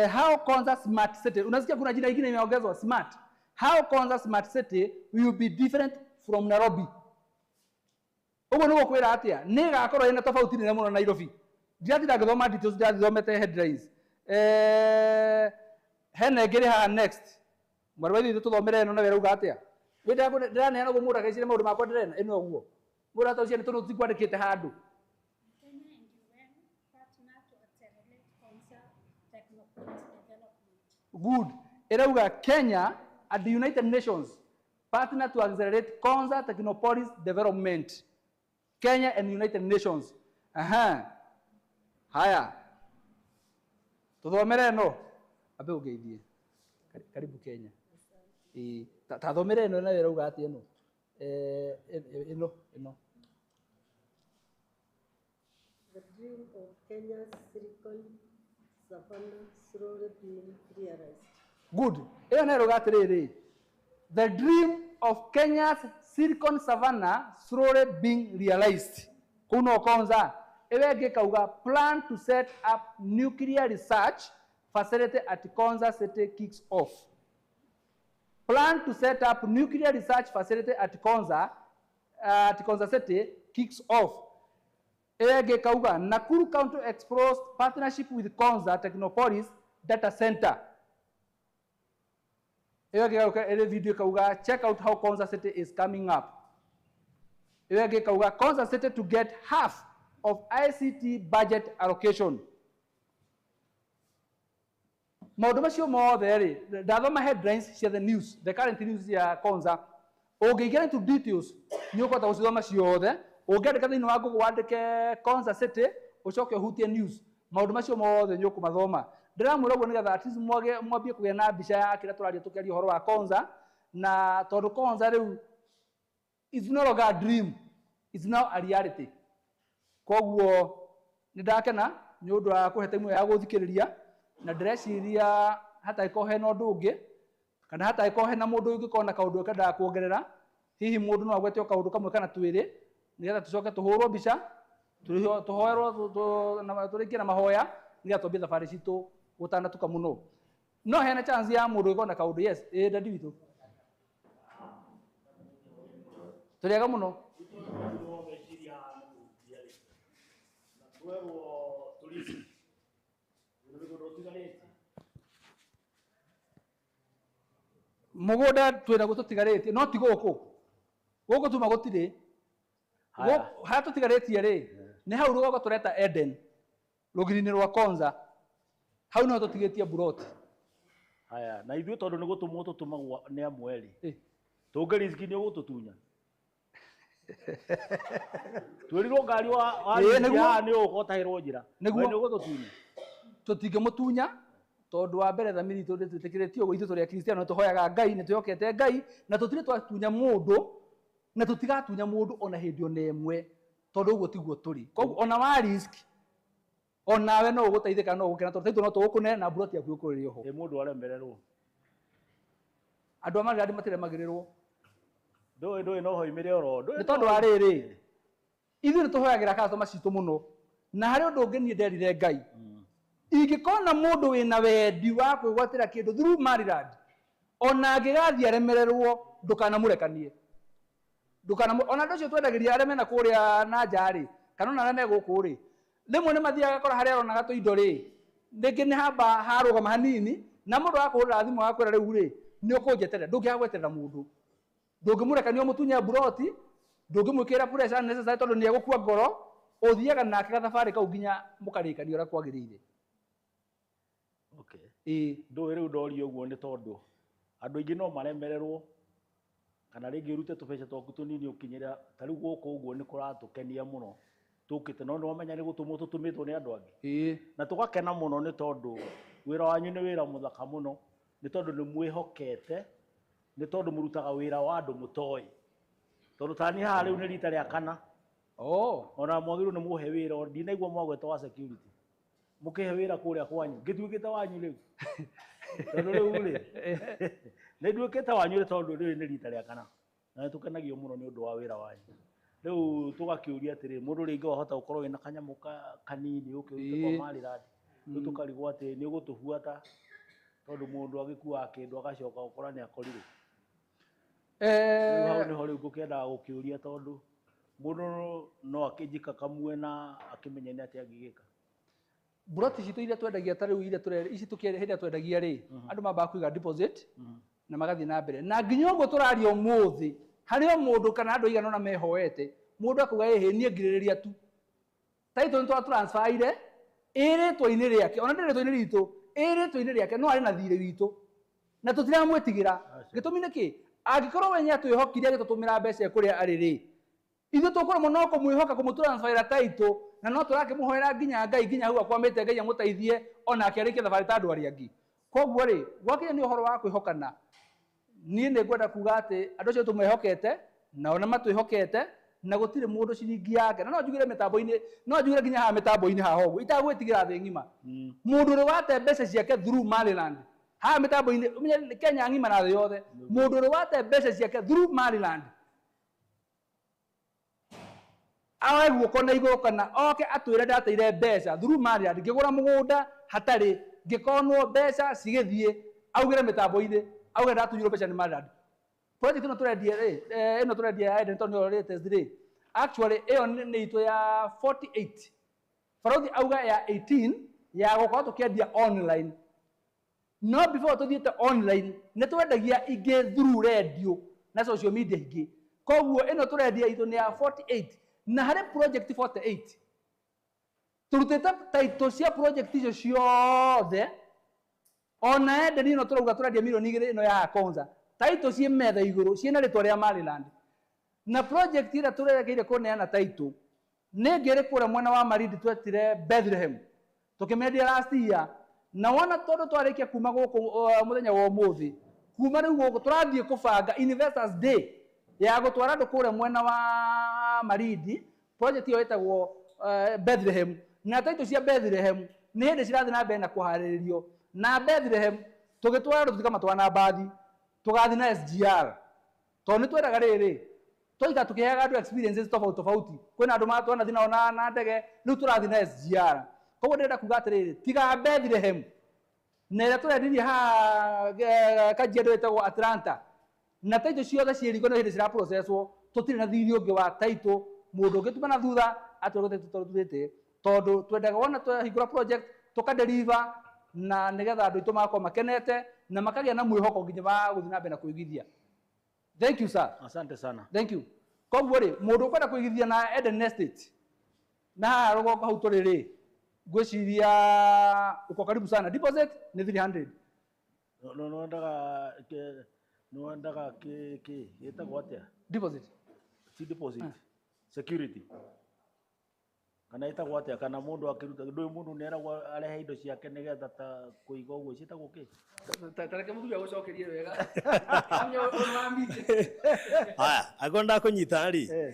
how Konza Smart City, unasikia kuna jina lingine imeongezwa, smart. How Konza Smart City will be different from Nairobi. Ũguo nĩguo kwĩra atĩa, nĩ ĩgakorwo ĩna tofauti nene mũno na Nairobi. Ndiratinda ngĩthoma details, ndirathomete headlines. Hena ĩngĩ ĩrĩ haha next. Mwarĩ wa ithe witũ, tũthomere ĩno nawe ĩrauga atĩa. Ndĩraneana ũguo mũndũ ageciria maũndũ makwa ndĩrena ĩno ũguo. Mũndũ atocia nĩ tondũ tũtikwandĩkĩte handũ. Kenya and UN partner to accelerate Konza Technopolis development. Good. Ĩrauga Kenya and the United Nations partner to accelerate Konza Technopolis development. Kenya and United Nations. Aha. Haya. Tuthomere ĩno. Ambe ũngeithie. Karibu Kenya. Ĩĩ, ta thomere ĩno nayo ĩrauga atĩa ĩno. Ĩno ĩno. The dream of Kenya's Silicon Savannah slowly being realized. Good. Ĩyo nayo ĩrauga atĩrĩrĩ. The dream of Kenya's Silicon Savannah slowly being realized. Kũu no Konza. Ĩyo ĩngĩ ĩkauga, plan to set up nuclear research facility at Konza City kicks off. Plan to set up nuclear research facility at Konza City kicks off. Ĩyo ĩngĩ ĩkauga, Nakuru County explores partnership with Konza Technopolis Data Center. Ĩyo ĩngĩ ĩgauka ĩrĩ video ĩkauga, "Check out how Konza City is coming up." Ĩyo ĩngĩ ĩkauga, Konza City to get half of ICT budget allocation. Maũndũ macio mothe rĩ, ndathoma headlines cia the news, the current news ya Konza. Ũngĩingĩra into details nĩ ũkũhota gũcithoma ciothe. Ũngĩandĩka thĩinĩ wa Google, wandĩke Konza City, ũcoke ũhutie news, maũndũ macio mothe nĩ ũkũmathoma. Ndĩramwĩra ũguo nĩgetha at least mwambie kũgĩa na mbica ya kĩrĩa tũraria tũkĩaria ũhoro wa Konza. Na tondũ Konza rĩu is no longer a dream, it's now a reality. Koguo nĩ ndakena nĩ ũndũ wa kũhe time ya gũthikĩrĩria, na ndĩreciria hatangĩkorwo hena ũndũ ũngĩ kana hatangĩkorwo hena mũndũ ũngĩkorwo na kaũndũ endaga kuongerera, hihi mũndũ no agwete o kaũndũ kamwe kana twĩrĩ, nĩgetha tũcoke tũhũrwo mbica, tũhoerwo, tũrĩkie na mahoya, nĩgetha twambie thabarĩ citũ gũtanatuka mũno. No hena chance ya mũndũ ũngĩkorwo na kaũndũ. Yes, ĩ dadi witũ, tũrĩega mũno. Meciria nĩ mũhunjia rĩ, na twerwo tũrisi mĩgũnda ũtigarĩtie. Mũgũnda twĩnaguo tũtigarĩtie, no ti gũkũ, gũkũ tuma gũtirĩ. Haya. Harĩa tũtigarĩtie rĩ, nĩ hau rũgongo tũreta Eden, rũgiri-inĩ rwa Konza, hau nĩho tũtigĩtie buroti. Haya, na ithuĩ tondũ nĩ gũtũmwo tũtũmagwo nĩ amwe rĩ, tũngĩ risk nĩ ũgũtũtunya. Twĩrirwo ngari wa Ĩĩ, nĩguo. haha nĩ ũgũka ũtahĩrwo njĩra. Nĩguo. We nĩ ũgũtũtunya? Tũtingĩmũtunya, tondũ wa mbere thamiri itũ ndĩtwĩtĩkĩrĩtie ũguo. Ithuĩ tũrĩ akristiano, nĩ tũhoyaga Ngai, nĩ twĩhokete Ngai, na tũtirĩ twatunya mũndũ, na tũtigatunya mũndũ ona hĩndĩ ona ĩmwe, tondũ ũguo tiguo tũrĩ. Koguo ona wa risk, onawe no ũgũteithĩka, no ũgũkena, tondũ taitũ no tũgũkũne na buroti yaku ĩgũkorwo ĩrĩ oho. Ĩ mũndũ aremererwo? Andũ a Maryland matiremagĩrĩrwo. Ndũĩ no hoimĩre oro ndũĩ. Nĩ tondũ wa rĩrĩ, ithuĩ nĩ tũhoyagĩra customer citũ mũno. Na harĩ ũndũ ũngĩ niĩ nderire Ngai, ingĩkona mũndũ wĩna wendi wa kwĩgwatĩra kĩndũ through Maryland, ona angĩgathiĩ aremererwo, ndũkanamũrekanie. Ndũkanamu ona andũ acio twendagĩria arĩa mena kũrĩa na nja rĩ, kana ona arĩa me gũkũ rĩ, rĩmwe nĩ mathiaga gakora harĩa aronaga tũindo rĩ, rĩngĩ nĩ hamba harũgama hanini, na mũndũ akũhũrĩra thimũ agakwĩra rĩu rĩ, nĩ ũkũnjeterera. Ndũngĩaga gweterera mũndũ, ndũngĩmũrekania ũmũtunye mburoti, ndũngĩmwĩkĩra pressure unnecessary tondũ nĩ egũkua ngoro. Ũthiaga nake gathabarĩ kau nginya mũkarĩkania ũrĩa kwagĩrĩire. Okay. Ĩĩ. Ndũĩ rĩu ndoria ũguo nĩ tondũ andũ aingĩ no maremererwo, kana rĩngĩ ũrute tũbeca twaku tũnini ũkinyĩra ta rĩu gũkũ ũguo nĩ kũratũkenia mũno tũkĩte, no nĩ wamenya nĩ gũtũmwo tũtũmĩtwo nĩ andũ angĩ. Ĩĩ. Na tũgakena mũno nĩ tondũ wĩra wanyu nĩ wĩra mũthaka mũno, nĩ tondũ nĩ mwĩhokete, nĩ tondũ mũrutaga wĩra wa andũ mũtoĩ. Tondũ ta niĩ haha rĩu nĩ rita rĩa kana. Oh. Ona mwagĩrĩirwo nĩ mũhe wĩra, ndinaigua mwagweta wa security. Mũkĩhe wĩra kũrĩa kwanyu, ngĩtuĩkĩte wanyu rĩu. Tondũ rĩu rĩ, nĩ nduĩkĩte wanyu rĩ, tondũ rĩrĩ nĩ rita rĩa kana. Na nĩ tũkenagio mũno nĩ ũndũ wa wĩra wanyu. Rĩu tũgakĩũria atĩrĩ, mũndũ rĩngĩ wahota gũkorwo wĩna kanyamũ kanini ũke ũrute kwa Ĩĩ. Maryland. Rĩu tũkarigwo atĩ nĩ ũgũtũbuata, tondũ mũndũ agĩkuaga kĩndũ agacoka gũkora nĩ akorirwo. Rĩu hau nĩho rĩu ngũkĩendaga gũkĩũria, tondũ mũndũ no akĩnjikakamue na akĩmenye nĩ atĩa angĩgĩka. Mburoti citũ iria twendagia ta rĩu iria tũre ici tũkĩendia hĩndĩ ĩrĩa twendagia rĩ, andũ mambaga kũiga deposit na magathiĩ na mbere. Na nginya ũguo tũraria ũmũthĩ, harĩ o mũndũ kana andũ aigana ũna mehoete, mũndũ akauga ĩhĩ niĩ ngirĩrĩria tu. Title nĩ twa transfer-ire ĩ rĩtwa-inĩ rĩake, ona ndĩ rĩtwa-inĩ ritũ, ĩ rĩtwa-inĩ rĩake, no arĩ na thirĩ witũ. Na tũtiramwĩtigĩra. Gĩtũmi nĩ kĩ? Angĩkorwo we nĩatwĩhokire agĩtũtũmĩra mbeca kũrĩa arĩ rĩ, ithuĩ tũkũremwo no kũmwĩhoka kũmũtransferĩra title, na no tũrakĩmũhoera nginya Ngai nginya hau akwamĩte Ngai amũteithie onake arĩkie thabarĩ ta andũ arĩa angĩ. Koguo rĩ, gwakinya nĩ ũhoro wa kwĩhokana, niĩ nĩ ngwenda kuga atĩ andũ acio tũmehokete, nao nĩ matwĩhokete, na gũtirĩ mũndũ ciringi yake. Na no njugire mĩtambo-inĩ, no njugire nginya haha mĩtambo-inĩ haha ũguo, itagwĩtigĩra thĩ ng'ima. Mũndũ ũrĩa wate mbeca ciake through Maryland, haha mĩtambo-inĩ, ũmenye Kenya ng'ima na thĩ yothe, mũndũ ũrĩa wate mbeca ciake through Maryland, aoe guoko na igũrũ kana oke atwĩre ndateire mbeca through Maryland, ngĩgũra mũgũnda hatarĩ, ngĩkonwo mbeca cigĩthiĩ, augĩre mĩtambo-inĩ, auge ndatunyirwo mbeca nĩ Maryland. Project ĩno tũrendia rĩ, ĩno tũrendia ya Eden tondũ nĩyo latest rĩ, actually ĩyo nĩ itũ ya 48. Barũthi auga ya 18 ya gũkorwo tũkĩendia online. No before tũthiĩte online, nĩ twendagia ingĩ through radio na social media ingĩ. Koguo ĩno tũrendia itũ nĩ ya 48. Na harĩ project 48, tũrutĩte title cia project icio ciothe, ona Eden ĩno tũrauga tũrendia mirioni igĩrĩ ĩno ya Konza, title ciĩ metha igũrũ ciĩna rĩtwa rĩa Maryland. Na project ĩrĩa tũrerekeire kũneana title nĩ ĩngĩ ĩrĩ kũrĩa mwena wa Malindi twetire Bethlehem, tũkĩmendia last year. Na wona tondũ twarĩkia kuma gũkũ mũthenya wa ũmũthĩ, kuma rĩu gũkũ tũrathiĩ kũbanga Investors Day ya gũtwara andũ kũrĩa mwena wa Malindi. Project ĩyo ĩtagwo Bethlehem, na title cia Bethlehem nĩ hĩndĩ cirathiĩ na mbere na kũharĩrĩrio. Na Bethlehem tũgĩtwara andũ tũtikamatwara na mbathi, tũgathiĩ na SGR, tondũ nĩ twendaga rĩrĩ twaikara tũkĩheaga andũ experiences tofauti tofauti. Kwĩna andũ twanathi nao na ndege, rĩu tũrathiĩ na SGR. Koguo ndĩrenda kuga atĩrĩrĩ, tiga Bethlehem na ĩrĩa tũrendirie haha Kajiado ĩtagwo Atlanta, na title ciothe ciĩ riko nĩ hĩndĩ ciraprocesswo, tũtirĩ na thirĩ ũngĩ wa title mũndũ ũngĩ tuma na thutha atwĩre title tũrutĩte, tondũ twendaga wona twahingũra project tũkadeliver, na nĩgetha andũ aitũ magakorwo makenete na makagĩa na mwĩhoko nginya wa gũthiĩ na mbere na kũigithia. Thank you sir. Asante sana. Thank you. Koguo rĩ, mũndũ ũkwenda kũigithia na Eden Estate na haha rũgongo hau tũrĩ rĩ, ngwĩciria uko karibu sana. Deposit nĩ 300. No nĩwendaga nĩwendaga kĩ kĩ gĩtagwo atĩa? Deposit. Si deposit. Security. Kana ĩtagwo atĩa? Kana mũndũ akĩruta ndũĩ mũndũ nĩeragwo arehe indo ciake nĩgetha ta kũiga ũguo ciĩtagwo kĩ? Tareke mũthuri agũcokerie wega. Haya, angĩkorwo ndakũnyita rĩ,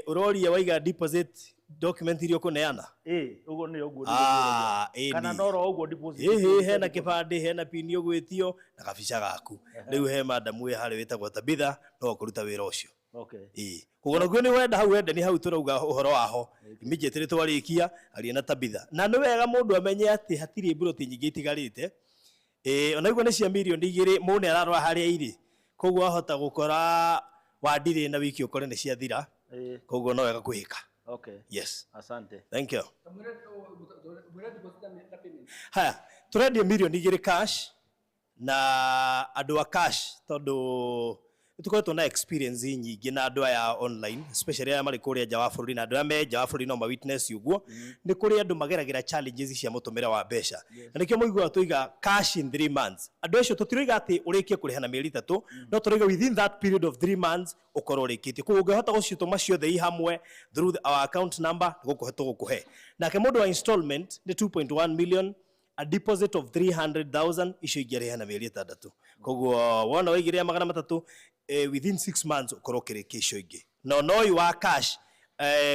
ũroria waiga deposit document iria ũkũneana? Ĩĩ, ũguo nĩ ũguo. Ah, ĩni. Kana no ro ũguo deposit. Ĩhĩ, hena kĩbandĩ, hena pin ũgwĩtio na kabica gaku. Rĩu he madam wĩ harĩa wĩtagwo Tabitha, no akũruta wĩra ũcio. Okay. Ĩĩ, koguo naguo nĩ wenda hau wenda nĩ hau tũrauga ũhoro waho immediately twarĩkia aria na Tabitha. Na nĩ wega mũndũ amenye atĩ hatirĩ mburoti nyingĩ itigarĩte. Ĩĩ, ona iguo nĩ cia mirioni 2, mũndũ nĩ ararora harĩa irĩ, koguo wahota gũkora wandirĩ na wiki ũkore nĩ ciathira. Ĩĩ. Koguo no wega kwĩhĩka. Okay. Yes. Asante. Thank you. Mwĩre deposit na payment. Haya, tũrendia mirioni 2 cash na andũ a cash tondũ nĩtũkoretwo na experience nyingĩ na andũ aya online, especially aya marĩ kũrĩa nja wa bũrũri na andũ aya me nja wa bũrũri no ma witness ũguo. Nĩ kũrĩ andũ mageragĩra challenges cia mũtũmĩre wa mbeca, na nĩkĩo mũiguaga tũiga cash in 3 months. Andũ acio tũtiroiga atĩ ũrĩkie kũrĩha na mĩeri 3, no tũroiga within that period of 3 months ũkorwo ũrĩkĩtie. Koguo ũngĩhota gũcitũma ciothe i hamwe through our account number, nĩgũkũhe tũgũkũhe. Nake mũndũ wa installment nĩ 2.1 million, a deposit of 300,000, icio ingĩ arĩha na mĩeri 6. Koguo wona waigĩrĩra 300, within 6 months ũkorwo ũkĩrĩkia icio ingĩ. No no ũyũ wa cash,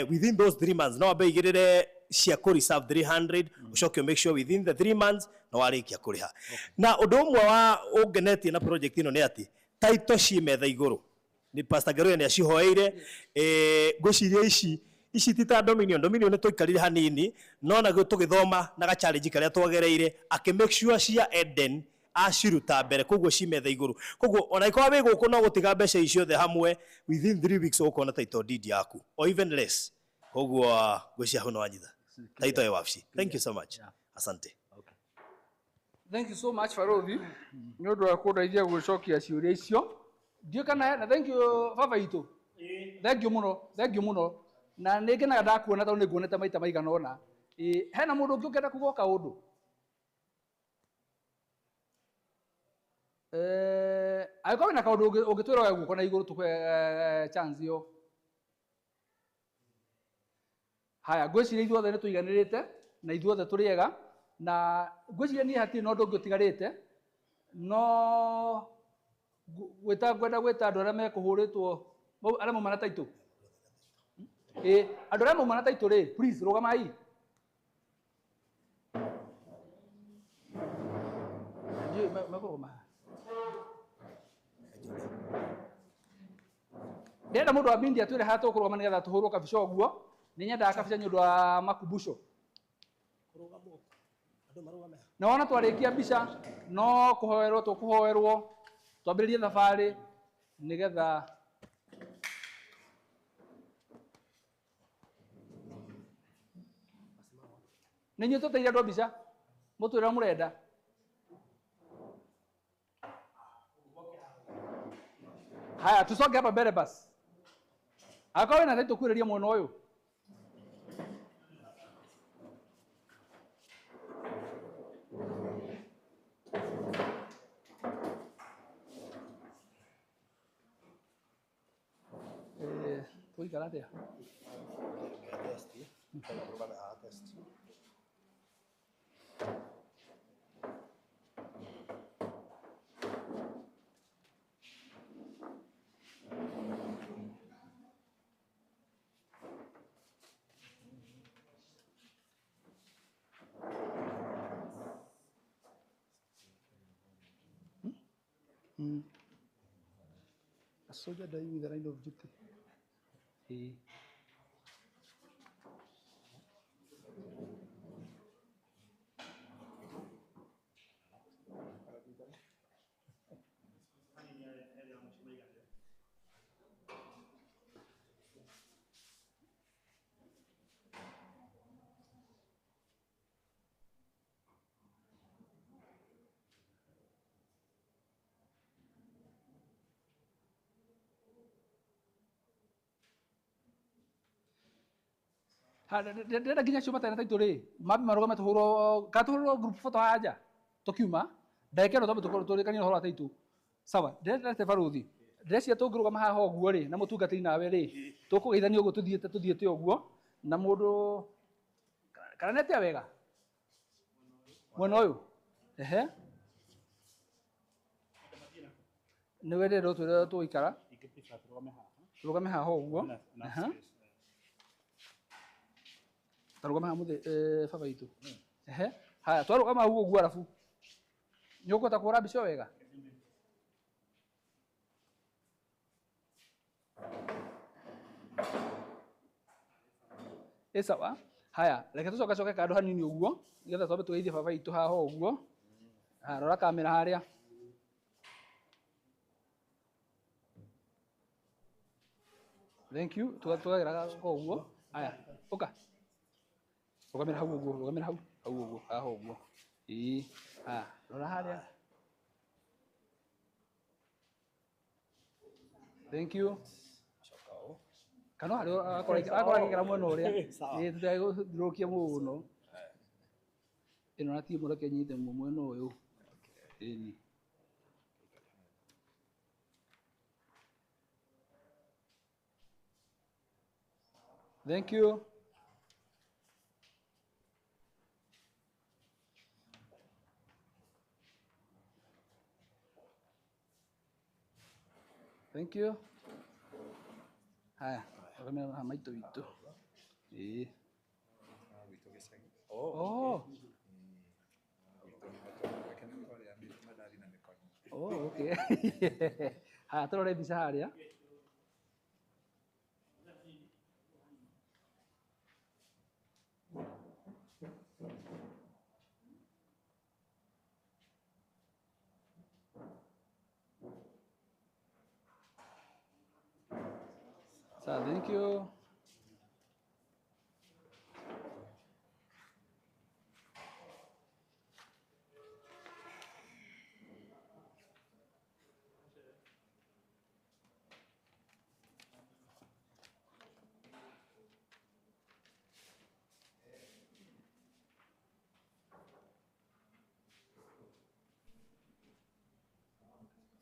within those 3 months no wambe ũigĩrĩre cia kũ reserve 300, ũcoke make sure within the 3 months no warĩkia kũrĩha. Na ũndũ ũmwe wa ũngenetie na project ĩno nĩ atĩ title ciĩ metha igũrũ. Nĩ Pastor Ngaruiya nĩ acihoeire. Ngwĩciria ici ti ta Dominion. Dominion nĩ tũikarire hanini, no naguo tũgĩthoma na ga challenge karĩa twagereire, akĩ make sure cia Eden aciruta mbere, koguo ci metha igũrũ. Koguo ona ikorwo wĩ gũkũ no gũtiga mbeca ici ciothe hamwe, within 3 weeks ũkona title deed yaku or even less. Koguo ngwĩciria hau nĩ wanyita title ya wabici. Thank you so much. Asante. Thank you so much Barothi nĩ ũndũ wa kũndeithia gwĩcokia ciũria icio. Ndiũĩ kana na thank you baba itũ. Thank you mũno, thank you mũno. Na nĩ ngenaga ndakuona tondũ nĩ nguonete maita maigana ũna. Hena mũndũ ũngĩ ũngĩenda kuga kaũndũ? Angĩkorwo wĩna kaũndũ ũngĩtwĩra oya guoko na igũrũ tũkũhe chance ĩyo. Haya, ngwĩciria ithuothe nĩ tũiganĩrĩte na ithuothe tũrĩ ega, na ngwĩciria niĩ hatirĩ na ũndũ ũngĩ ũtigarĩte, no ngwenda gwĩta andũ arĩa mekũhũrĩtwo, arĩa mauma na title. Andũ arĩa mauma na title rĩ, please rũgamai. Ndiũĩ mekũrũgama haha. Ndĩrenda mũndũ wa media atwĩre harĩa tũkũrũgama nĩgetha tũhũrwo kabica ũguo. Nĩ nyendaga kabica nĩ ũndũ wa makumbusho. Na wona twarĩkia mbica no kũhoerwo tũkũhoerwo twambĩrĩrie thabarĩ nĩgetha nĩ inyuĩ tũteithia andũ a mbica mũtwĩre ũrĩa mũrenda. Haya, tusonge hapa mbele basi. Akorwo wĩna title kwĩrĩria mwena ũyũ. Tũikara atĩa? A soldier dying in the line of duty. Ndĩrenda nginya acio matarĩ na title rĩ, mambe marũgame tũhũrwo, kana tũhũrwo group photo haha nja tũkiuma, ndagĩka ĩno twambe tũkorwo tũrĩkanie ũhoro wa title. Sawa, ndĩrenda barothi. Ndĩreciria tũngĩrũgama haha ũguo rĩ, na mũtungatĩri nawe rĩ, tũkũgeithania ũguo tũthiĩte tũthiĩte ũguo, na mũndũ kana nĩ atĩa wega? Mwena ũyũ? Ehe. Nĩ wendete ũtwĩre ũrĩa tũgũikara? Tũrũgame haha ũguo. Aha. Tarũgama haha mũthĩ, baba witũ. Ehe. Haya, twarũgama hau ũguo arabu. Nĩ ũkũhota kũhũra mbica wega? Ĩ sawa. Haya, reke tũcokacoke kando hanini ũguo nĩgetha twambe tũgeithie baba witũ haha ũguo. Haya, rora kamera harĩa. Thank you. Tũgagera ko ũguo. Haya, ũka. Rũgamĩra hau ũguo, rũgamĩra hau, hau ũguo, haha ũguo. Ĩĩ. Haya, rora harĩa. Thank you. Kana harĩa akorwo akĩgera mwena ũrĩa. Ĩĩ, tũtigagĩthũkie mũno. Ĩno na timu reke nyite mwena ũyũ. Ĩni. Thank you. Thank you. Haya, rũgamĩra haha maitũ witũ. Ĩĩ. Oh. Oh, okay. Haya, tũrore mbica harĩa. Sawa, thank you.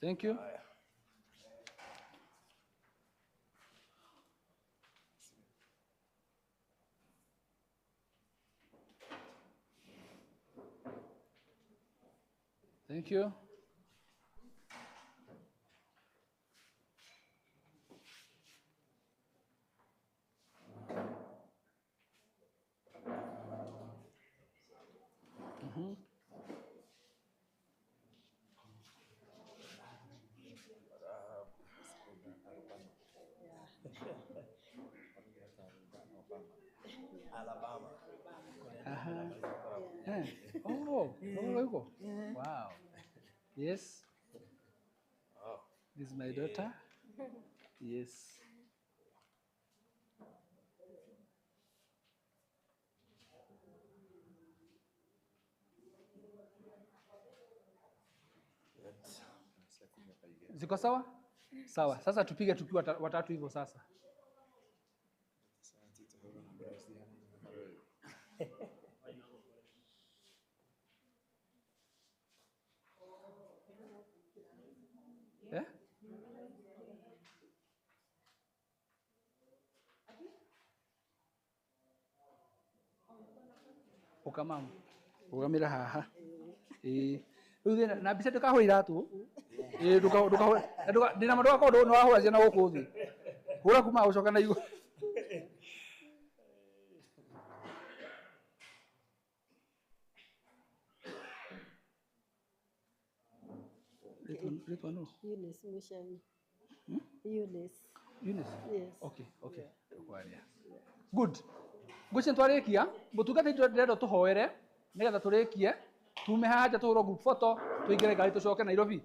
Thank you. Thank you. Mhm. Alabama. Aha. Eh. Oh, oh, huko. Wow. Yes. This is my daughter. Yes. Ziko sawa? Sawa. Sasa tupige tukiwa watatu hivyo sasa. Eh? Ũka mama. Rũgamĩra haha. Ĩĩ. Rĩu thĩna na mbica ndũkahũre iratũ. Ĩĩ ndũkahũre. Ndĩna ma ndũgakorwo nĩ wahũra ciana gũkũ thĩ. Hũra kuma ũcoke na igũrũ. Rĩtwa nũ? Eunice Muchemi. Eunice. Eunice? Yes. Okay, okay. Kwaria. Good. Ngwĩciria nĩtwarĩkia mũtungata itũ ndĩrenda tũhoere nĩgetha tũrĩkie tume haha nja tũhũrwo group photo tũingĩre ngari tũcoke Nairobi.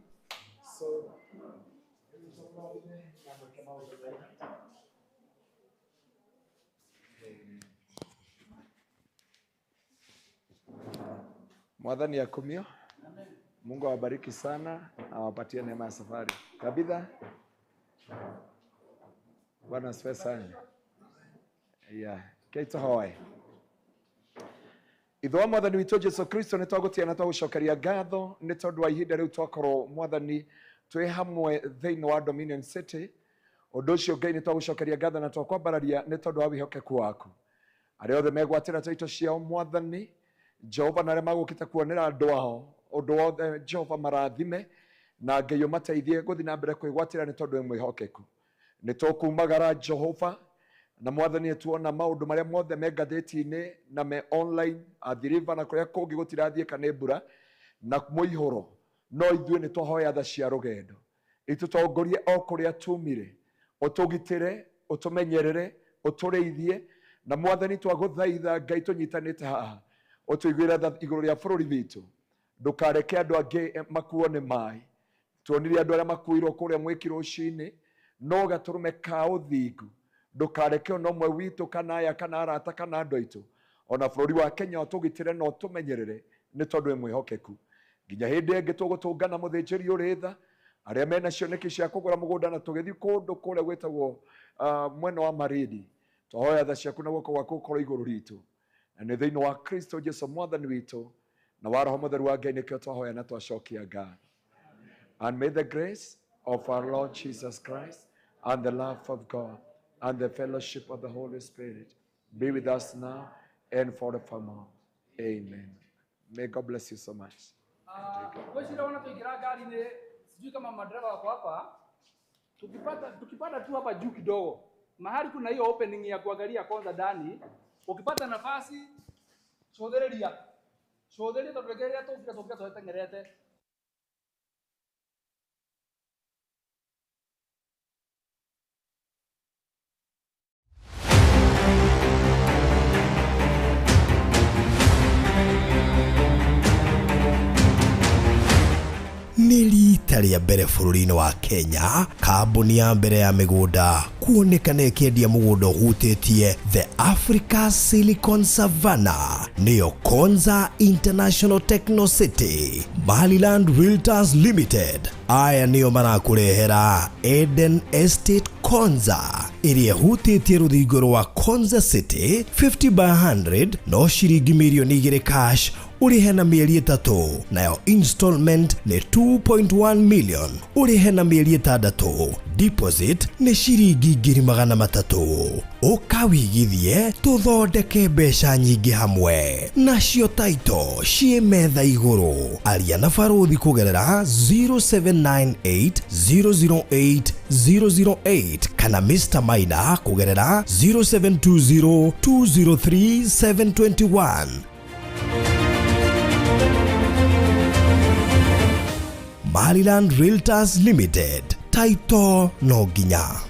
Mwathani akumio. Mungu awabariki sana, awapatie neema ya safari. Kabitha. Bwana asifiwe sana. Yeah. Keitohoe. Ithe wa mwathani witũ Jesu Kristo nĩ twagũtĩa na twagũcokeria ngatho nĩ tondũ wa ihinda rĩu twakorwo mwathani twĩ hamwe thĩinĩ wa Dominion City. Ũndũ ũcio Ngai nĩ twagũcokeria ngatho na twakwambararia nĩ tondũ wa wĩhokeku waku. Arĩa othe megwatĩra taito ciao mwathani Jehova na arĩa magũkĩte kuonera andũ ao ũndũ wothe Jehova marathime na Ngai ũmateithie gũthiĩ na mbere kwĩgwatĩra nĩ tondũ wĩ mwĩhokeku. Nĩ tũkumagara Jehova na mwathani tuona maũndũ marĩa mothe me ngathĩti-inĩ na me online Athi River na kũrĩa kũngĩ gũtirathiĩka nĩ mbura na mũihũro, no ithuĩ nĩ twahoya tha cia rũgendo itũtongorie o kũrĩa tumire. Ũtũgitĩre, ũtũmenyerere, ũtũrĩithie, na Mwathani twagũthaitha Ngai tũnyitanĩte haha, ũtũiguĩre tha igũrũ rĩa bũrũri witũ. Ndũkareke andũ angĩ makuo nĩ maĩ. Tuonire andũ arĩa makuirwo kũrĩa mwĩki rũcinĩ, no gatũrũme ka ũthingu. Ndũkareke ona ũmwe witũ kana aya kana arata kana andũ aitũ ona bũrũri wa Kenya ũtũgitĩre na ũtũmenyerere, nĩ tondũ wĩ mwĩhokeku. Nginya hĩndĩ ĩngĩ tũgũtũngana mũthĩnjĩri ũrĩ tha, arĩa mena cioneki cia kũgũra mũgũnda na tũgĩthiĩ kũndũ kũrĩa gwĩtagwo mwena wa Marindi, twahoya tha ciaku na guoko gwaku gũkorwo igũrũ ritũ, na nĩ thĩinĩ wa Kristo Jesu Mwathani witũ na wa Roho Mũtheru wa Ngai nĩkĩo twahoya na twacokia ngatho. And may the grace of our Lord Jesus Christ and the love of God and the fellowship of the Holy Spirit be with us now and forevermore. Amen. May God bless you so much. Ngwĩciria ona tũingĩra ngari-inĩ, sijui kama madereva wako hapa, tukipata tu hapa juu kidogo mahali kuna hiyo opening ya kuangalia kwanza ndani, ukipata nafasi cũthĩrĩria cũthĩrĩria, tondũ rĩngĩ rĩrĩa tũkire tũkire tũteng'erete. Nĩ rita rĩa mbere bũrũri-inĩ wa Kenya, kambuni ya mbere ya mĩgũnda kuonekana ĩkĩendia mũgũnda ũhutĩtie The Africa Silicon Savannah, nĩyo Konza International Techno City. Maryland Realtors Limited aya nĩo marakũrehera Eden Estate Konza, ĩrĩa ĩhutĩtie rũthingo rwa Konza City 50 by 100, no ciringi mirioni 2 cash ũrĩhe na mĩeri 3, nayo installment nĩ 2.1 million ũrĩhe na mĩeri 6, deposit nĩ ciringi 300,000. Ũka wĩigithie tũthondeke mbeca nyingĩ hamwe, nacio taito ciĩ metha igũrũ. Aria na barũthi kũgerera 0798 008 008 kana Mr. Maina kũgerera 0720 203 721. Maryland Realtors Limited, taito no nginya.